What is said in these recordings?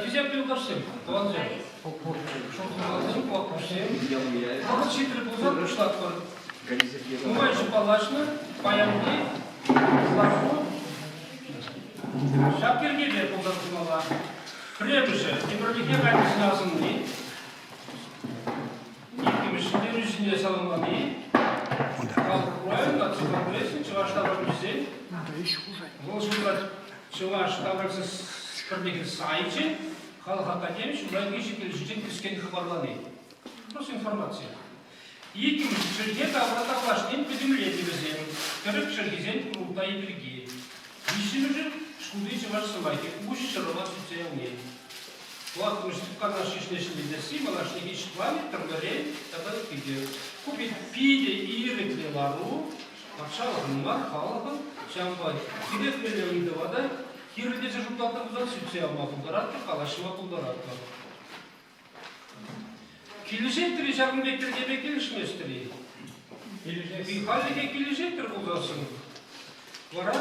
Хисеплӗ юлташсем, тӑвансем, шухӑшласем, вӑхӑт ҫитрӗ пулсан пуҫлатпӑр. Нумайӑшӗ паллашнӑ, паянхи лару ҫак йӗркепе пулса тухмалла. Пӗрремӗшӗ, ӗмӗрлӗхе кайнисене асӑнни, иккӗмӗш ҫӗнтерӳҫӗне саламлани, Халӑх Хуралӗн наци конгресӗн чӑваш таврапӗлӳҫисен вӑл шутра Чӑваш таврапӗлӳҫӗ пӗрлӗхӗн сайчӗ Халӑх академи ҫуллахи ҫитӗнӳҫӗнчен кӗскен хыпарлани. Просто информаци. Иккӗмӗш чӗлхе тавра тавлашнин пӗтӗмлетӗвӗсем, тӗрӗк чӗлхисен курултайӗ пирки. Виҫҫӗмӗшӗ шкулти чӑваш сӑмахӗ уҫ ҫырӑва сӳтсе явни. Тӑваттӑмӗш Канаш ӗҫне ҫӗнетесси малашнехи ӗҫ планӗ тӗрлӗрен тата ытти те. Ку питӗ ирӗклӗ лару, патшалӑхӑн мар, халӑхӑн. Ҫавӑнпа кирек мӗнле ыйтӑва та кирлӗ тесе шутлатӑр пулсан сӳтсе явма пултаратпӑр, калаҫма пултаратпӑр. Килӗшеттӗр-и ҫакӑн пек йӗркепе килӗшместӗр-и? Хальлӗхе килӗшеттӗр пулсассӑн вара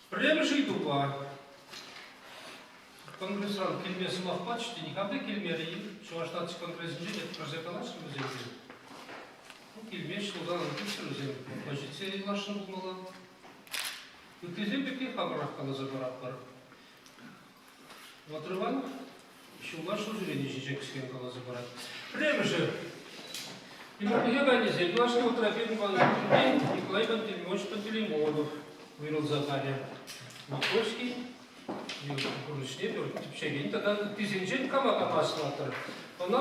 пӗрремӗш ыйтупа конгресран килме сӑмах пачӗҫ те никам та килмерӗ-и? Чӑваш наци конгресӗнче те кӗрсе калаҫрӗ вӗсемпе. Ну, килмеҫҫӗ пулсан килччӗр вӗсем, оппозицие юласшӑн пулмалла. Ыттисем пирки хамӑрах каласа паратпӑр. Ватрӑван ҫулла ҫул ҫӳрени ҫинчен кӗскен каласа парать. Пӗрремӗшӗ. Ӗмӗрлӗхе кайнисен юлашки вӑхӑтра пирӗн паллӑ Николай Пантелеймонович Пантелеймонов уйрӑлса кайрӗ. Московский пурнӑҫне тӗпчекен тата ыттисенчен кама кама аслатӑр. Ӑна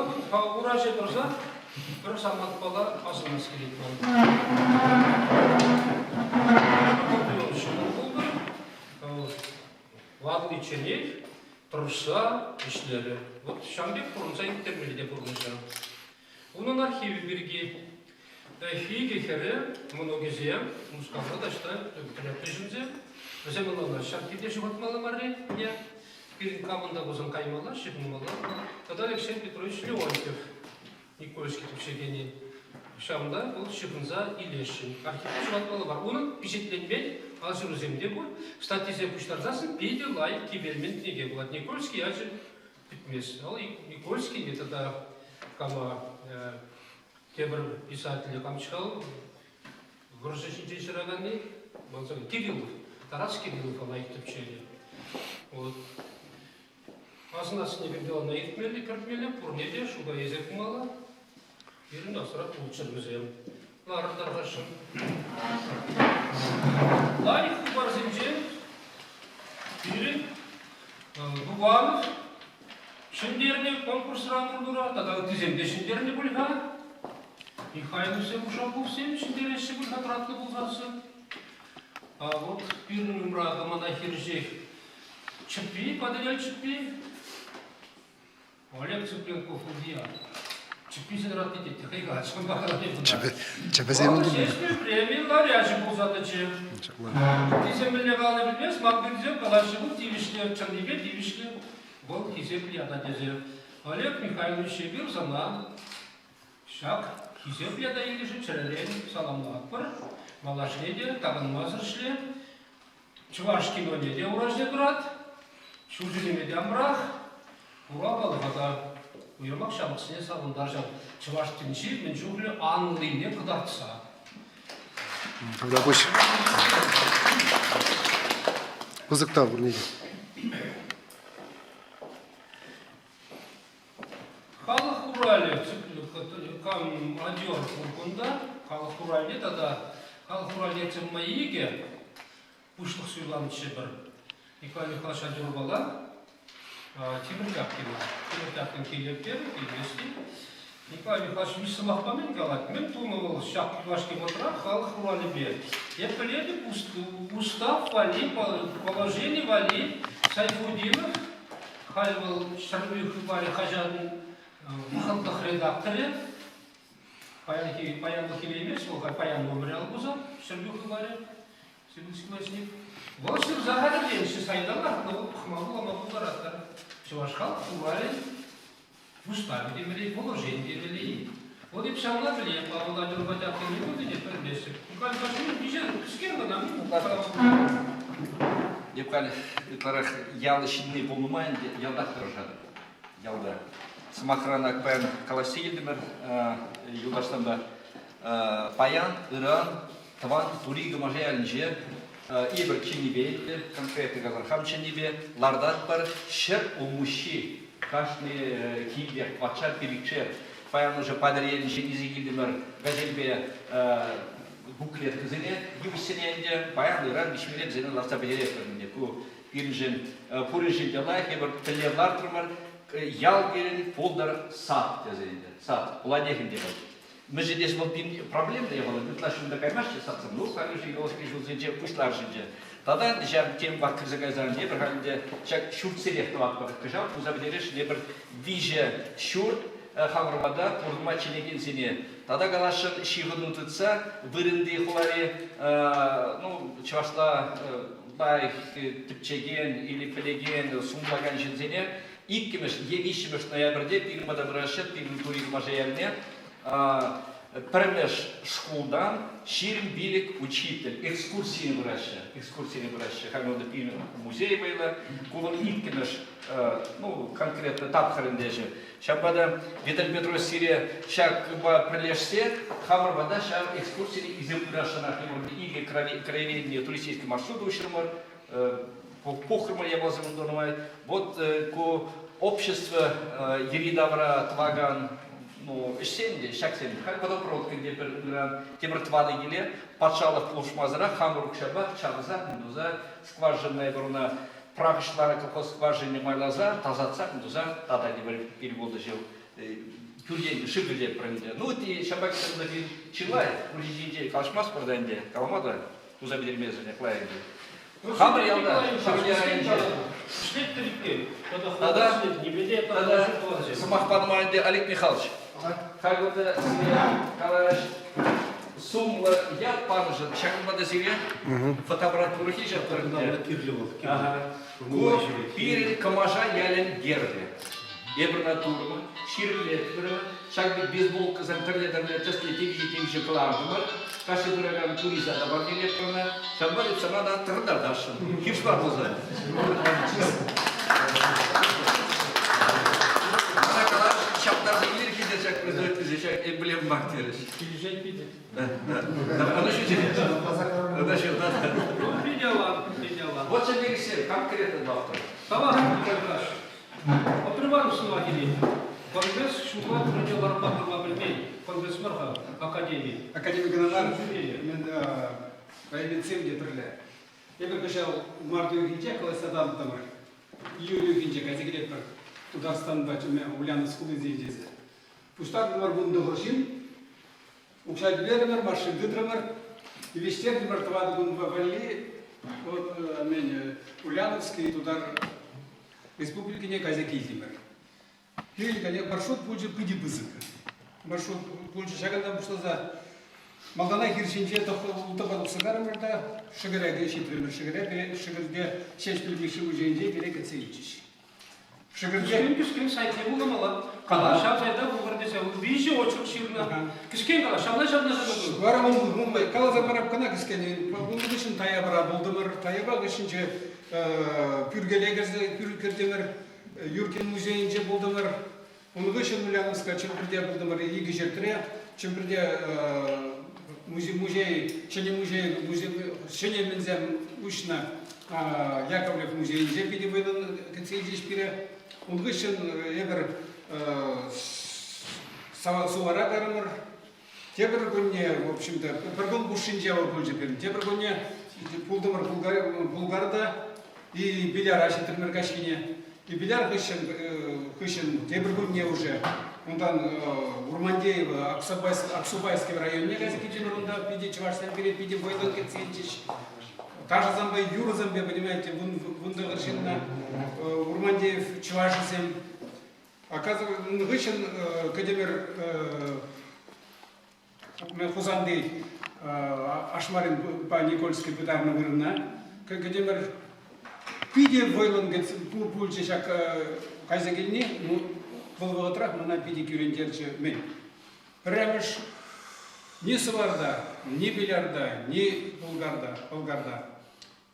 ура ҫине тӑрса пӗр самантпала асӑнас килет ман. Ҫӑмӑл пултӑр. Ватӑличченех тӑрӑшса ӗҫлерӗ. Вот ҫавӑн пек пурӑнса ирттермелле те пурнӑҫа. Унӑн архивӗ пирки икӗ хӗрӗ, мӑнукӗсем Мускавра таҫта тӗреклӗ ҫынсем. Вӗсем ӑнланаҫҫӗ ҫак килте ҫухатмалла маррине. Пирӗн камӑн та пулсан каймалла, ҫыхӑнмалла. Тата Алексей Петрович Леонтьев, Никольский тӗпчекенӗ. Ҫавӑнта вӑл ҫыхӑнса илесшӗн. Архивпа ҫухатмалла мар. Унӑн пичетленмен алҫырусем те пур. Статьисем пуҫтарсассӑн питӗ лайӑх кивелмен кӗнеке пулать. Никольский ячӗ пӗтмест. Вӑл Никольский тата кама тепӗр писателе Камчкал вӑрҫӑ ҫинчен ҫыраканни, ман Кириллов, Тарас Кириллов ӑна тӗпченӗ. Вот. Асӑнассине пирки ӑна иртмелле, кӗртмелле, пурне те шута илсе хумалла. Пирӗн асра пулччӑр вӗсем. Ларӑр тархасшӑн. Лайӑх хыпарсенчен пирӗн Дубанов ҫӗнтернӗ конкурсра ӑмӑртура тата ыттисем те ҫӗнтернӗ пуль-ха. Михайловсем, Ушаковсем ҫӗнтереҫҫӗ пуль-ха тӑратнӑ пулсассӑн. А вот пирӗн умра мана хирӗҫех чӗппи, Патӑрьел чӗппи, Олег Цыпленков Ульян. Чӗпписен ратни тет те хӑй калать, Чӗпӗсем Ҫеҫпӗл преми лауреачӗ пулса тӑчӗ. Ыттисем мӗнле калани пӗлмест, малтисем калаҫҫӗ, вӑл тивӗҫлӗ, чӑннипе тивӗҫлӗ, вӑл хисеплӗ ята тесе. Олег Михайлович, эпир сана ҫак хисеплӗ ята илнӗшӗн чӗререн саламлатпӑр. Малашне те такӑнмасӑр ӗҫле. Чӑваш киноне те ура ҫине тӑрат, ҫул ҫӳреме те амрах. Хура халӑха та, уйрӑмах ҫамрӑксене савӑнтарчӗ чӑваш тӗнчи мӗн чухлӗ анлине кӑтартса. Тавтапуҫ. Пысӑк тав пурне те. Халӑх хуралӗ кам адер пур кунта, халӑх хуралне тата халӑх хуралне тӗмма икӗ пуҫлӑх суйланӑччӗ пӗр. Николай Михайлович Адерпала Тимӗр Тяпкина. Тимӗр Тяпкин килӗппе килмест-и? Николай Михайлович виҫ сӑмахпа мӗн калать? Мӗн тунӑ вӑл ҫак юлашки вӑхӑтра халӑх хуралӗпе? Эп пӗлетӗп, устав валли, положени валли Сайфутдинов, халь вӑл Ҫӗрпӳ хыпарӗ хаҫатӑн вӑхӑтлӑх редакторӗ, паянхи паянлӑх илеймест вӑл, паян номерӗ ал пусан, Ҫӗрпӳ хыпарӗ, Символистик. Вӑл ҫырса хатӗрленӗччӗ сайта лартнӑ, вӑл пӑхма вулама пултаратӑр. Чӑваш халӑх хуралӗн уставӗ темелле, положени темелле. Вот эп ҫавна пӗлеп, Павел Адюрпа Тяпкин пулнине пӗлместӗп. Миҫе кӗскен кӑна Эп халь ытларах ял ҫынни пулнӑ май ӗнтӗ ялтах тӑрӑшатӑп. Ялта. Сӑмахран ак паян калаҫса килтӗмӗр юлташсемпе. Паян, ыран тӑван Тури Кӑмаша ялӗнче эпир чӗннипе, конкретно калар, хам чӗннипе лартатпӑр ҫӗр улмуҫҫи. Кашни килтех патша пилӗкшер. Паян уже Патӑрьелӗнче илсе килтӗмӗр газельпе буклеткӑсене, йывӑҫсене ӗнтӗ. Паян, ыран, виҫмине вӗсене лартса пӗтеретпӗр ӗнтӗ. Ку пирӗншӗн пуриншӗн те лайӑх. Эпир тӗллев лартрӑмӑр. Ял пирӗн пултӑр сад тесе ӗнтӗ. Сад пулатех ӗнтӗ вӑл. Мӗншӗн тесен вӑл пин проблем та вӑл ытла ҫунта каймасть садсем. Ну, халь уже юлашки ҫулсенче пуҫларӗҫ ӗнтӗ. Тата ӗнтӗ ҫав тем вак кӗрсе кайсан тепӗр халь ӗнтӗ ҫак ҫуртсенех тӑватпӑр. Кӑҫал туса пӗтересшӗн эпир виҫӗ ҫурт хамӑр пата пурӑнма чӗнекенсене. Тата каласшӑн ҫыхӑну тытса вырӑнти хулари ну, чӑвашла лайӑх тӗпчекен или пӗлекен, сумлакан ҫынсене иккӗмӗш е виҫҫӗмӗш ноябрьте пирӗн пата пыраҫҫӗ, пирӗн Тури Кӑмаша ялне пӗрремӗш шкултан 25 учитель экскурсине пыраҫҫӗ. Экскурсине пыраҫҫӗ. Халь унта пирӗн музей вӑйлӑ. Ку вӑл иккӗмӗш, ну, конкретно тапхӑр ӗнтӗ ӗҫӗ. Ҫавӑнпа та Виталий Петрович сире ҫакпа пӗрлешсе хамӑр пата ҫав экскурсине илсе пырасшӑнах икӗ краеведение туристический маршрут уҫрӑмӑр. Пухрӑмӑр япаласем унта нумай. Вот ку общество йӗри-тавра тӑвакан ну, ӗҫсем те, ҫаксем. Халь водопровод те пӗр ыран тепӗр тӑватӑ киле патшалӑх пулӑшмасӑрах хамӑр укҫапа чавса, туса скважинӑй вырӑна прахӑҫланӑ колхоз скважине майласа, тасатса, туса тата тепӗр пил пулнӑ ҫул пӳртен шыв кӗртетпӗр ӗнтӗ. Ну, ҫапах чылай хуҫи ҫинчен калаҫмастпӑр та ӗнтӗ, калама та туса пӗтермесӗр лайӑх ӗнтӗ. Хамӑр ялта, Ҫӗмӗрле районӗнче. Тата, тата сӑмах панӑ май ӗнтӗ Олег Михайлович. Халь вот сире калаҫ сумлӑ ят панӑшӑн ҫакӑнпа та сире фотоаппарат пурӑхи ҫав Кирлӗ вӑл. Ку пирӗн Кӑмаша ялӗн гербӗ. Эпир ӑна турӑмӑр, ҫирӗплетрӗмӗр. Ҫак пек бейсболкӑсем тӗрлӗ-тӗрлӗ тӗслӗ темиҫе-темиҫе кӑлартӑмӑр. Кашни пыракан туриста та парнелетпӗр ӑна. Ҫавӑнпа эп сана та тӑрӑнтартасшӑн. Хирӗҫ мар пулсан. Мана калаш, ҫаптарса илер хитер ҫак производительсем ҫак эмблема мар терӗҫ. Килӗшет питӗ. Да, да. Ӑна ҫу терӗҫ. Ӑна ҫу, да. Ну, питӗ аван, питӗ аван. Вот ҫав пек конкретно доктор. Тавах, Николай Отрываем сӑмах илет. Конгресс ҫулла пурне ларма тӑма пӗлмен. Конгресс мар-ха, академи. Академи кӑна мар, районсем те пӗрле. Эпир кӑҫал март уйӑхӗнче калаҫса татӑлтӑмӑр. Июль уйӑхӗнче кайса килетпӗр Тутарстанпа Ульяновск хулисенче тесе. Пуҫтартӑмӑр 19 ҫын. Укҫа тӳлерӗмӗр, машин тытрӑмӑр, тивӗҫтертӗмӗр тӑватӑ кун валли вот, мӗн, Ульяновский Тутар Республикине кайса килтӗмӗр. Пирӗн каллех маршрут пулчӗ питӗ пысӑк. Маршрут пулчӗ ҫакӑнтан пуҫласа малтанах хир ҫинче тӑхӑр тухса карӑмӑр та Шӗкӗре ҫитрӗмӗр. Шӗкӗре Шӗкӗрте Ҫеҫпӗл Мишши музейӗнче пире кӗтсе илчӗҫ. Кӗскен кӗскен сайтне вуламалла. Кала ҫав сайта вулӑр тесе виҫӗ очерк ҫырнӑ. Кӗскен кала, ҫавна ҫавна ҫавна. Вара ун каласа парап кӑна кӗскен. Ун хыҫҫӑн Таяпара пултӑмӑр. Таяпа хыҫӗнче пӳркеле кӗрсе кӗртӗмӗр. Юркин музейӗнче пултӑмӑр. Ун хыҫҫӑн Ульяновска Чӗмпӗрте пултӑмӑр икӗ ҫӗртре. Чӗмпӗрте музей, музей, ҫӗнӗ музей, музей ҫӗнӗ мӗнсем уҫнӑ Яковлев музейӗнче питӗ вӑйлӑн кӗтсе илчӗҫ пире. Ун хыҫҫӑн эпир Сувара карӑмӑр. Тепӗр кунне, в общем-то, пӗр кун хушшинче вӑл пулчӗ пирӗн. Тепӗр кунне пултӑмӑр Булгарта и Биляра ҫитрӗмӗр каҫхине. И Биляр хыҫҫӑн, хыҫҫӑн тепӗр кунне уже унтан Урмандеево, Аксубайский районне кайса килтӗмӗр унта. Питӗ чӑвашсем пире питӗ вӑйлӑ кӗтсе илчӗҫ. Ташӑсемпе, юрӑсемпе, понимаете, вунтӑхӑр ҫынна Урмандеев чӑвашӗсем. Оказывается, хыҫҫӑн кӗтӗмӗр Хусанти Ашмаринпа Никольский пытарнӑ вырӑна. Кӗтӗмӗр питӗ вӑйлӑн пулчӗ ҫак кайса килни. Ну, вӑл вӑхӑтрах мана питӗ кӳрентерчӗ мӗн. Пӗрремӗш ни Сӑварта, ни Билярта, ни Булгарта, Болгарта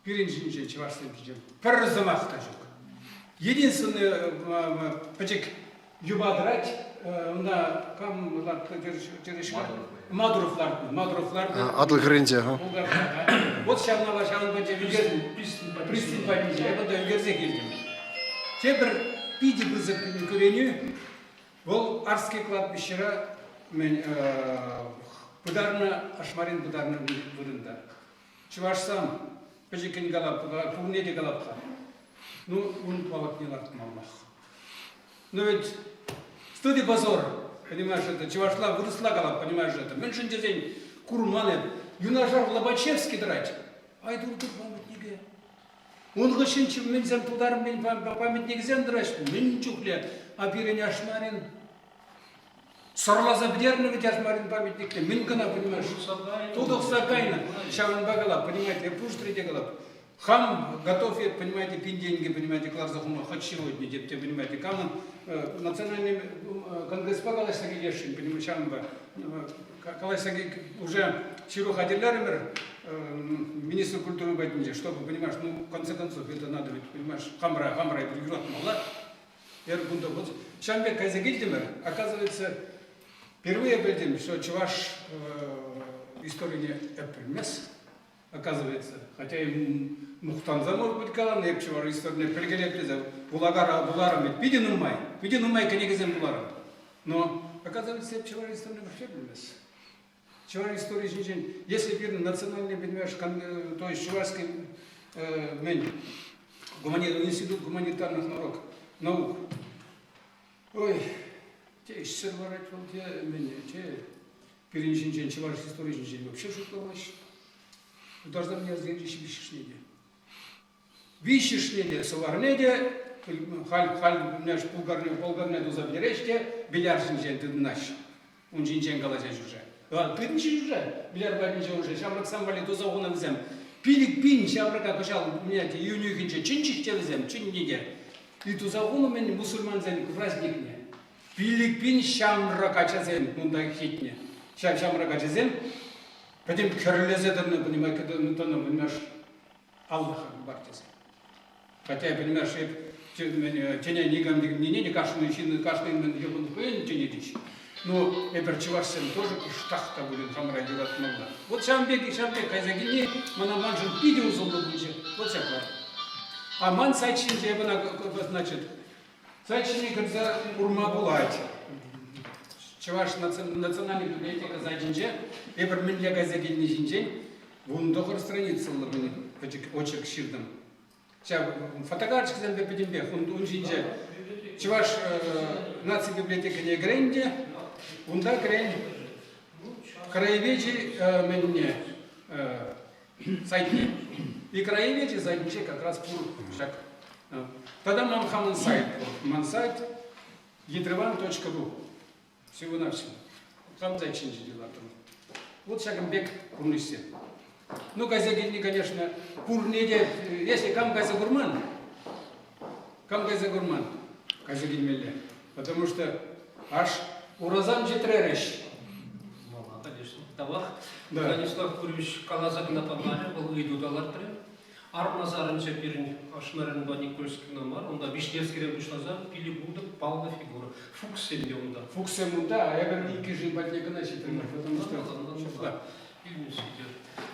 пирӗн ҫинче, чӑвашсем ҫинче пӗр сӑмах та ҫук. Единственный пӗчӗк юпа тӑрать, унта кам лартнӑ терӗш Мадуров лартнӑ. Мадуров лартнӑ. Атӑл хӗрринче. Вот ҫавна ҫавӑн патне ӳкернӗ. Пристань патӗнче. Эпӗ унта ӳкерсе килтӗм. Тепӗр питӗ пысӑк кӳренӳ Вӑл Арский кладбищера мӗн пытарнӑ, Ашмарин пытарнӑ вырӑнта. Чӑвашсам пӗчӗккӗн калап, пурне те калап-ха. Ну, ун палӑкне лартмаллах. Ну ведь стыд и позор, понимаешь, это чӑвашла, вырӑсла калап, понимаешь, это. Мӗншӗн тесен курман эп. Юнашар Лобачевский тӑрать. Ай, тур-тур памятникӗ. Ун хыҫҫӑн чӗмменсем тутар-мӗн памятникӗсем тӑраҫҫӗ. Мӗн чухлӗ, а пирӗн Ашмарин сӑрласа пӗтернӗ вӗт Ашмарин памятникне. Мӗн кӑна, понимаешь, тутӑхса кайнӑ. Ҫавӑнпа калап, понимаете, я пуштри те калап. Хам готов, я, понимаете, пин тенкӗ, понимаете, кӑларса хума хоть сегодня, деп те, понимаете, камӑн национальный конгресспа калаҫса килесшӗн, понимаете, ҫавӑнпа калаҫса уже ҫыру хатӗрлерӗмӗр министр культуры патӗнче, чтобы, понимаешь, ну, в конце концов, это надо ведь, понимаешь, хамра, хамра эпир юратмалла. Эр кунта вот ҫавӑн пек кайса килтӗмӗр. Оказывается, впервые пӗлтӗм, что чӑваш историне эп пӗлмес, оказывается. Хотя и мухтанса, может быть, каланӑ, эп чӑваш историне пӗлкелеп тесе вулакара вуларӑм ведь питӗ нумай, питӗ нумай кӗнекесем вуларӑм. Но, оказывается, эп чӑваш историне вообще пӗлмес. Чӑваш истории ҫинчен, если пирӗн национальный, понимаешь, то есть чувашский мӗн, институт гуманитарных наук, наук, ой, те ӗҫсӗр ларать вӑл, те мӗн, те пирӗн ҫинчен, чӑваш истории ҫинчен вообще шутламасть. Тутарстан язык виҫҫӗшне те. Виҫҫӗшне те, сӑварне те, халь, халь Булгарне, Болгарне туса пӗтереҫ те, Биляр ҫинчен тытӑнаҫҫӗ. Ун ҫинчен калаҫаҫ уже. Тытӑнчӗҫ уже, Биляр патӗнче уже ҫамрӑксем валли туса хунӑ вӗсем. 5000 ҫамрӑка кӑҫал июнь уйӑхӗнче чӗнчӗҫ те вӗсем, чӗннӗ те. И туса хунӑ мӗн мусульмансен праздникне. 5000 ҫамрӑк ачасем унта ҫитнӗ. Ҫав ҫамрӑк ачасем пӗтӗм кӗрлесе тӑнӑ, понимаете, тӑнӑ, понимаешь, Аллах Акбар тесе. Хотя, понимаешь, эп тӗне никам нине те кашни ҫын кашни мӗн хӑйӗн тӗне теҫ. Но эпир чӑвашсем тоже кӑштах та пулин хамӑра юратмалла. Вот ҫавӑн пек ҫавӑн пек кайса килни мана маншӑн питӗ усӑллӑ пулчӗ. Вот ҫапла. А ман сайт ҫинче эп ӑна, значит, сайт ҫине кӗрсе курма пулать. Чӑваш национальный библиотека сайтӗнче эпир мӗнле кайса килни ҫинчен 19 страницӑллӑ пӗчӗк очерк ҫыртӑм. Ҫав фотокарточкӑсемпе пӗтӗмпех ун ҫинче Чӑваш наци библиотекине кӗрен те, унта кӗрен краеведчи мӗнне сайтне. И краеведчи сайтӗнче как раз пур ҫак. Тата ман хамӑн сайт пур. Ман сайт едрыван.ру. Всего-навсего. Хам сайт ҫинче те лартрӑм. Вот ҫакӑн пек пурнӑҫсем. Ну, кайса килни, конечно, пурне те, если кам кайса курман, кам кайса курман, кайса килмелле. Потому что аж урасам чӗтрерӗҫ. Ну, конечно. Тавах. Да. Станислав Курьевич каласа кӑна памарӗ, вӑл ыйту та лартрӗ. Армасарӗнче пирӗн Ашмаринпа Никольскина мар, унта Вишневскирен пуҫласа пилӗк-ултӑ паллӑ фигура. Фукссем те унта. Фукссем унта, а эпир иккӗшӗн патне кӑна ҫитрӗмӗр, потому что ҫапла. Илмесси те.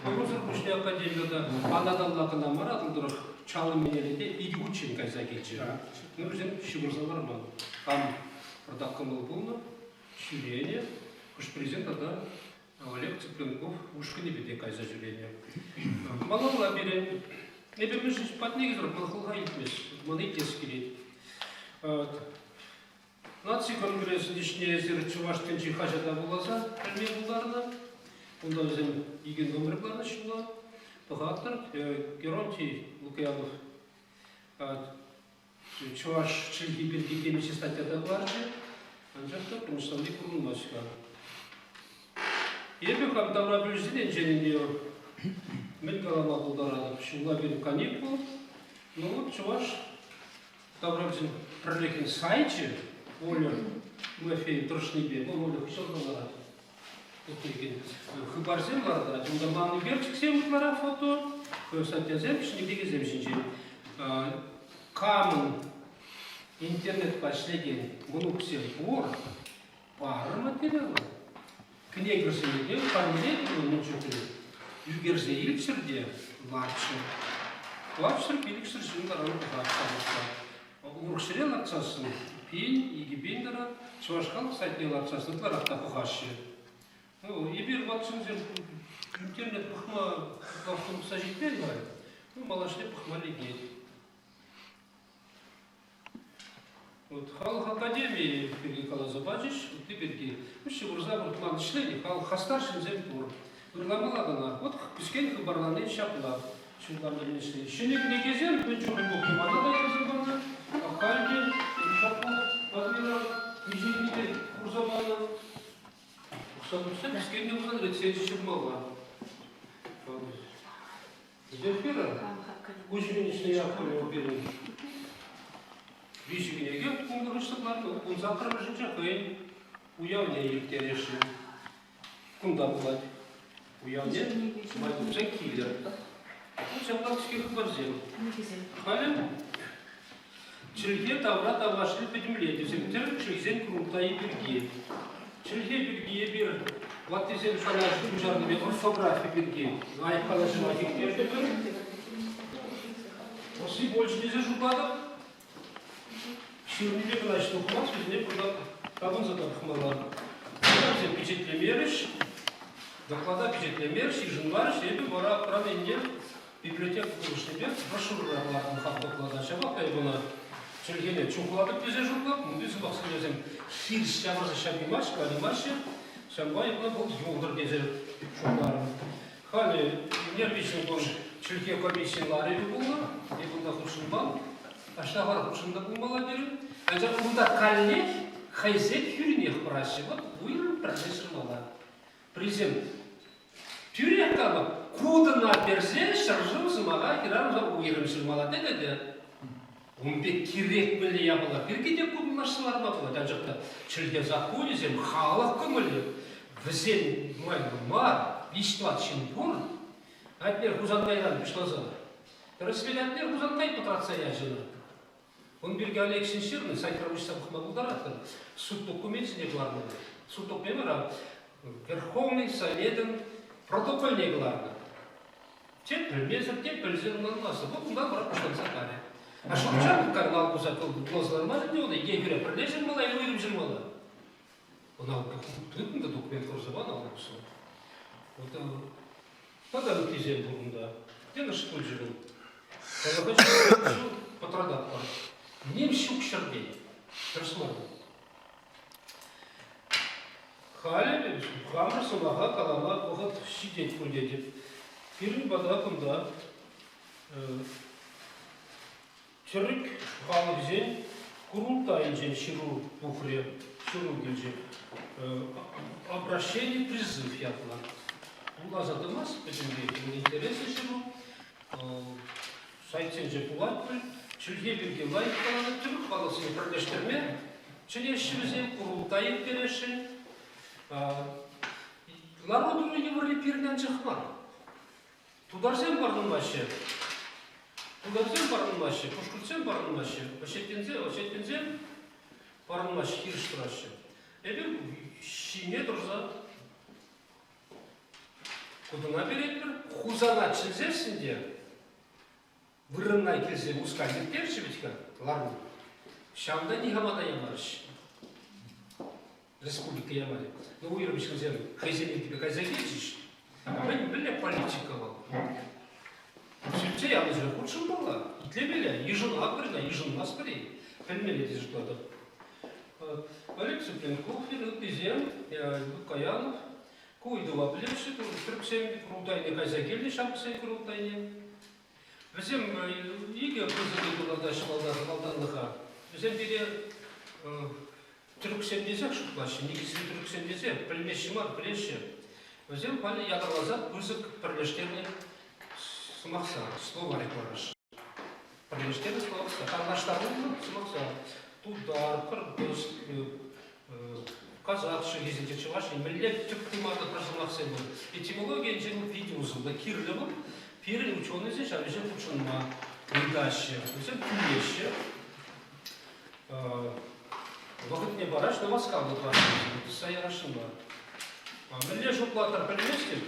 Унсӑр пуҫне академия та анаталла кӑна мар, Атӑл тӑрӑх Чаллӑ менеле те икӗ хутчен кайса килчӗ. Ну, вӗсем ҫывӑрса ларман. Кам пӑртак кӑмӑл пулнӑ, ҫӳренӗ, хӑш-пӗрисем тата Олег Цыпленков ушкӑнӗпе те кайса ҫӳренӗ. Малалла пирӗн эпӗ мӗншӗн патне килсӗр ман хӑлха илтмест, ман итлес килет. Наци конгресӗн ӗҫне эсир Чӑваш тӗнчи хаҫата вуласа пӗлме пултарнӑ. Унта вӗсем икӗ номер кӑларнӑ ҫулла. Пӑхатӑр, Геронтий Лукьянов чӑваш чӗлхи пирки темиҫе статья та кӑларчӗ, анчах та пурнӑҫлани курӑнмасть-ха. Эпӗ хам тавра пӗлӳҫӗсен енчен ӗнтӗ мӗн калама пултаратӑп. Ҫулла пирӗн каникул, ну вот чӑваш таврапӗлӳҫӗн пӗрлӗхӗн сайчӗ Оля Тимофеев тӑрӑшнипе, вӑл Оля хыҫалта ларать. Хыпарсем лартать. Унта ман ӳкерчӗксем ытларах фото, статьясем, ҫӗнӗ кӗнекесем ҫинчен. Камӑн интернетпа ӗҫлекен мӑнуксем пур, парӑр материала. Кӗнекӗрсене те парнелетӗр мӗн чухлӗ. Ӳкерсе илччӗр те ларччӑр. Ларччӑр пилӗкҫӗр ҫын таран пӑхать халӑхпа. Урӑх ҫӗре лартсассӑн пин, 2000 таран, Чӑваш халӑх сайтне лартсассӑн ытларах та пӑхаҫҫӗ. Ну, эпир ват ҫынсем интернет пӑхма ытларах тухса ҫитмен-ха. Ну, малашне пӑхма лекет. Вот халӑх академийӗ пирки каласа пачӗҫ, ытти пирки. Ну, ҫывӑрса выртман ӗҫлени, халӑх хастар ҫынсем пур. Ырламалла кӑна. Вот кӗскен хыпарлани ҫапла. Ҫӗнӗ кӗнекесем мӗн чухлӗ пухнӑ мана та ярса панӑ. Халь те ҫапла Владимира миҫе кӗнеке курса панӑ. Пухса тухса кӗскен те пулсан рецензи ҫырмалла. Земфира, куҫ Яковлева пирӗн виҫӗ кӗнеке кунтӑрӑшлӑ 18-мӗшӗнче хӑйӗн уявне ирттересшӗн. Кунта пулать. Уявне май тупса килӗр. Ҫапла кӗске хыпарсем. Халӗ чӗлхе тавра тавлашни пӗтӗмлетӳсем тӗрӗк чӗлхисен курултайӗ пирки. Чӗлхе пирки эпир ваттисем канаш пуҫарнипе орфографи пирки лайӑх калаҫӑва ирттертӗмӗр. Усси больше тесе шутлатӑп. Ҫырнипе кӑна ӗҫ тухмасть, вӗсене пӑртак тапӑнса та пӑхмалла. Вӗсем пичетлемерӗҫ, доклада пичетлемерӗҫ, йышӑнмарӗҫ. Эпӗ вара правление библиотека пулӑшнипе брошюрӑра кӑлартӑм хам доклада. Ҫапах та эпӗ ӑна чӗлхене чухлатӑп тесе шутлап. Унти сӑмахсене вӗсем хирӗҫ ҫавӑрса ҫапимаҫҫӗ, калаймаҫҫӗ. Ҫавӑнпа эпӗ ӑна вӑл юлтӑр тесе шутларӑм. Халӗ ӳнер виҫӗм кун чӗлхе комиссийӗн ларӑвӗ пулнӑ. Эпӗ унта хутшӑнман. Аҫтахар хутшӑннӑ пулмалла пирӗн. Анчах унта каллех хӑйсен хӳринех пӑраҫҫӗ. Вот уйрӑм пӗрле ҫырмалла. Пӗрисем тӳрех калӑп, кутӑна персе ҫӗршыв сӑмаха хӗрарӑмсем уйрӑм ҫырмалла тетӗ те. Ун пек кирек мӗнле япала пирки те кутӑнлашса ларма пулать. Анчах та чӗлхе саккунӗсем халӑх кӑмӑлӗ. Вӗсен нумай мар, виҫ-тӑват ҫын пур. Атнер Хусанкайран пуҫласа. Тӗрӗслет Атнер Хусанкай пӑтратса ячӗ ӑна. Ун пирки Алексин ҫырнӑ, сайтра уҫса пӑхма пултаратӑр. Суд докуменчӗсене кӑларнӑ. Суд докуменчӗ вара Верховный Советӑн протоколне кӑларнӑ. Те пӗлмесӗр, те пӗлсе ӑнланмастӑп. Вӑл кунтан вара пуҫланса карӗ. А шурчан кармал пулса кӑлӑсланман ӗнтӗ ӑна, е хӗре пӗрле ҫырмалла, е уйрӑм ҫырмалла. Ӑна тытнӑ та документ кӑларса панӑ алӑ пусса. Вот тата ыттисем пур унта. Йӑнӑш пулчӗ вӑл. Пӑтрататпӑр. Ним ҫук ҫӗртен. Тӗрӗс мар. Халӗ хамӑр сӑмаха калама вӑхӑт ҫитет пуль тетӗп. Пирӗн пата кунта тӗрӗк халӑхӗсен курултайӗнчен ҫыру пухрӗ, ҫыру килчӗ. Обращение призыв ятлӑ. Вуласа тӑмасть пӗтӗмпех, интереслӗ ҫыру. Сайтсенче пулать пуль. Чӗлхе пирки лайӑх каланӑ тӗрӗк халӑхсене пӗрлештерме чӗнеҫҫӗ вӗсем, курултай ирттересшӗн. Лару-тӑру йывӑрри пирӗн анчах мар. Тутарсем пӑрӑнмаҫҫӗ. Тутарсем парӑнмаҫҫӗ, пушкӑртсем парӑнмаҫҫӗ, осетинсем парӑнмаҫҫӗ, хирӗҫ тӑраҫҫӗ. Эпир ҫине тӑрса кутӑна перетпӗр, Хусана чӗнсессӗн те вырӑнна килсе Мускав ирттерчӗ вӗт-ха лару. Ҫавӑнта никама та ямарӗҫ. Республика ямарӗ. Ну, уйрӑм ҫынсем хӑйсен ирӗкӗпе кайса килчӗҫ. Мӗн, мӗнле политика вӑл? Сӳтсе явнӑ хутшӑнмалла, итлемелле, йышӑнатпӑр та йышӑнмастпӑр-и? Пӗлмелле тесе шутлатӑп. Олег Цыпленков, ыттисем, Лукаянов ку ыйтӑва пӗлеҫҫӗ, тӗрксем Курултайне кайса килнӗ ҫамрӑксен Курултайне. Вӗсем икӗ пысӑк ыйту лартаҫҫӗ малтанлӑха. Вӗсем пире тӗрӗксем тесех шутлаҫҫӗ, никӗсри тӗрӗксем тесе пӗлмеҫҫӗ мар, пӗлеҫҫӗ. Вӗсем халӗ ятарласа пысӑк пӗрлештернӗ сӑмахсар, словарь кӑларасшӑн. Пӗрлештернӗ сӑмахсар, танлаштаруллӑ сӑмахсар. Тутар, кыргыз, казах чӗлхисенче чӑваш мӗнле тӗп тымарлӑ пӗр сӑмахсем пур. Этимологи енчен питӗ усӑллӑ, кирлӗ вӑл. Пирӗн ученӑйсем ҫав ӗҫе хутшӑнма ыйтаҫҫӗ, вӗсем тӳлеҫҫӗ. Вӑхӑтне параҫ, но васкавлӑ тӑваҫҫӗ, тӑсса ярасшӑн мар. Мӗнле шутлатӑр пӗлместӗп,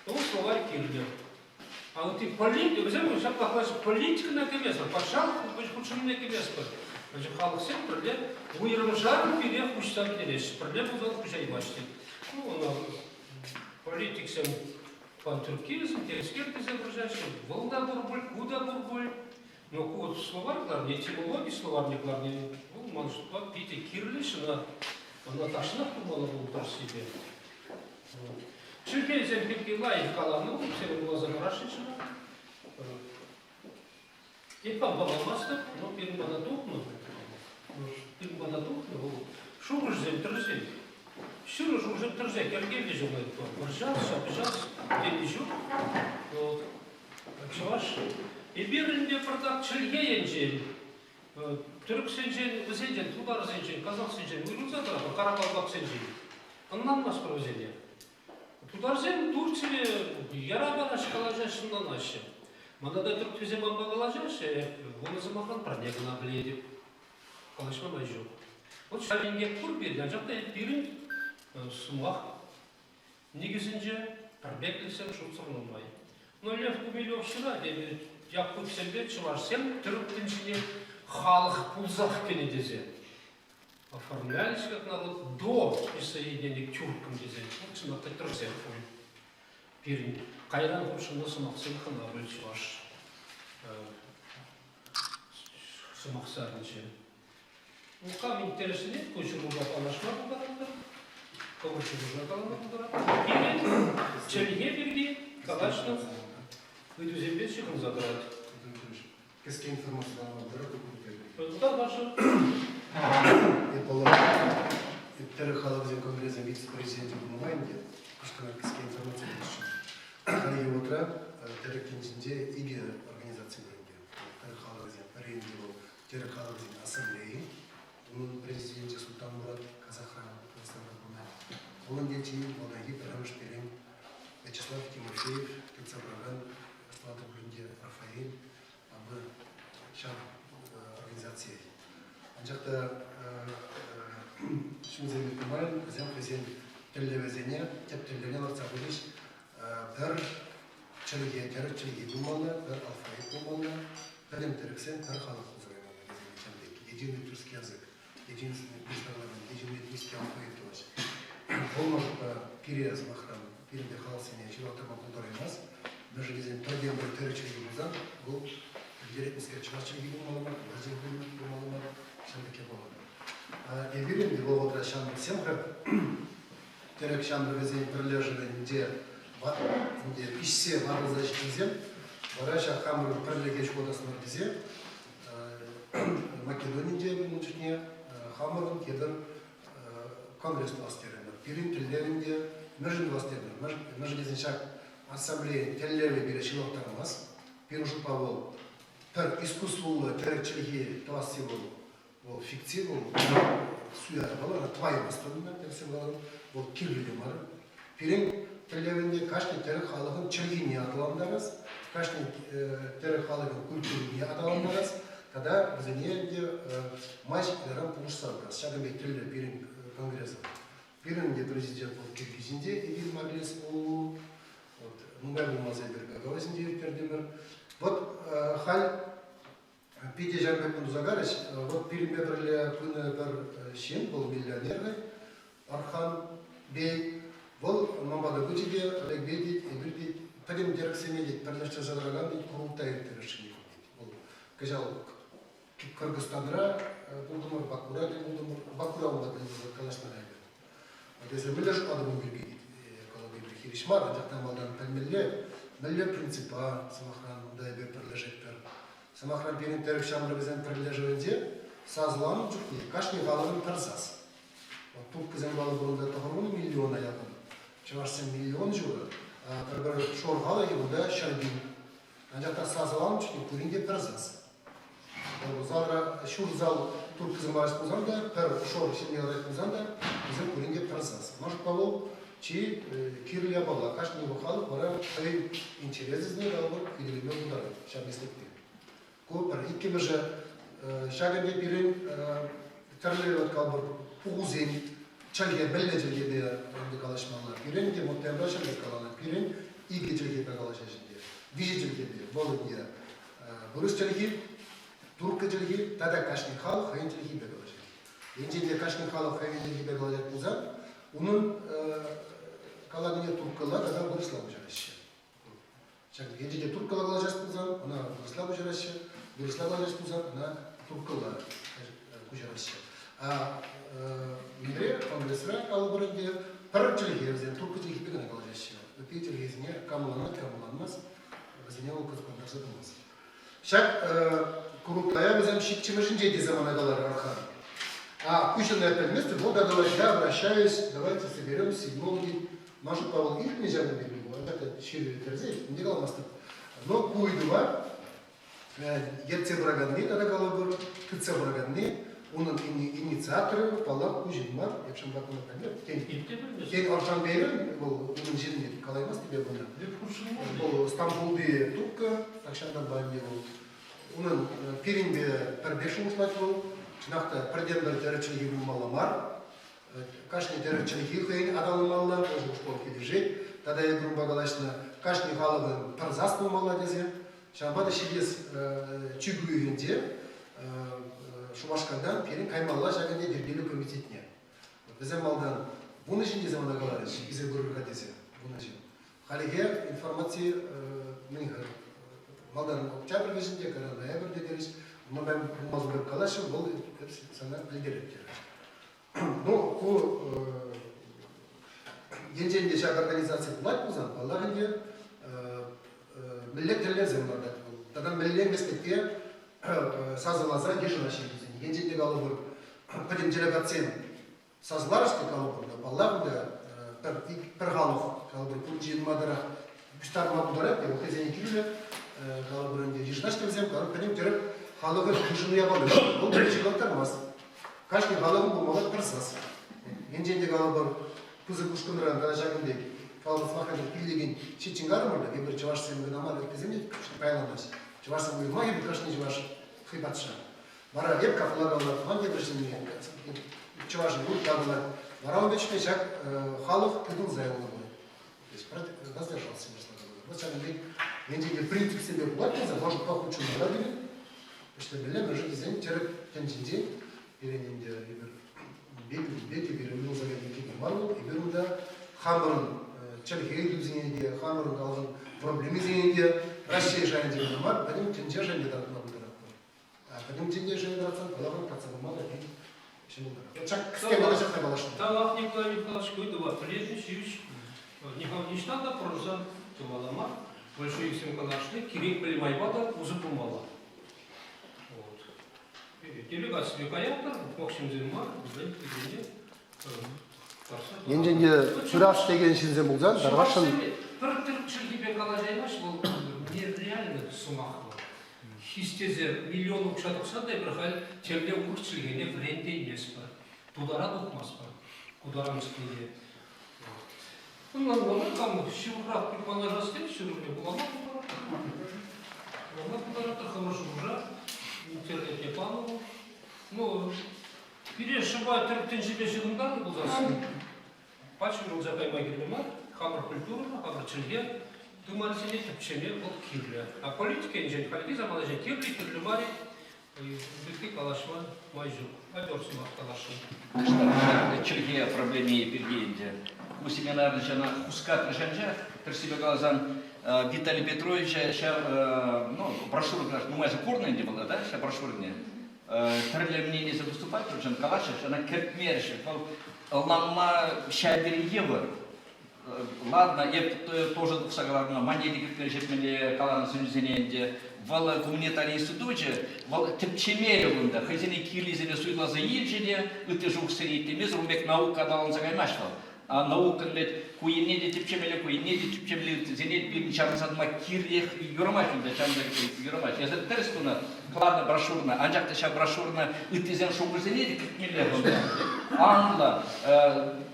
ну, словарь кирлӗ. А ытти политика, вӗсем ҫапла калаҫҫӗ, политикӑна кӗместпӗр, патшалӑх хутшӑнӑвне кӗместпӗр. Значит, халӑхсем пӗрле уйрӑмшар пире хуҫса пӗтереҫҫӗ, пӗрле пулсан хуҫаймаҫҫӗ. Ну, ӑна политиксем пантюркизм, темскер тесе вӑрҫаҫҫӗ. Вӑл та пур пуль, ку та пур пуль. Но ку вот словарь кӑларни, этимологи словарьне кӑларни, вӑл ман шутпа питӗ кирлӗ ӑна, ӑна тахҫанах тумалла пултӑр себе. Чӗлхесем пирки лайӑх каланӑ, сире вуласа парасшӑнччӗ. Эп палламастӑп, но пирӗн пата тухнӑ. Пирӗн пата тухнӑ вӑл шухӑшсем тӗрӗсем. Ҫыру шухӑшӗ тӗрсе кӗркеллӗ ҫулать. Вӑрҫас, ҫапӑҫас тени ҫук. Вот. Чӑваш эпир ӗнтӗ пӑртак чӗлхе енчен тӗрӗксенчен, вӗсенчен, тутарсенчен, казахсенчен уйрӑлса тӑратпӑр, каракалпаксенчен. Ӑнланмастпӑр вӗсене. Тутарсем Турцире яра параҫ калаҫаҫҫӗ, ӑнланаҫҫӗ. Мана та тӗрӗксем манпа калаҫаҫҫӗ, эп вунӑ сӑмахран пӗрне кӑна пӗлетӗп. Калаҫма май ҫук. Вот ҫав инкек пур пирӗн, анчах та пирӗн сӑмах никӗсӗнче пӗрпеклӗхсем шутсӑр нумай. Но Лев Гумилев ҫырать, эпир якутсемпе чӑвашсем тӗрӗк тӗнчине халӑх пулсах кӗнӗ тесе. Оформлялись как народ до присоединения к тюркам тесе. Вот чӑнах та тӗрӗсех пуль. Пирӗн кайран хутшӑннӑ сӑмахсем кӑна пуль чӑваш сӑмахсарӗнче. Ну, кам интересленет, ку ҫырупа паллашма пултаратпӑр, хӑвӑр ҫырупа калама пултаратпӑр. Пирӗн чӗлхе пирки калаҫнӑ ыйтусемпе ҫыхӑнса тӑрать. Кӗске информаци пама пултаратӑп. Тата ваша. Эп паллах, тӗрӗк халӑхӗсен конгресӗн вице-президенчӗ пулнӑ май ӗнтӗ, кӑштах кӗске информаци пулӑшрӗ. Хальхи вӑхӑтра тӗрӗк тӗнчинче икӗ организаци пур ӗнтӗ. Тӗрӗк халӑхӗсен пӗр енче вӑл Тӗрӗк халӑхӗсен ассамблейи, унӑн президенчӗ Султан Мурат Казахран Казахстанра пурӑнать. Вӑл ӗнтӗ чи малтанхи пӗрремӗш пирӗн Вячеслав Тимофеев тытса пыракан Аслатӑ пулин Рафаэль абы ҫав организацие. Анчах та ҫынсем иртнӗ май вӗсем хӑйсен тӗллевӗсене, тӗп тӗллевне лартса хучӗҫ. Пӗр чӗлхе, тӗрӗк чӗлхи пулмалла, пӗр алфавит пулмалла, пӗтӗм тӗрӗксем пӗр халӑх пулса каймалла тесе ҫав пек. Единый тюркский язык, единственный единый этнический алфавит тӑваҫҫӗ. Вӑл мӑшӑрпа пире, сӑмахран, пирӗн халӑхсене ҫырлахтарма пултараймасть. Мӗншӗн тесен пӗртен-пӗр тӗрӗк чӗлхи пулсан, вӑл пӗлтерет чӑваш чӗлхи пулмалла мар, тутар чӗлхи пулмалла мар, ҫав пек япала. Эпир ӗнтӗ вӑл вӑхӑтра ҫамрӑксем-ха тӗрӗк ҫамрӑкӗсен пӗрлешӗвӗнче ӗнтӗ пиҫсе ватӑлса ҫитнисем вара ҫак хамӑрӑн пӗрлӗхе ҫухатас мар тесе Македонинче пулнӑ чухне хамӑрӑн тепӗр конгресс тӑвас терӗмӗр. Пирӗн тӗллев ӗнтӗ мӗншӗн тӑвас терӗмӗр? Мӗншӗн тесен ҫак ассамблея тӗллевӗ пире ҫырлахтармасть. Пирӗн шутпа вӑл пӗр искусствӑллӑ тӗрӗк чӗлхи тӑвасси вӑл вӑл фикци, вӑл суя япала, тӑваймастӑн ӑна, тӗрӗссе каласан, вӑл кирлӗ те мар. Пирӗн тӗллевӗнте кашни тӗрӗк халӑхӑн чӗлхине аталантарас, кашни тӗрӗк халӑхӗн культурине аталантарас тата вӗсене ӗнтӗ май ҫитнӗрен пулӑшса пырас. Ҫакӑн пек тӗллев пирӗн конгресӑн. Пирӗн те президент вӑл Киргизинче Эдил Марлес ОУ. Вот, нумай пулмасан эпир Гагаузинче ирттертӗмӗр. Вот халь питӗ ҫав пек туса карӗҫ. Вот пирӗнпе пӗрле пынӑ пӗр ҫын, вӑл миллионер, Архан Бей. Вӑл ман пата пычӗ те, Олег Бей тет, эпир тет, пӗтӗм тӗрӗксене тет, пӗрлештерсе тӑракан тет, курултай ирттересшӗн тет. Вӑл кӑҫал Кыргызстанра пултӑмӑр, Бакура тӗл пултӑмӑр. Бакура унта калаҫнӑ эпир. Тесе мӗнле шутлатӑн ун пирки экологи пирки хирӗҫ мар, анчах та малтан пӗлмелле, мӗнле принципа, сӑмахран, унта эпир пӗрлешетпӗр. Сӑмахран, пирӗн тӗрӗк ҫамрӑкӗсен пӗрлешӗвӗнче сасӑланӑ чухне кашни халӑхӑн пӗр сас. Вот турккӑсем калӑпӑр унта 90 миллиона яхӑн, чӑвашсем миллион ҫурӑ, пӗр-пӗр шор халӑхӗ унта 100 000. Анчах та сасӑланӑ чухне пурин те пӗр сас. Залра ҫур зал турккӑсем ларас пулсан та, пӗр шор ҫемье ларать пулсан та, вӗсем пурин те пӗр сас. Может, вӑл чи кирлӗ япала. Кашни халӑх вара хӑйӗн интересӗсене калӑпӑр хӳтӗлеме пултарать ҫав меслетпе. Ку пӗр. Иккӗмӗшӗ, ҫакӑн пек пирӗн тӗрлӗ калӑпӑр пухусен чӗлхе, мӗнле чӗлхепе ӗнтӗ калаҫмалла. Пирӗн те Муртенра чӗлхе каланӑ, пирӗн икӗ чӗлхепе калаҫаҫҫӗ ӗнтӗ. Виҫӗ чӗлхепе. Вӑл ӗнтӗ вырӑс чӗлхи, турккӑ чӗлхи тата кашни халӑх хӑйӗн чӗлхипе калаҫать. Енчен те кашни халӑх хӑйӗн чӗлхипе калаҫать пулсан, унӑн каланине турккӑлла тата вырӑсла куҫараҫҫӗ. Ҫак енчен те турккӑлла калаҫас пулсан, ӑна вырӑсла куҫараҫҫӗ, вырӑсла калаҫас пулсан, ӑна турккӑлла куҫараҫҫӗ. А мӗнре конгрессра калӑпӑр ӗнтӗ, пӗр чӗлхе вӗсем турккӑ чӗлхипе кӑна калаҫаҫҫӗ. Ытти чӗлхесене кам ӑнланать, кам ӑнланмасть, вӗсене вӑл кӑсӑклантарса тӑмасть. Ҫак курупкая вӗсем ҫиччӗмӗшӗнче тесе мана каларӗ Архан. А куҫӑн я пӗлместӗп, вӑл та калать, я обращаюсь, давайте соберем седьмого тет. Ман шутпа вӑл иртнӗ ҫавӑн пек анчах та ҫыру кӗрсе ним каламастӑп. Но ку ыйтӑва ертсе пыраканни тата калӑпӑр, тытса пыраканни, унӑн инициаторӗ, паллах, ку ҫын мар, эп ҫамрӑк тен, тен Аршан Бейрен, вӑл унӑн ҫынни, калаймастӑп эп ӑна. Вӑл Стамбулти турккӑ, тахҫантанпа ӗнтӗ вӑл. Унӑн пирӗнпе пӗр пек шухӑшлать вӑл. Чӑнах та пӗртен-пӗр тӗрӗк чӗлхи пулмалла мар. Кашни тӗрӗк чӗлхи хӑйӗн аталанмалла, вӑл шухӑшпа килӗшет. Тата эпир унпа калаҫнӑ кашни халӑхӑн пӗр сас пулмалла тесе. Ҫавӑнпа та ҫитес чӳк уйӑхӗнче Шупашкартан пирӗн каймалла ҫак ӗнтӗ йӗркелӳ комитетне. Вӗсем малтан 10 ҫын тесе мана каларӗҫ, илсе пырӑр-ха тесе 10 ҫын. Хальлӗхе информаци мӗн-ха малтан октябрь вӗҫӗнче, кайран ноябрьте терӗҫ. Нумай пулмасӑр калаҫҫӗ, вӑл сана пӗлтерет терӗ. Ну, ку енчен те ҫак организаци пулать пулсан, паллах ӗнтӗ, мӗнле тӗллевсем лартать вӑл тата мӗнле меслетпе сасӑласа йышӑнаҫҫӗ вӗсене. Енчен те калӑпӑр, пӗтӗм делегатсем сасӑларӗҫ те калӑпӑр та, паллах ӗнтӗ, пӗр, пӗр халӑх калӑпӑр пуринчен нумайтарах пуҫтарма пултарать те, хӑйсене кирлӗ калӑпӑр ӗнтӗ, йышӑнаҫҫӗ вӗсем, пӗтӗм тӗрӗк халӑхӑн йышӑну япали. Вӑл пӗр ҫыхлантармасть. Кашни халӑхӑн пулмалла пӗр сас. Енчен те калӑпӑр, пысӑк ушкӑнран тата ҫакӑн пек калӑпӑр сӑмахран пиллекен ҫиччӗн карӑмӑр та, эпир чӑвашсем кӑна мар, ыттисем те пайланаҫҫӗ. Чӑвашсем уйрӑмах эпир кашни чӑваш хӑй патша. Вара эп капла калать, ман тепӗр ҫынни чӑвашӑн урӑхла калать. Вара ун пек чухне ҫак халӑх тытӑнса юлнӑ пулать. То есть воздержался можно сказать. Вот ҫакӑн пек енчен те принципсемпе пулать пулсан, может, похудшему килет. Ӗҫлемелле, мӗншӗн тесен тӗрӗк тӗнчинчен пирӗн ӗнтӗ эпир беки пирӗн юлса кайнӑ мар вӑл, эпир унта хамӑрӑн чӗлхе ыйтусене те, хамӑрӑн халӑхӑн проблемисене те Раҫҫей шайӗнче кӑна мар, пӗтӗм тӗнче шайне тӑратма пултаратпӑр. Пӗтӗм тӗнче шайне тӑратсан, паллах, татса пама та пит ҫӑмӑлтарах. Ҫак кӗске мана ҫакна каласшӑн. Тавах, Николай Николаевич, ыйтӑва пӗлетӗн, ҫивӗч. Николай ниҫта та пӑрӑнса тӑмалла мар. Большевиксем калашле кирек мӗнле майпа та усӑ курмалла. Вот. Делегаципе каятпӑр, укҫӑмсем мар, вӗсен вӗсене Енчен те чураш текен ҫынсем пулсан, тархасшӑн. Пӗр тӗрӗк чӗлхипе калаҫаймасть, вӑл нереально сӑмах вӑл. Хистесе миллион укҫа тӑксан та эпир халь темле урӑх чӗлхене вӗрентейместпӗр. Тутара тухмастпӑр. Кутарамскине. Ӑнланмалла, кам ҫывӑхрах паллашас тет, ҫырӑвне вулама пултаратӑр. Вулама пултаратӑр, хӑвӑр шухӑша интернетне панӑ вӑл. Ну, пире шӑпа тӗрӗк тӗнчипе ҫыхӑнтарнӑ пулсассӑн, пач уйрӑлса кайма кирлӗ мар. Хамӑр культурӑна, хамӑр чӗлхе тымарӗсене тӗпчеме вӑл кирлӗ. А политика енчен хальхи саманасен кирлӗ, кирлӗ мар-и, пирки калаҫма май ҫук. Адёр сӑмах каласшӑн. Кӑштах чӗлхе проблеми пирки ӗнтӗ. Ку семинар ҫана хускатрӗҫ анчах, тӗрӗссипе каласан, Виталий Петрович ҫав ну, брошюра нумайӑшӗ курнӑ ӗнтӗ вӑл, да, ҫав брошюрне. Тӗрлӗ мненисем выступать, причем калаҫҫӗ, ӑна кӗртмерӗҫ. Вӑл ӑнланма ҫав тери йывӑр. Ладно, эп тоже тухса кӑларнӑ, манне те кӗртмелле каланӑ сӗнӳсене ӗнтӗ. Вӑл гуманитари институчӗ, вӑл тӗпчемерӗ кунта, хӑйсене кирлисене суйласа илчӗ те, ытти шухӑшсене итлемесӗр ун пек наука аталанса каймасть вӑл. А наукӑн вӗт ку енне те тӗпчемелле, ку енне те тӗпчемелле, ыттисене пирӗн чарӑнса тӑма кирлех юрамасть унта, чарӑнса юрамасть. Эсӗ тӗрӗс тунӑ, кӑларнӑ брошюрӑна, анчах та ҫав брошюрӑна ыттисен шухӑшӗсене те кӗртмелле кунта. Анлӑ,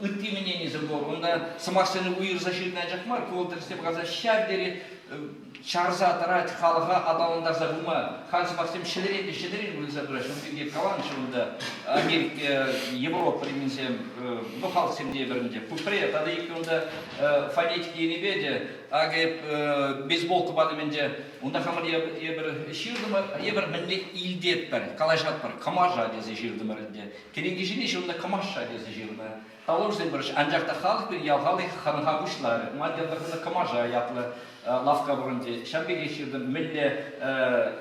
ытти мненисем пур. Унта сӑмахсене уйӑрса ҫырнӑ анчах мар, ку вӑл тӗрӗслесе пӑхса ҫав тери чарса тӑрать халӑха аталантарса пыма. Халь сӑмахсем ҫӗнӗрен те ҫӗнӗрен вырӑнса пыраҫҫӗ. Ун пирки каланӑччӗ унта Америка, Европа римӗнсем, ну, халӑхсем те пӗринче. Пупре тата иккӗ унта фонетика енӗпе те акӑ эп бейсболка патӑм ӗнтӗ. Унта хамӑр эпир ҫыртӑмӑр, эпир мӗнле илтетпӗр, калаҫатпӑр, кӑмаша тесе ҫыртӑмӑр ӗнтӗ. Кӗнеке ҫине ҫырнӑ кӑмаша тесе ҫырнӑ. Тавлашусем пырӗҫ, анчах та халӑх пирӗн ял халӑхӗ хӑнӑха пуҫларӗ. Ман ялта кунта Кӑмаша ятлӑ лавкка пур ӗнтӗ. Ҫав пекех ҫыртӑм, мӗнле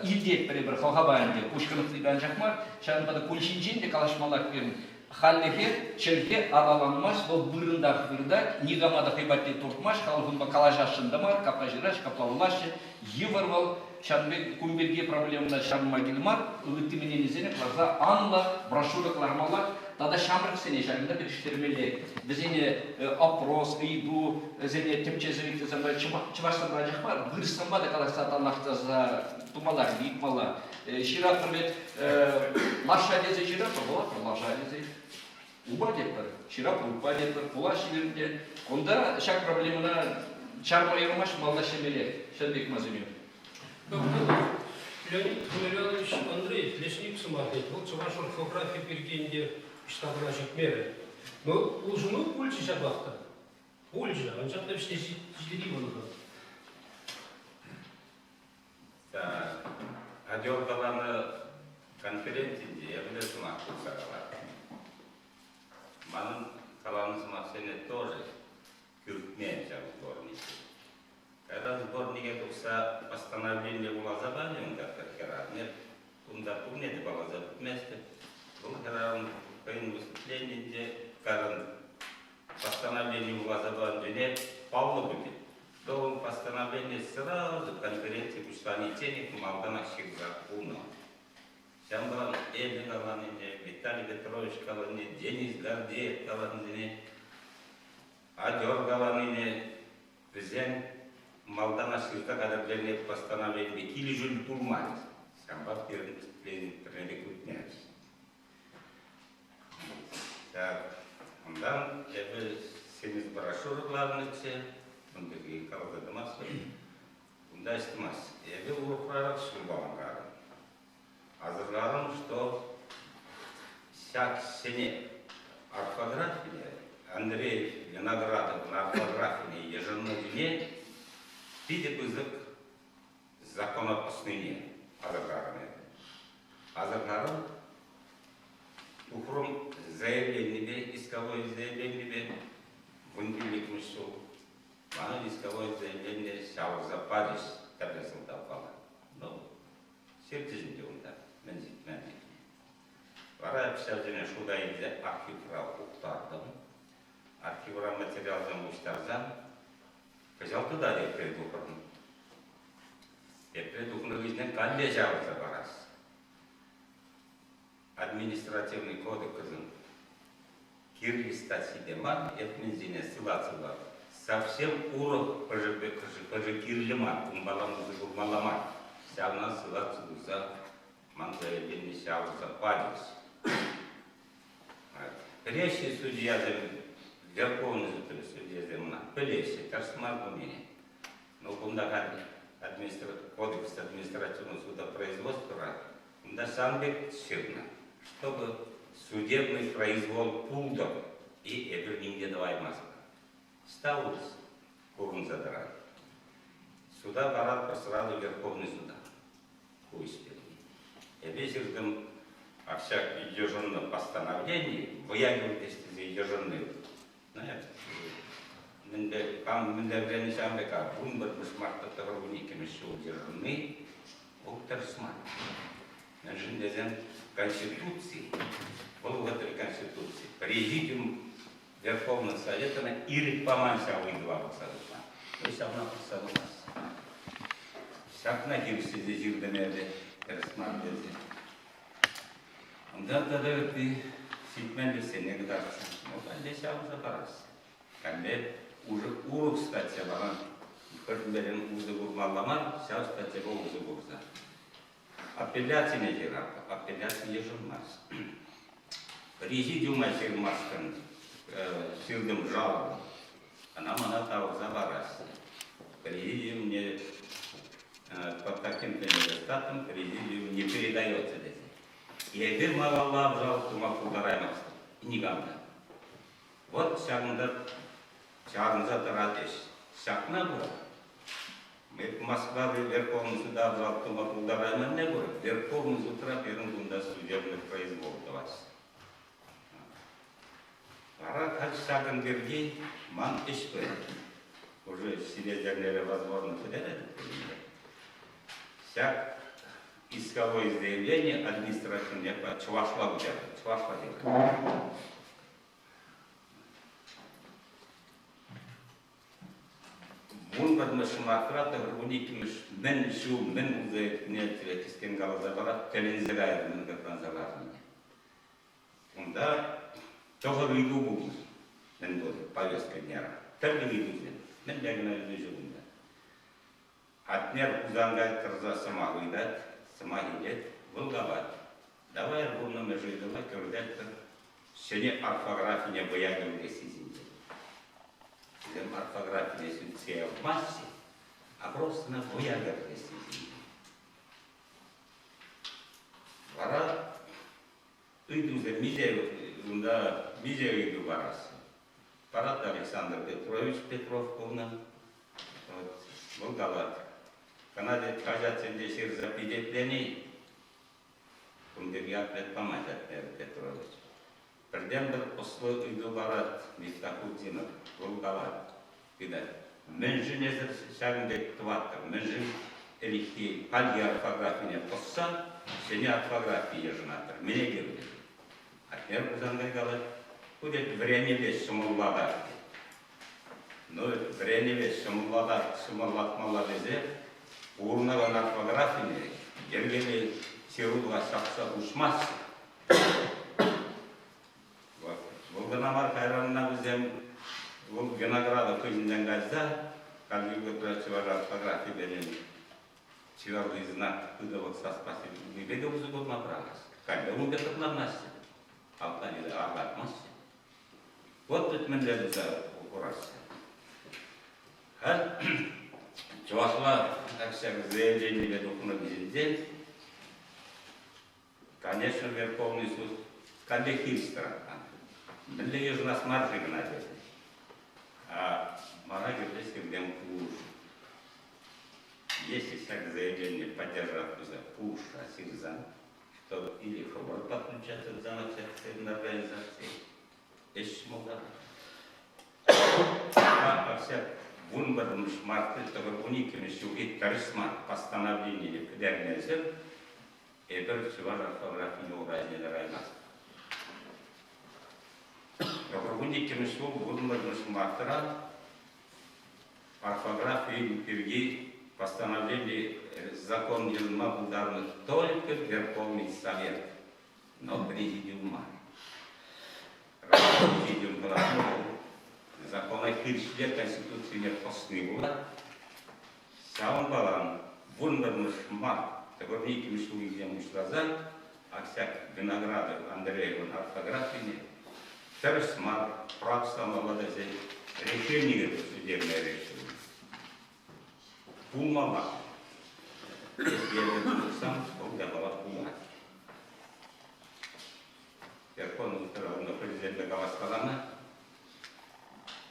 илтетпӗр эпир хӑлхапа ӗнтӗ, куҫ хӑнӑхнипе анчах мар. Ҫавӑнпа та кун ҫинчен те калаҫмаллах пирӗн. Хальлӗхе чӗлхе аталанмасть, вӑл вырӑнтах выртать, никама та хӑй патне туртмасть, халӑх унпа калаҫасшӑн та мар, капла ҫыраҫ, капла вулаҫҫӗ. Йывӑр вӑл, ҫавӑн пек кун пирки проблемӑна ҫаврӑнма кирлӗ мар, ытти мненисене кӑларса анлӑ брошюра кӑлармалла тата ҫамрӑксене ҫакӑнта пӗтӗҫтермелле. Вӗсене опрос, ыйту, вӗсене тӗпчесе ыйтусемпе чӑвашсемпе анчах мар, вырӑссемпе те калаҫса танлаштарса тумалла, ыйтмалла. Ҫыратпӑр вӗт, лаша тесе ҫыратпӑр, вулатпӑр лаша тесе. Упа тетпӗр, ҫыратпӑр упа тетпӗр, пулаҫҫӗ пирӗнте. Кунта ҫак проблемӑна чарма юрамасть, малта ӗҫлемелле. Ҫавӑн пек масемю. Леонид Валерьянович Андреев лесник сӑмахӗ, вӑл чӑваш орфографи пирки ӗнтӗ ӑҫта кӑна ҫитмерӗ. Но улшӑну пулчӗ ҫапах та. Пулчӗ, анчах та вӗҫне ҫитеймӗн-ха. Адёр каланӑ конференцинче эпӗ сӑмах тухса калаттӑм. Манӑн каланӑ сӑмахсене тоже кӳртмен ҫав сборник. Кайран сборнике тухса постановление вуласа панӑ унта пӗр хӗрарӑм. Унта пурне те палласа пӗтместӗп. Вӑл хӗрарӑм хӑйӗн выступленийӗнче кайран постановление вуласа панипе паллӑ пулчӗ. То постановление сразу конференци пуҫланичченех малтанах ҫырса хунӑ. Ҫавӑнпа эпӗ каланине, Виталий Петрович каланине, Денис Гордеев каланине, Адёр каланине вӗсем малтанах ҫырса хатӗрленӗ постановленипе килӗшӳллӗ пулмасть. Ҫавӑнпа пирӗн пӗрне те кӳртмерӗҫ. Так, унтан эпӗ симӗс брошюра кӑларнӑччӗ, ун пирки каласа тӑмастӑп. Унта ӗҫ тӑмасть. Эпӗ урӑхрарах ҫулпаланкарӑм. Асӑрхарӑм, что ҫак ҫӗнӗ орфографине, Андрей Виноградовӑн орфографине йышӑннӑ питӗ пысӑк закона пӑснине асӑрхарӑм эпӗ. Асӑрхарӑм, тухрӑм заявленипе, исковой заявленипе 15-мӗш ҫул. Манӑн исковой заявление ҫавӑрса пачӗҫ тӗрлӗ сӑлтавпала. Ну, ҫырчӗҫ ӗнтӗ унта, мӗн ҫитмен. Вара ҫавсене шута илсе архивра ухтартӑм. Архивра материалсем пуҫтарсан кӑҫал тата тепре тухрӑм. Тепре тухнӑ хыҫҫӑн калле ҫавӑрса парас. Административный кодексӑн кирлӗ статйипе мар, этменсене ссылаться совсем урӑх пӗшӗ кирлӗ мар, унпала усӑ курмалла мар. Ҫавна ссылаться туса ман заявление ҫавӑрса пачӗҫ. Пӗлеҫҫӗ судьясем. Верховный судьясем ӑна пӗлеҫҫӗ, тӗрӗс мар пулнине. Но кунта халь кодекс административного судопроизводства кунта сан пек ҫырнӑ, чтобы судебный произвол пултӑр и эпир ним те тӑваймастпӑр. Сталус курӑнса тӑрать. Суда паратпӑр сразу Верховный суда. Ку ӗҫ пирки. Эпӗ ҫыртӑм ҫак йышӑннӑ постановлени, вӑя кӗртес тесе йышӑнни. Мӗнле, кам мӗнле вӗреннӗ ҫавӑн пек, 11-мӗш марта 92-мӗш ҫул йышӑнни вӑл тӗрӗс мар. Мӗншӗн тесен Конституци, вӑл вӑхӑтри Конституци, Президиум Верховного Совета ирӗк паман ҫав ыйтӑва пӑхса тухма. Вӑл ҫавна пӑхса тухмасть. Ҫакна хирӗҫлесе ҫыртӑм эпӗ, тӗрӗс мар тесе. Унтан тата ытти ҫитменлӗхсене кӑтартса, ну, калле ҫавӑнса параҫҫӗ. Калле уже урӑх статья паран, хӑш-пӗрин усӑ курмалла мар, ҫав статьяпа усӑ курса. Апелляцине ҫыратпӑр, апелляци йышӑнмасть. Президиума ҫырмашкӑн ҫыртӑм жалоба. Ӑна мана тавӑрса параҫҫӗ. Президиум мне по таким-то недостаткам президиум не передается тесе. Эпир малалла обжаловать тума пултараймастӑп. Никам та. Вот ҫакӑнта чарӑнса тӑрать ӗҫ. Ҫакна кура Москвари Верховный суда обжаловать тума пултарайманне кура Верховный судра пирӗн кунта судебный произвол тӑваҫҫӗ. Вара халь ҫакӑн пирки ман ӗҫ пырать. Уже сире возможно пӗтеретӗп пулин Ҫак исковое заявление администрацине чӑвашла куҫарнӑ, чӑвашла ҫырнӑ. 11-мӗш шӑматра 92-мӗш мӗн ҫул мӗн пулса иртнине кӗскен каласа парать, тӗлӗнсе кайрӑм мӗн кӑкланса ларнине. Унта тӑхӑр ыйту пулнӑ. Мӗн пур повестка дня. Тӗрлӗ ыйтусем. Мӗнле кӑна ыйту ҫук унта. Атнер Хусанкай тӑрса сӑмах ыйтать, сӑмах илет, вӑл калать. Давай пурнӑмӗш ыйтӑва кӗртетпӗр. Ҫӗнӗ орфографине вӑя кӗртесси ҫинчен. Вӗсем орфографине сӳтсе явмаҫҫӗ, а просто вӑя кӗртесси ҫинчен. Вара ыйтусем миҫе унта миҫе ыйту параҫҫӗ? Парать Александр Петрович Петров пулнӑ. Вот, вӑл калать. Кӑна тет хаҫатсенче ҫырса пичетлени кун пирки ответ памасть Александр Петрович. Пӗртен-пӗр ӑслӑ ыйту парать Мифтахутдинов. Вӑл калать, ыйтать, мӗншӗн эсӗр ҫакӑн пек тӑваттӑр, мӗншӗн ӗлӗкхи хальхи орфографине пӑсса ҫӗнӗ орфографи йышӑнатӑр, мӗне кирлӗ? Атнер Хусанкай калать, ку тет вӗренӗве ҫӑмӑллатать тет. Ну, вӗренӗве ҫӑмӑллатать, ҫӑмӑллатмалла тесе пурӑнакан орфографине йӗркеллӗ ҫырулӑха ҫапса хуҫмасть. Вӑл кӑна мар, кайран вӗсем вӑл Виноградов хыҫӗнчен кайса хальхи вӑхӑтра чӑваш орфографипе чылай знак хытӑлӑх саспассипе те усӑ курма пӑрахаҫҫӗ. Калле ун пек хӑтланмаҫҫӗ. Алтанӗ аркатмаҫҫӗ. Вот вӗт мӗнле туса хураҫҫӗ. Халь чӑвашла так ҫак заявленипе тухнӑ вӗсенчен Конечно, Верховный суд каллех хирӗҫ тӑратнӑ. Мӗнле йышӑнас мар-ши кӑна тесе. А мана кирлӗ сиртен пулӑшу. Если ҫак заявление поддержать туса пулӑшса ҫырсан, что или хӑвӑр подключаться к самообщественной организации, ӗҫ ҫӑмӑлтарать. Ҫак 11-мӗш мартри 92-мӗш ҫулхи тӗрӗс мар постановленине пӗтермесӗр Эпир чӑваш орфографине урайне тӑраймастпӑр. 92-мӗш ҫул 11-мӗш мартра орфографи пирки постановлени закон йышӑнма пултарнӑ только Верховный Совет, но президиум мар. Президиум кӑларнӑ закона хирӗҫле Конституцине пӑсни пулать. Ҫавӑнпалан 11-мӗш март 92-мӗш ҫулхисем пуҫласа ак ҫак Виноградов Андреевӑн орфографине. Тӗрӗс мар, пӑрахса тесе решение сӳтерме решили. Пулмалла. Эпӗ тухсан вӑл япала пулать. Верховный Петровна президенте калаҫкаланӑ.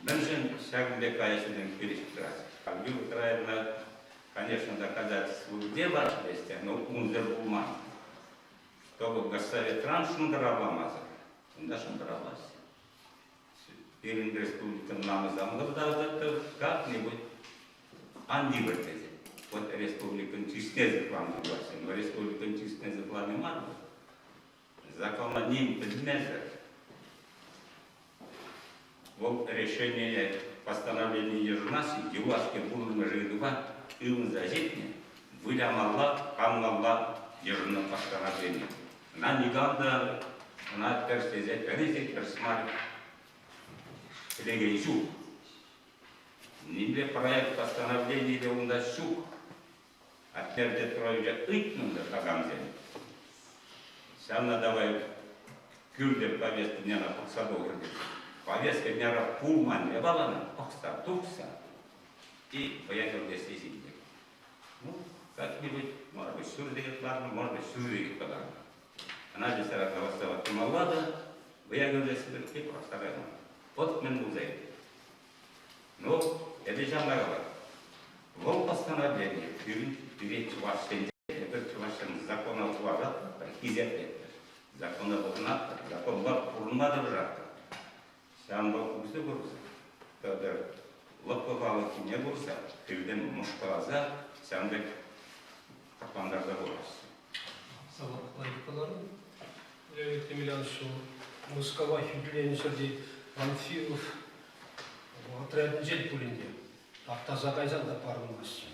Мӗншӗн ҫакӑн пек каяссисем хирӗҫ тӑрать? Юрий Николаевна, конечно, доказательство дела вместе, но унсӑр пулман. Чтобы госсоветран шӑнкӑравламасӑр, унта шӑнкӑравлаҫҫӗ. Пирӗн республикӑн намӑса мӑкӑртатӑп, как-нибудь ан тивӗр тесе. Вот республикӑн чысне сыхланӑ пулаҫҫӗ, но республикӑн чысне сыхлани мар вӑл. Закона ним пӗлмесӗр вӑл решение постановление йышӑнас юлашки пурӑнмӑш ыйтупа ывӑнса ҫитнӗ, вылямалла, канмалла йышӑннӑ постановление. Ӑна никам та ӑна тӗрӗслесе тӗрӗс те тӗрӗс мар пӗлекен ҫук. Нимле проект постановленийӗ те унта ҫук. Атнер Петровича ыйтнӑ та такамсем. Ҫавна давай кӳрте повестка дняна пӑхса тухӑр тесе. Повестка дняра пулман япалана пӑхса тухса и вӑя кӗртесси ҫинче. Ну, как-нибудь, может быть, ҫур сехет ларнӑ, может быть, ҫур сехет кӑларнӑ. Ӑна тесе голосовать тумалла та вӑя кӗртесси пирки пӑрахса кайман. Вот мӗн пулса иртет. Ну, эпӗ ҫавна калатӑп. Вӑл постановление пирӗн пире чӑвашсенче эпир чӑвашсем закона хӑваратпӑр, хисеплетпӗр. Закона пӑхӑнатпӑр, законпа пурӑнма тӑрӑшатпӑр. Ҫавӑнпа усӑ курса, тата лӑпкӑ халӑххине курса, пиртен мӑшкӑласа ҫавӑн пек хӑтлантарса пыраҫҫӗ. Салам каларӑм. Леонид Емельянович Мускава хӳтӗленӗ ҫӗрти Панфилов отрядӗнчен пулин те таптаса кайсан та парӑнмасть.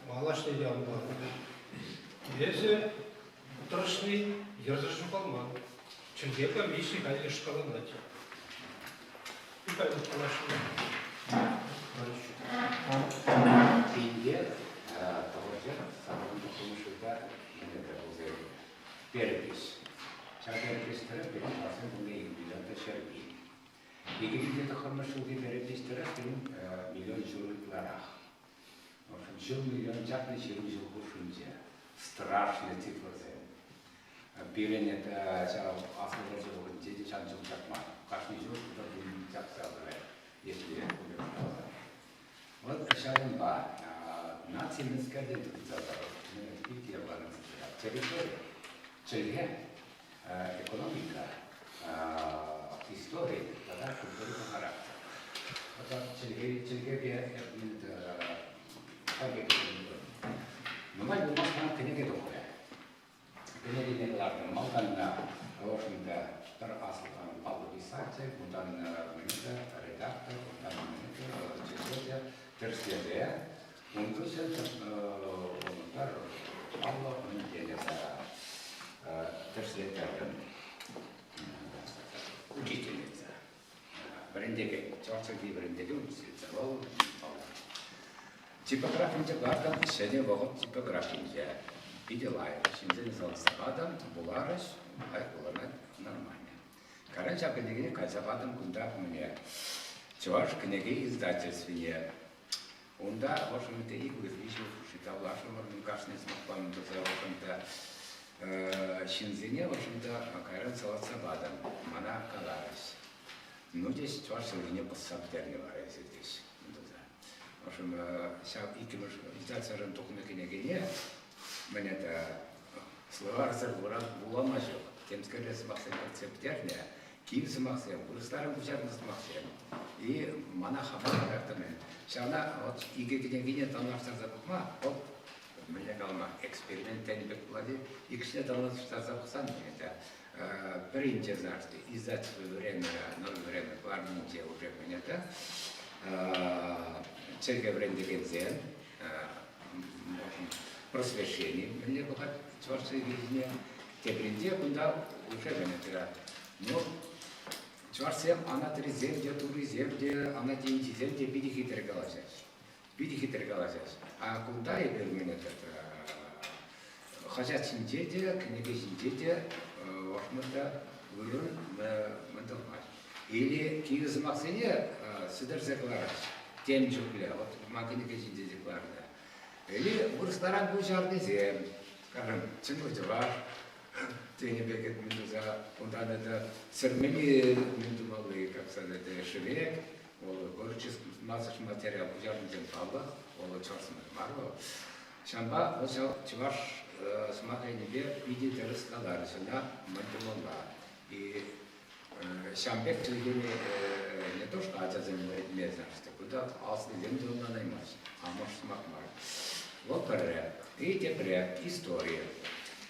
Малашне те ан парӑн. Эсӗ тӑрӑшни йӗрсӗр ҫухалман. Чӗлхе комисси халь йӑшкаланать. Михаил калаҫнӑ. Пинте тӑхӑрҫӑр сакӑрмӗш ҫулта мӗнле пулса иртнӗ. Перепись. Ҫав перепись тӑрӑх пирӗн классем кунта 2 миллион та 100 000. 2009 ҫулхи перепись тӑрӑх пирӗн миллион ҫур ытларах. В общем, ҫур миллион чакнӑ 20 ҫул хушшинче. Страшный цифрӑсем. Пирӗн это ҫав аслӑ вӑрҫӑ вӑхӑтӗнче те ҫав ҫул чакман. Кашни ҫул пӗр чакса пырать, если Вот ҫавӑнпа наци мӗскертен тытӑнса тӑрать. Территори, чӗлхе, экономика, истори тата культура характер. Вот чӗлхе, чӗлхепе нумай пулмасть мана кӗнеке тухрӗ. Кӗнекене кӑлартӑм. Малтан в общем-то, пӗр аслӑ паллӑ писатель, унтан мӗнле редактор, унтан мӗнле тӗрӗслесе, ун хыҫҫӑн пӗр паллӑ мӗн тӗрӗслеттертӗм. Учительница. Вӗрентекен, чӑваш чӗлхи вӗрентекен учительница вӑл паллах. Типографинче лартӑм ҫӗнӗ вӑхӑт типографинче. Питӗ лайӑх. Ҫынсене салатса патӑм, вуларӗҫ, лайӑх вуланать, нормально. Кайран ҫав кӗнекене кайса патӑм кунта мӗне, Чӑваш кӗнеке издательствине. Унта ӑшӑнтӑ ик виҫӗ хушши тавлашрӑмӑр, кашни сӑмахпа туса ӑшӑнтӑ ҫынсене ӑшӑнтӑ кайран салатса патӑм. Мана каларӗҫ. Ну, теҫ, чӑваш чӗлхине пӑсса пӗтернӗ вара эсир, теҫ. Ӑшӑм ҫав иккӗмӗш издательствӑран тухнӑ кӗнекене мӗн это словарьсӑр вулама ҫук. Темскерле сӑмахсем кӗртсе пӗтернӗ, кив сӑмахсем, вырӑсларан куҫарнӑ сӑмахсем. И мана хама кӑтартнӑ. Ҫавна вот икӗ кӗнекене танлаштарса пӑхма, вот мӗнле калама, эксперимент тенӗ пек пулать-и, иккӗшне танлаштарса пӑхсан это пӗринче издательство время, новое время кӑларнинче уже мӗн это чӗлхе вӗрентекенсем просвещени мӗнле пӑхать чӑваш чӗлхи тепринче кунта уже мӗн это ну чӑвашсем анатрисем те турисем те анатинчисем те питӗ хитре калаҫаҫҫӗ питӗ хитре калаҫаҫҫӗ а кунта эпир мӗн это хаҫат ҫинче те кӗнеке ҫинче те вӑхмӑрта вырӑн мӗн. Или кивӗ сӑмахсене сӗтӗрсе кӑлараҫ. Тем чухлӗ. Вот ман кӗнеке ҫинче те кӑларнӑ. Или вырӑсларан куҫарнисем, скажем, чӑнлӑ чӑваш тенӗ пек мӗн туса, унтан это сӗрмелли мӗн тумалли, как сказать, шӗвек, вӑл горческ материал куҫарнисем паллах, вӑл чӑваш сӑмахӗ мар вӑл. Ҫавӑнпа вӑл ҫав чӑваш сӑмах енӗпе питӗ тӗрӗс каларӗҫ, ӑна мӗн тумалла. И Ҫавӑн пек чӗлхене не то что ачасем вӗрентмесӗр, кунта аслисем те ӑнланаймасть, амӑш сӑмах мар. Вӑл пӗрре. И тепре истори.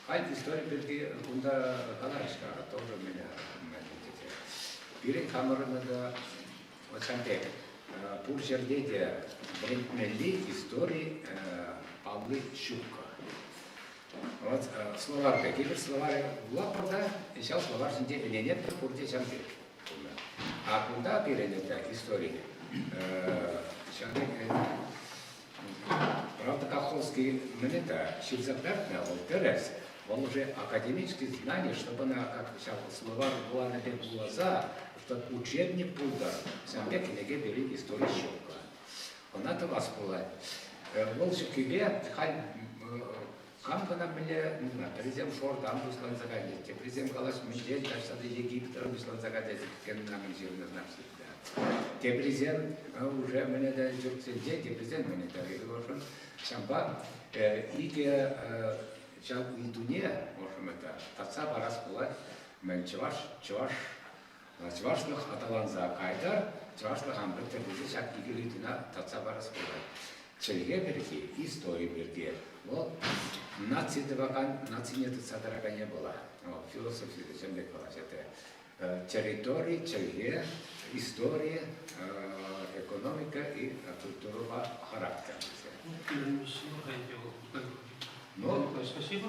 Халь истори пирки кунта каларӗҫ-ха, тоже меня тесе. Пирӗн хамӑрӑн та вот ҫавӑн пек пур ҫӗрте те вӗрентмелли истори палли ҫуккӑ. Вот словарь пек. Эпир словарь вулатпӑр та, ҫав словарь ҫинче ӗненетпӗр пурте ҫав пек пулнӑ. А кунта пирӗн это истори ҫав пек Правда, Каховский мӗн это ҫырса кӑтартнӑ, вӑл тӗрӗс. Вӑл уже академические знания, чтобы она как ҫав словарь вуланӑ пек вуласа, чтобы учебник пултӑр, ҫавӑн пек кӗнеке пирӗн истори ҫуккӑ. Ӑна тӑвас пулать. Вӑл ҫуккипе халь кам кӑна мӗнле, пӗрисем шортан пуҫланса кайнӑ, теприсем калаҫ мӗнле таҫта та Египетран пуҫланса кайнӑ мӗн ҫырнӑ значит. Теприсем уже мӗне те тюрксенче, теприсем мӗне те ӑшӑн. Ҫавӑнпа икӗ ҫав ыйтуне, в это, татса парас пулать. Мӗн чӑваш, чӑваш Чӑвашлӑх аталанса кайтӑр, чӑвашлӑх ан пӗттӗр тесе ҫак икӗ ыйтуна татса парас пулать. Чӗлхе пирки, истори пирки вӑл наци тӑвакан, нацине тытса тӑракан япала. Философи ҫавӑн пек калаҫать. Территори, чӗлхе, истори, экономика и культурӑпа характер тесе. Ну, спасибо.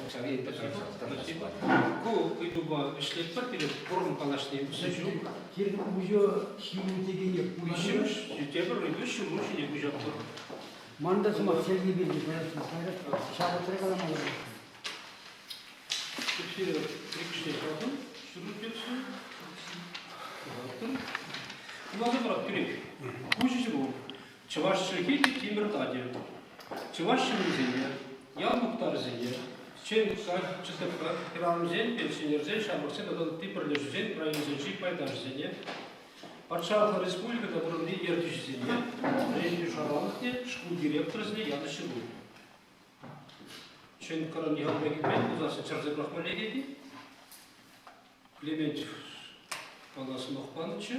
Спасибо. Ку ыйтупа ӗҫлетпӗр пире форум калаҫни усӑ ҫук. Кирӗн уҫӑ ҫыру текене Виҫҫӗмӗш тепӗр ыйту ҫыру ҫине куҫатпӑр. Ман та сӑмах Сергей пирки ҫавӑтса каламалла. Эфир иккӗшне патӑм, ҫыру текстӗ. Вуласа парать тӳрех. Куҫӗ ҫыру. Чӑваш чӗлхи те тимӗр татӗ. Чӑваш ҫыннисене, ял мухтарӗсене, ЧНК, хӗрарӑмсен, пенсионерсен, ҫамрӑксен тата ытти пӗрлешӳсен районсенчи пайташӗсене, патшалӑх республика тата вырӑнти ертӳҫисене, вӗрентӳ шалалӑхне, шкул директорӗсене янӑ ҫыру. ЧНКран никам килмен пулсассӑн чӗрсе пӑрахма лекет-и? Клементьев мана сӑмах панӑччӗ,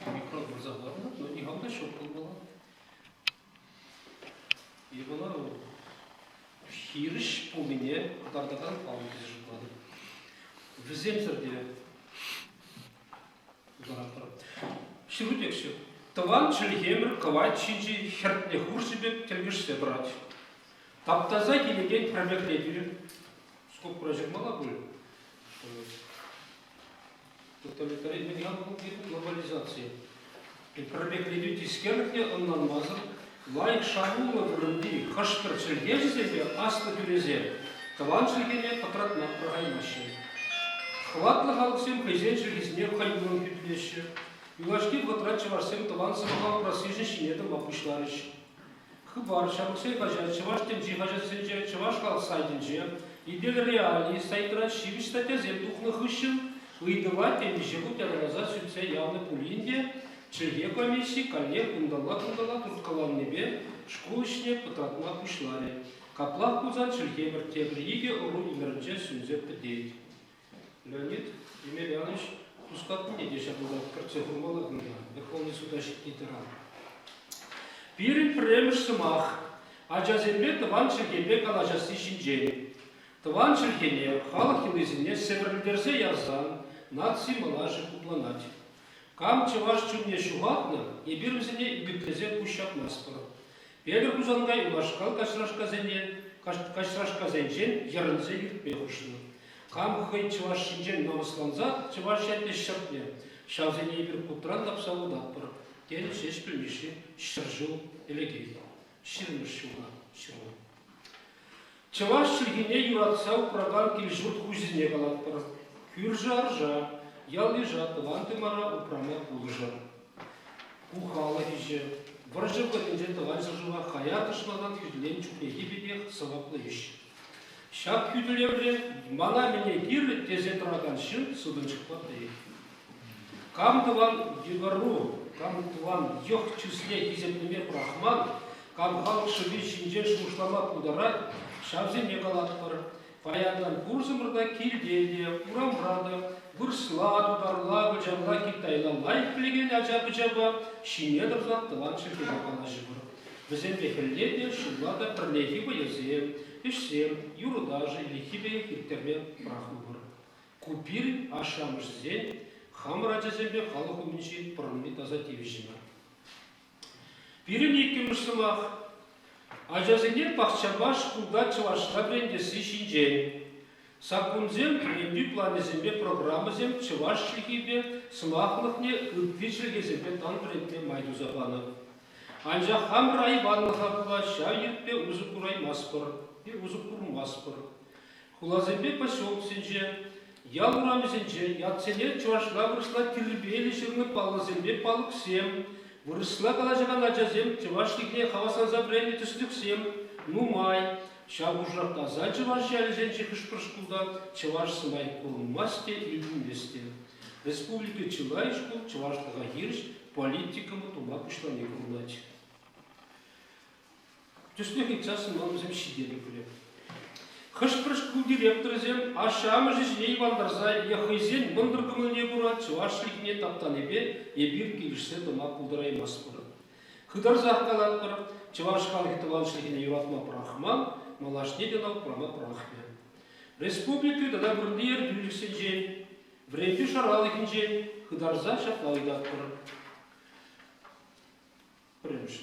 микрон пырса хӑварнӑ, но никам та ҫук пулмалла. Эпӗ ӑна хирӗҫ пулнине кӑтартакан паллӑ тесе шутлатӑп. Вӗсемсӗр те пултаратпӑр. Ҫыру тексчӗ. Тӑван чӗлхемӗр кӑвайт ҫинчи хӗртнӗ хурҫӑ пек тӗлкӗшсе тӑрать. Таптаса килекен пӗрлӗхлетӳ скобкӑра ҫырмалла пуль. Тоталитаризм глобализаци. Пӗрпеклетӳ тискерлӗхне ӑнланмасӑр лайӑх шануллӑ вырӑнти хӑш-пӗр чӗлхеҫӗсемпе аслӑ тӳресем тӑван чӗлхене пӑтратма пӑрахаймаҫҫӗ. Хӑватлӑ халӑхсем хӑйсен чӗлхисене хӑюллӑн хӳтӗлеҫҫӗ. Юлашки вӑхӑтра чӑвашсем тӑван сӑмаха упрассишӗн ҫине тӑма пуҫларӗҫ. Хыпар, Ҫамрӑксен хаҫат, Чӑваш тӗнчи хаҫатсенче, Чӑваш халӑх сайтӗнче, Идел Реалии сайтра ҫивӗч статьясем тухнӑ хыҫҫӑн ыйтӑва темиҫе хут ятарласа сӳтсе явнӑ пулин те чӗлхе комисси каллех унталла-кунталла турткаланнипе шкул ӗҫне пӑтратма пуҫларӗ. Каплах пулсан чӗлхемӗр тепӗр икӗ ӑру ӗмӗрӗнче сӳнсе пӗтет. Леонид Емельянович хускатнине те ҫакӑнта кӗртсе хумалла кунта, Верховнӑй суда ҫитни таран. Пирӗн пӗрремӗш сӑмах ачасемпе тӑван чӗлхепе калаҫасси ҫинчен. Тӑван чӗлхене, халӑх йӑлисене сӗвӗрӗлтерсе ярсан наци малашӗ хупланать. Кам чӑваш чунне ҫухатнӑ, эпир вӗсене ӳкӗтлесе пуҫ ҫапмастпӑр. Петӗр Хусанкай унашкал каҫрашкасене каҫрашкасенчен йӗрӗнсе иртме хушнӑ. Кам хӑй чӑваш ҫинчен намӑсланса чӑваш ятне ҫӗртнӗ, ҫавсене эпир кутран тапса утатпӑр, тенӗ Ҫеҫпӗл Мишши ҫӗршыв ӗлӗкех ҫирӗммӗш ҫулта ҫырнӑ. Чӑваш чӗлхине юратса упракан кил-ҫурт хуҫисене калатпӑр. Кӳршӗ-арша. Ял-йыша тӑван тымара упрама пулӑшӑр. Ку халӑх ӗҫӗ вӑрҫӑ вӑхӑтӗнче Тӑван ҫӗршыва хаяр тӑшмантан хӳтӗленӗ чухнехи пекех сӑваплӑ ӗҫ. Ҫак хӳтӗлевре мана мӗне кирлӗ тесе тӑракан ҫын сутӑнчӑкпа пӗрех. Кам тӑван йывӑру, кам тӑван йӑх чысне хисеплеме пӑрахман, кам халӑх шӑпи ҫинчен шухӑшлама пултарать, ҫавсене калатпӑр. Паянтан пурсӑмӑр та килте те, урамра та вырӑсла, тутарла, вӑчарла, китайла лайӑх пӗлекен ача-пӑчапа ҫине тӑрсах тӑван чӗлхепе калаҫӑпӑр. Вӗсемпе хӗлле те, ҫулла та пӗрлехи вӑйӑсем, ӗҫсем, юрӑ-ташӑ ӗлӗкхи пекех ирттерме пӑрахмӑпӑр. Ку пирӗн ашшӗ-амӑшӗсен, хамӑр ачасемпе халӑх умӗнчи пӑрӑнми таса тивӗҫӗмӗр. Пирӗн иккӗмӗш сӑмах ачасене пахчапа шкулта чӑвашла вӗрентесси ҫинчен. Саккунсем, вӗрентӳ планӗсемпе программӑсем чӑваш чӗлхипе сӑмахлӑхне ытти чӗлхесемпе тан вӗрентме май туса панӑ. Анчах хамӑр айванлӑха пула ҫав йӗркепе усӑ кураймастпӑр, усӑ курмастпӑр. Хуласемпе поселоксенче, ял урамӗсенче ятсене чӑвашла-вырӑсла тирпейлӗ ҫырнӑ паллӑсемпе палӑксем, вырӑсла калаҫакан ачасем чӑваш чӗлхине хавасланса вӗреннӗ тӗслӗхсем нумай. Ҫав хушӑрах таса чӑваш ялӗсенчи хӑш-пӗр шкулта чӑваш сӑмахӗ курӑнмасть те, илтӗнмест те. Республика чылай шкул чӑвашлӑха хирӗҫ политика тума пуҫлани курӑнать. Тӗслӗх ыйтсассӑн вӑл вӗсем ҫителӗклӗ. Хӑш-пӗр шкул директорӗсем ашшӗ-амӑшӗ ҫине йӑвантарса е хӑйсен мӑнтӑр кӑмӑлне кура чӑваш чӗлхине таптанипе эпир килӗшсе тӑма пултараймастпӑр. Хытарсах калатпӑр, чӑваш халӑхӗ тӑван чӗлхене юратма пӑрахман, малашне те ӑна упрама пӑрахмӗ. Республика тата вырӑнти ертӳлӗхсенчен, вӗрентӳ шаралӑхӗнчен хытарса ҫапла ыйтатпӑр. Пӗрремӗш.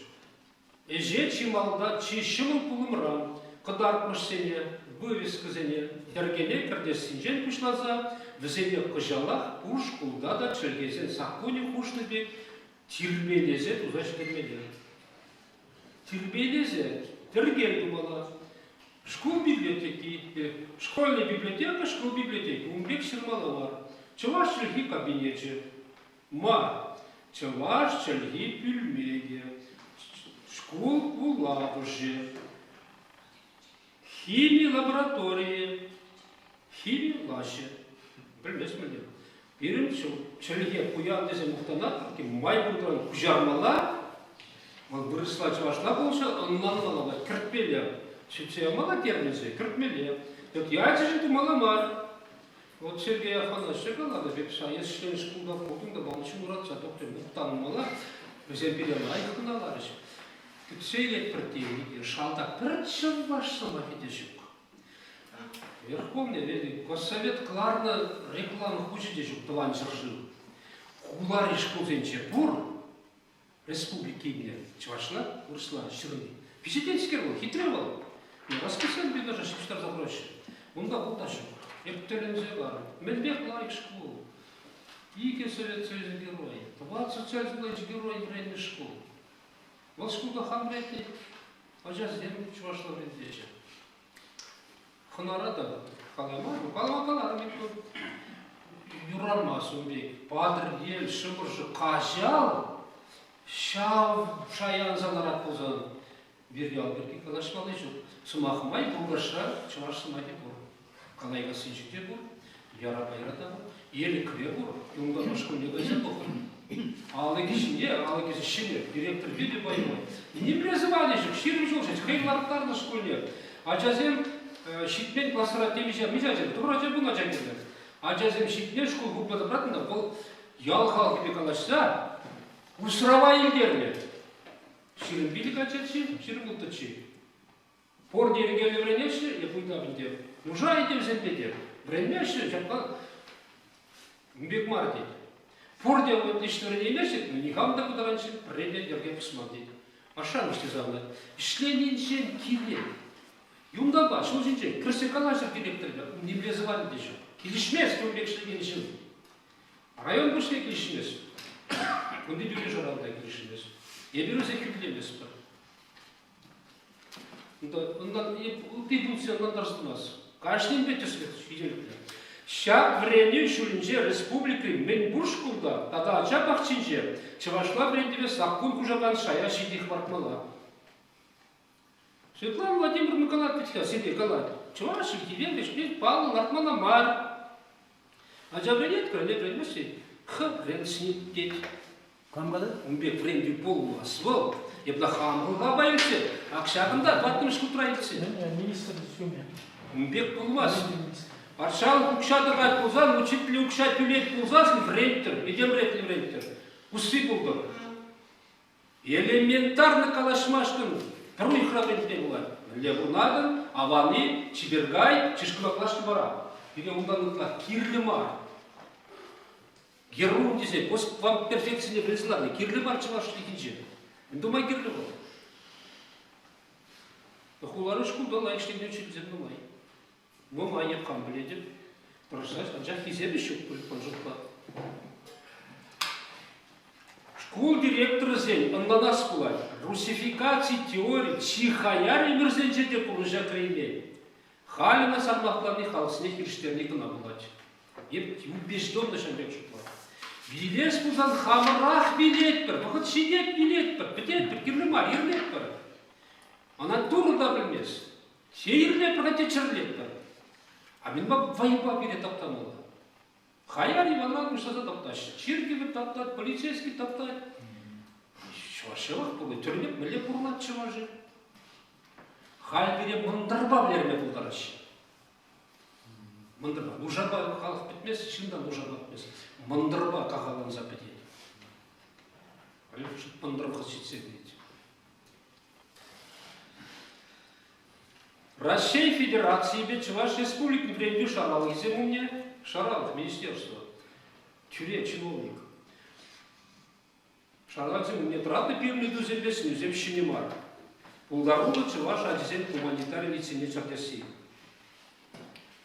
Ӗҫе чи малтан чи ҫӑмӑл пулӑмран кӑтартмӑшсене, вывескӑсене йӗркене кӗртессинчен пуҫласа вӗсене кӑҫалах пур шкулта та чӗлхесен саккунӗ хушнӑ пек тирпейлесе туса ҫитермелле. Тирпейлесе тӗркем тумалла. Шкул библиотеки, школьная библиотека, шкул библиотеки ун пек ҫырмалла мар. Чӑваш чӗлхи кабинечӗ. Ма чӑваш чӗлхи пӳлмекӗ, шкул вулавӑшӗ, хими лабораторийӗ, хими лаҫӗ. Пӗлмест мӗнле. Пирӗн чӗлхе пуян тесе мухтанатпӑр, май пултаран куҫармалла, вӑл вырӑсла чӑвашла пулса ӑнланмалла, кӗртмелле. Сӳтсе ямалла терминсене, кӗртмелле. Ячӗшӗн тумалла мар. Вот Сергей Афанасьевич каланӑ пек, эс ӗҫленӗ шкулта пултӑн та ман чун ыратса тухрӗ, мухтанмалла. Вӗсем пире лайӑх хӑналарӗҫ. Кӗтсе илетпӗр тенӗ шалта пӗр чӑваш сӑмахӗ те ҫук. Верховный Госсовет кӑларнӑ реклама хучӗ те ҫук тӑван ҫӗршыв. Хулари шкулсенче пур, республикине чӑвашла, вырӑсла ҫырни. Пичетленскер вӑл, хитре вӑл. Расписание даже ҫыпҫӑтарса хураҫҫӗ. Унта вӑл та ҫук. Эп тӗлӗнсе ларӑм. Мӗнлех лайӑх шкул. Икӗ Совет Союзӗн геройӗ, тӑват социализмла герой вӗреннӗ шкул. Вӑл шкулта хам вӗрентнӗ ачасем чӑвашла вӗрентеҫҫӗ. Хӑнара та калама, калама каларӑм эп юрамасть ун пек. Патӑрьел, Шӑмӑршӑ, Каҫал ҫав шая анса ларать пулсан вирьял пирки калаҫмалли ҫук. Сӑмах май Муркашра чӑваш сӑмахӗ пур. Калайкассинче те пур, Ярапайра та пур, Элӗкре пур. Юнкапа шкулне кайса пӑхӑр. Алӑкӗ ҫине, алӑкӗ ҫӗнӗ, директор питӗ боевой. Нимле сӑмахӗ ҫук, 20 ҫул ҫеҫ хӑй ларттарнӑ шкулне. Ачасем ҫитмен класра темиҫе, миҫе ача, тӑвӑр ача пулнӑ ача кирлӗ. Ачасем ҫитмен шкул хупма тапратнӑ та вӑл ял халӑхӗпе калаҫса усрава илтернӗ. 25 ачаччӗ, 26-ччӗ. Пурте йӗркеллӗ вӗренеҫҫӗ, эп ыйтап ӗнтӗ. Нуша этемсемпе те вӗренмеҫҫӗ, ҫапла ун пек мар тет. Пурте отлично вӗренеймеҫҫӗ, но никам та кутаранччен пӗрре те йӗрке пӑсман тет. Ашшӗ-амӑш те савӑнать. Ӗҫленинчен килет. Юнтапа ҫул ҫинче кӗрсе калаҫӑр директорпа, нимле звани те ҫук. Килӗшмест ун пек ӗҫлекен ҫын. Район пуҫлӑхӗ килӗшмест. Кунти тӳре-шара та килӗшмест. Эпир вӗсене хӳтӗлеместпӗр. Унтан ытти пунктсем ӑнлантарса тӑмасть. Кашнинпе тӗслӗх ҫителӗклӗ. Ҫак вӗренӳ ҫулӗнче республикӑри мӗнпур шкулта тата ача пахчинче чӑвашла вӗрентӗве саккун хушакан шая ҫити хӑпартмалла. Светлана Владимировна калать вӗт-ха, сире калать, чӑваш чӗлхипе вӗҫне паллӑ лартмалла мар. Ача вӗренет, кӗрне вӗренмест-и? Хрен тет. Кам калать? Ун пек вӗрентӳ пулмас вӑл. Эпӗ хам хӑлхапа илтсе, ак ҫакӑнта тӑваттӑмӗш хутра илтсе. Министр ҫумӗ. Ун пек пулмасть. Патшалӑх укҫа тӑкать пулсан, учитель укҫа тӳлет пулсассӑн вӗренттӗр, этемретлӗ вӗренттӗр. Усси пултӑр. Элементарно калаҫмашкӑн пӗр уйӑхра вӗрентме пулать. Мӗнле пурӑнатӑн, аван-и, чипер кай, чышкӑлаклашнӑ вара. Пире унтан ытла кирлӗ мар. Герой тесе вам перфекцине пӗлсе ларни кирлӗ мар чӑваш чӗлхинче. Мӗн тума кирлӗ вӑл? Хулари шкулта лайӑх ӗҫлекен учительсем нумай. Нумай эп хам пӗлетӗп. Тӑрӑшать, анчах хисепӗ ҫук пуль ман шутпа. Шкул директорӗсен ӑнланас пулать, русификаци теори чи хаяр ӗмӗрсенче те пурнӑҫа кӗреймен. Халь ӑна сармахлани халӑхсене хирӗҫтерни кӑна пулать. Эп убежденно ҫав пек шутлап. Вилес пулсан хамӑрах вилетпӗр, вӑхӑт ҫитет вилетпӗр, пӗтетпӗр, кирлӗ мар, ирлетпӗр. Ӑна Турӑ та пӗлмест. Те ирлетпӗр, те чӗрлетпӗр. А мӗнпа вӑйпа пире таптамалла? Хаяр Ивана пуҫласа таптаҫҫӗ. Чиркӗве таптать, полицейский таптать. Чӑваш пулать, тӗрмек мӗнле пурӑнать чӑвашӗ? Халь пире мӑнтӑрпа вӗлерме пултараҫҫӗ. Мӑнтӑрпа. Нушапа халӑх пӗтмест, ҫын та нушапа пӗтмест. Мӑнтӑрпа кахалланса пӗтет. Мӑнтӑр вӑхӑт ҫитсе килет. Раҫҫей Федерацийӗпе Чӑваш Республикин вӗрентӳ шаралӑхӗсем умне Шаралӑх министерство, тӳре чиновник. Шаралӑхсем умне тӑратнӑ пирӗн ыйтусемпе сӗнӳсем ҫӗнӗ мар. Пултаруллӑ чӑваш ачисен гуманитари лицейне чӗртесси.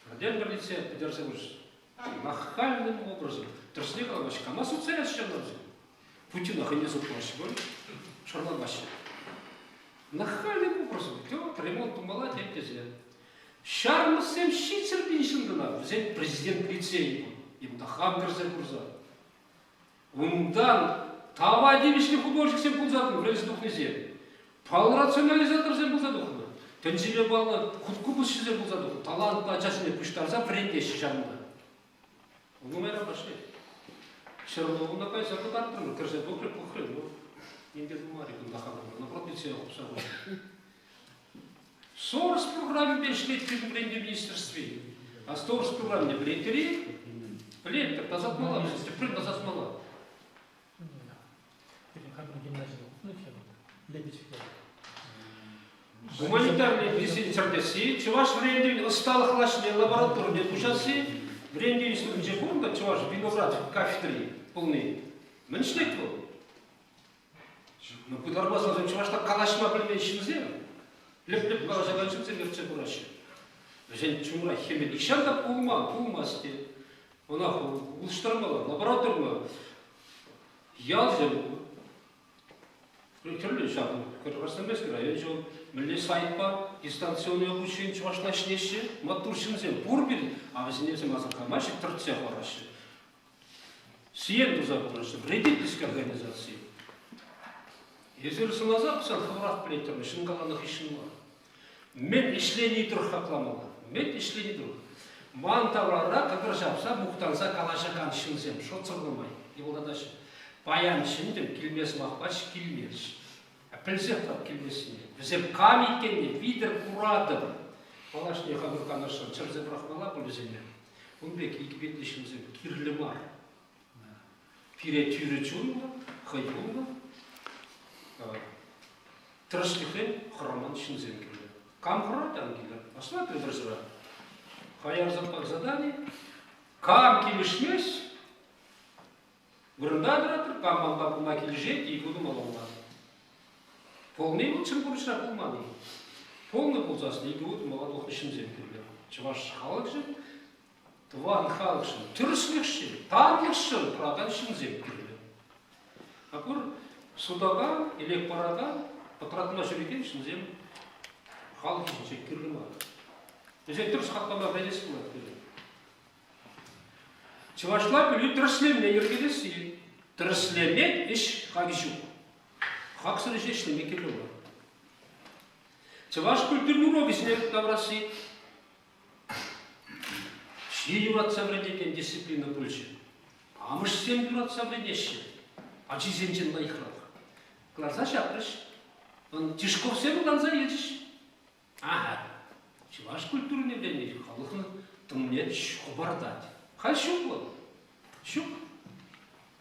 Пӗртен-пӗр лицей пӗтерсе пырӗҫ. Нахальным образом. Тӗрӗсне каламаҫҫӗ. Кама сутса яраҫҫӗ ҫавна Путина хӑйне сутмаҫҫӗ пуль, шарламаҫҫӗ. Нахальным образом вот ремонт тумалла тем тесе. Ҫармӑссем ҫитсӗр пин ҫын кӑна, вӗсен президент лицейӗ пур. Им хам кӗрсе курса. Унтан тава тивӗҫлӗ художниксем пулса тухнӑ, вӗренсе тухнисем. Паллӑ рационализаторсем пулса тухнӑ. Тӗнчипе паллӑ хуткупӑсҫӑсем пулса тухнӑ. Талантлӑ ачасене пуҫтарса вӗрентеҫҫӗ ҫавӑнта. Нумайран пошли. Все равно унта кайса кӑтартрӑмӑр, кӗрсе тухрӗ, пӑхрӗ, ну, ним те тумарӗ кунта хамӑр. Наоборот, лицея хупса хучӗ. Сорос программипе ӗҫлет вӗрентӳ министерстви. А Сорос программине пӗлетӗр-и? Пӗлетӗр, тасатмалла, тӗпрен тасатмалла. Гуманитарный лицей чӗртесси, чӑваш вӗрентӗвӗн ӑсталӑх класне лабораторине куҫасси, вӗрентӳ институтӗнче пур-ха чӑваш виноград кафедри пулни. Мӗн ӗҫлет вӑл? Ну, пытармасан чӑвашла калаҫма пӗлмен ҫынсем, лӗп-лӗп калаҫакан ҫынсем ертсе пыраҫҫӗ. Вӗсен чунра хӗмӗ нихҫан та пулман, пулмасть те. Ӑна улӑштармалла, лабораторна ялсем тӗрлӗ ҫав Красноармейски районӗнче вӑл мӗнле сайтпа дистанционный обучение чӑвашла ӗҫлеҫҫӗ, маттур ҫынсем пур пирӗн, а вӗсене вӗсем асӑрхамаҫҫӗ, тӗртсе хӑвараҫҫӗ. Сиен туса пыраҫҫӗ. Вредительски организаци. Эсир сӑнаса пӑхсан хӑвӑрах пӗлетӗр, ҫын каланӑ хыҫҫӑн мар. Мӗн ӗҫлени тӑрӑх хакламалла. Мӗн ӗҫлени тӑрӑх. Ман таврара кӑкӑр ҫапса мухтанса калаҫакан ҫынсем шутсӑр нумай йӑпӑлтатаҫҫӗ. Паян чӗнтӗм, килме сӑмахпа килмерӗҫ. Пӗлсех тӑрап килмессине. Вӗсем кам иккенне витӗр куратӑп. Малашне хамӑр канашран чӗрсе пӑрахмалла пуль вӗсене. Ун пек икӗпитлӗ ҫынсем кирлӗ мар. Пире тӳрӗ чунлӑ, хӑюллӑ, тӗрӗслӗхрен хӑраман ҫынсем кирлӗ. Кам хӑрать, ан килӗр. Асла вӑрҫӑра. Хаяр задани. Кам килӗшмест, вырӑнта тӑратӑр, кам манпа пулма килӗшет, икӗ малалла. Полни вӑл чӑн пурнӑҫра пулман-и? Полнӑ пулсассӑн икӗ утӑм мала тухнӑ ҫынсем кирлӗ. Чӑваш халӑхӗшӗн, тӑван халӑхшӑн, тӗрӗслӗхшӗн, танлӑхшӑн тӑракан ҫынсем кирлӗ. А пур сутакан, элек паракан, пӑтратма ҫӳрекен ҫынсем халӑх ӗҫӗнче кирлӗ мар. Вӗсен тӗрӗс хаклама вӗренес пулать пирӗн. Чӑвашла пӗлӳ тӗрӗслевне йӗркелесси. Тӗрӗслемен ӗҫ хакӗ ҫук. Хаксӑр ӗҫе ӗҫлеме кирлӗ мар. Чӑваш культурин урокӗсене тавӑрасси. Чи юратса вӗрентекен дисциплина пулчӗ. Амӑшсем юратса вӗренеҫҫӗ. Ачисенчен лайӑхрах. Кӑларса ҫапрӗҫ. Тишковсем ӑнланса илчӗҫ. Аха, чӑваш культурине вӗренни халӑхӑн тӑнне хӑпартать. Халь ҫук вӑл. Ҫук.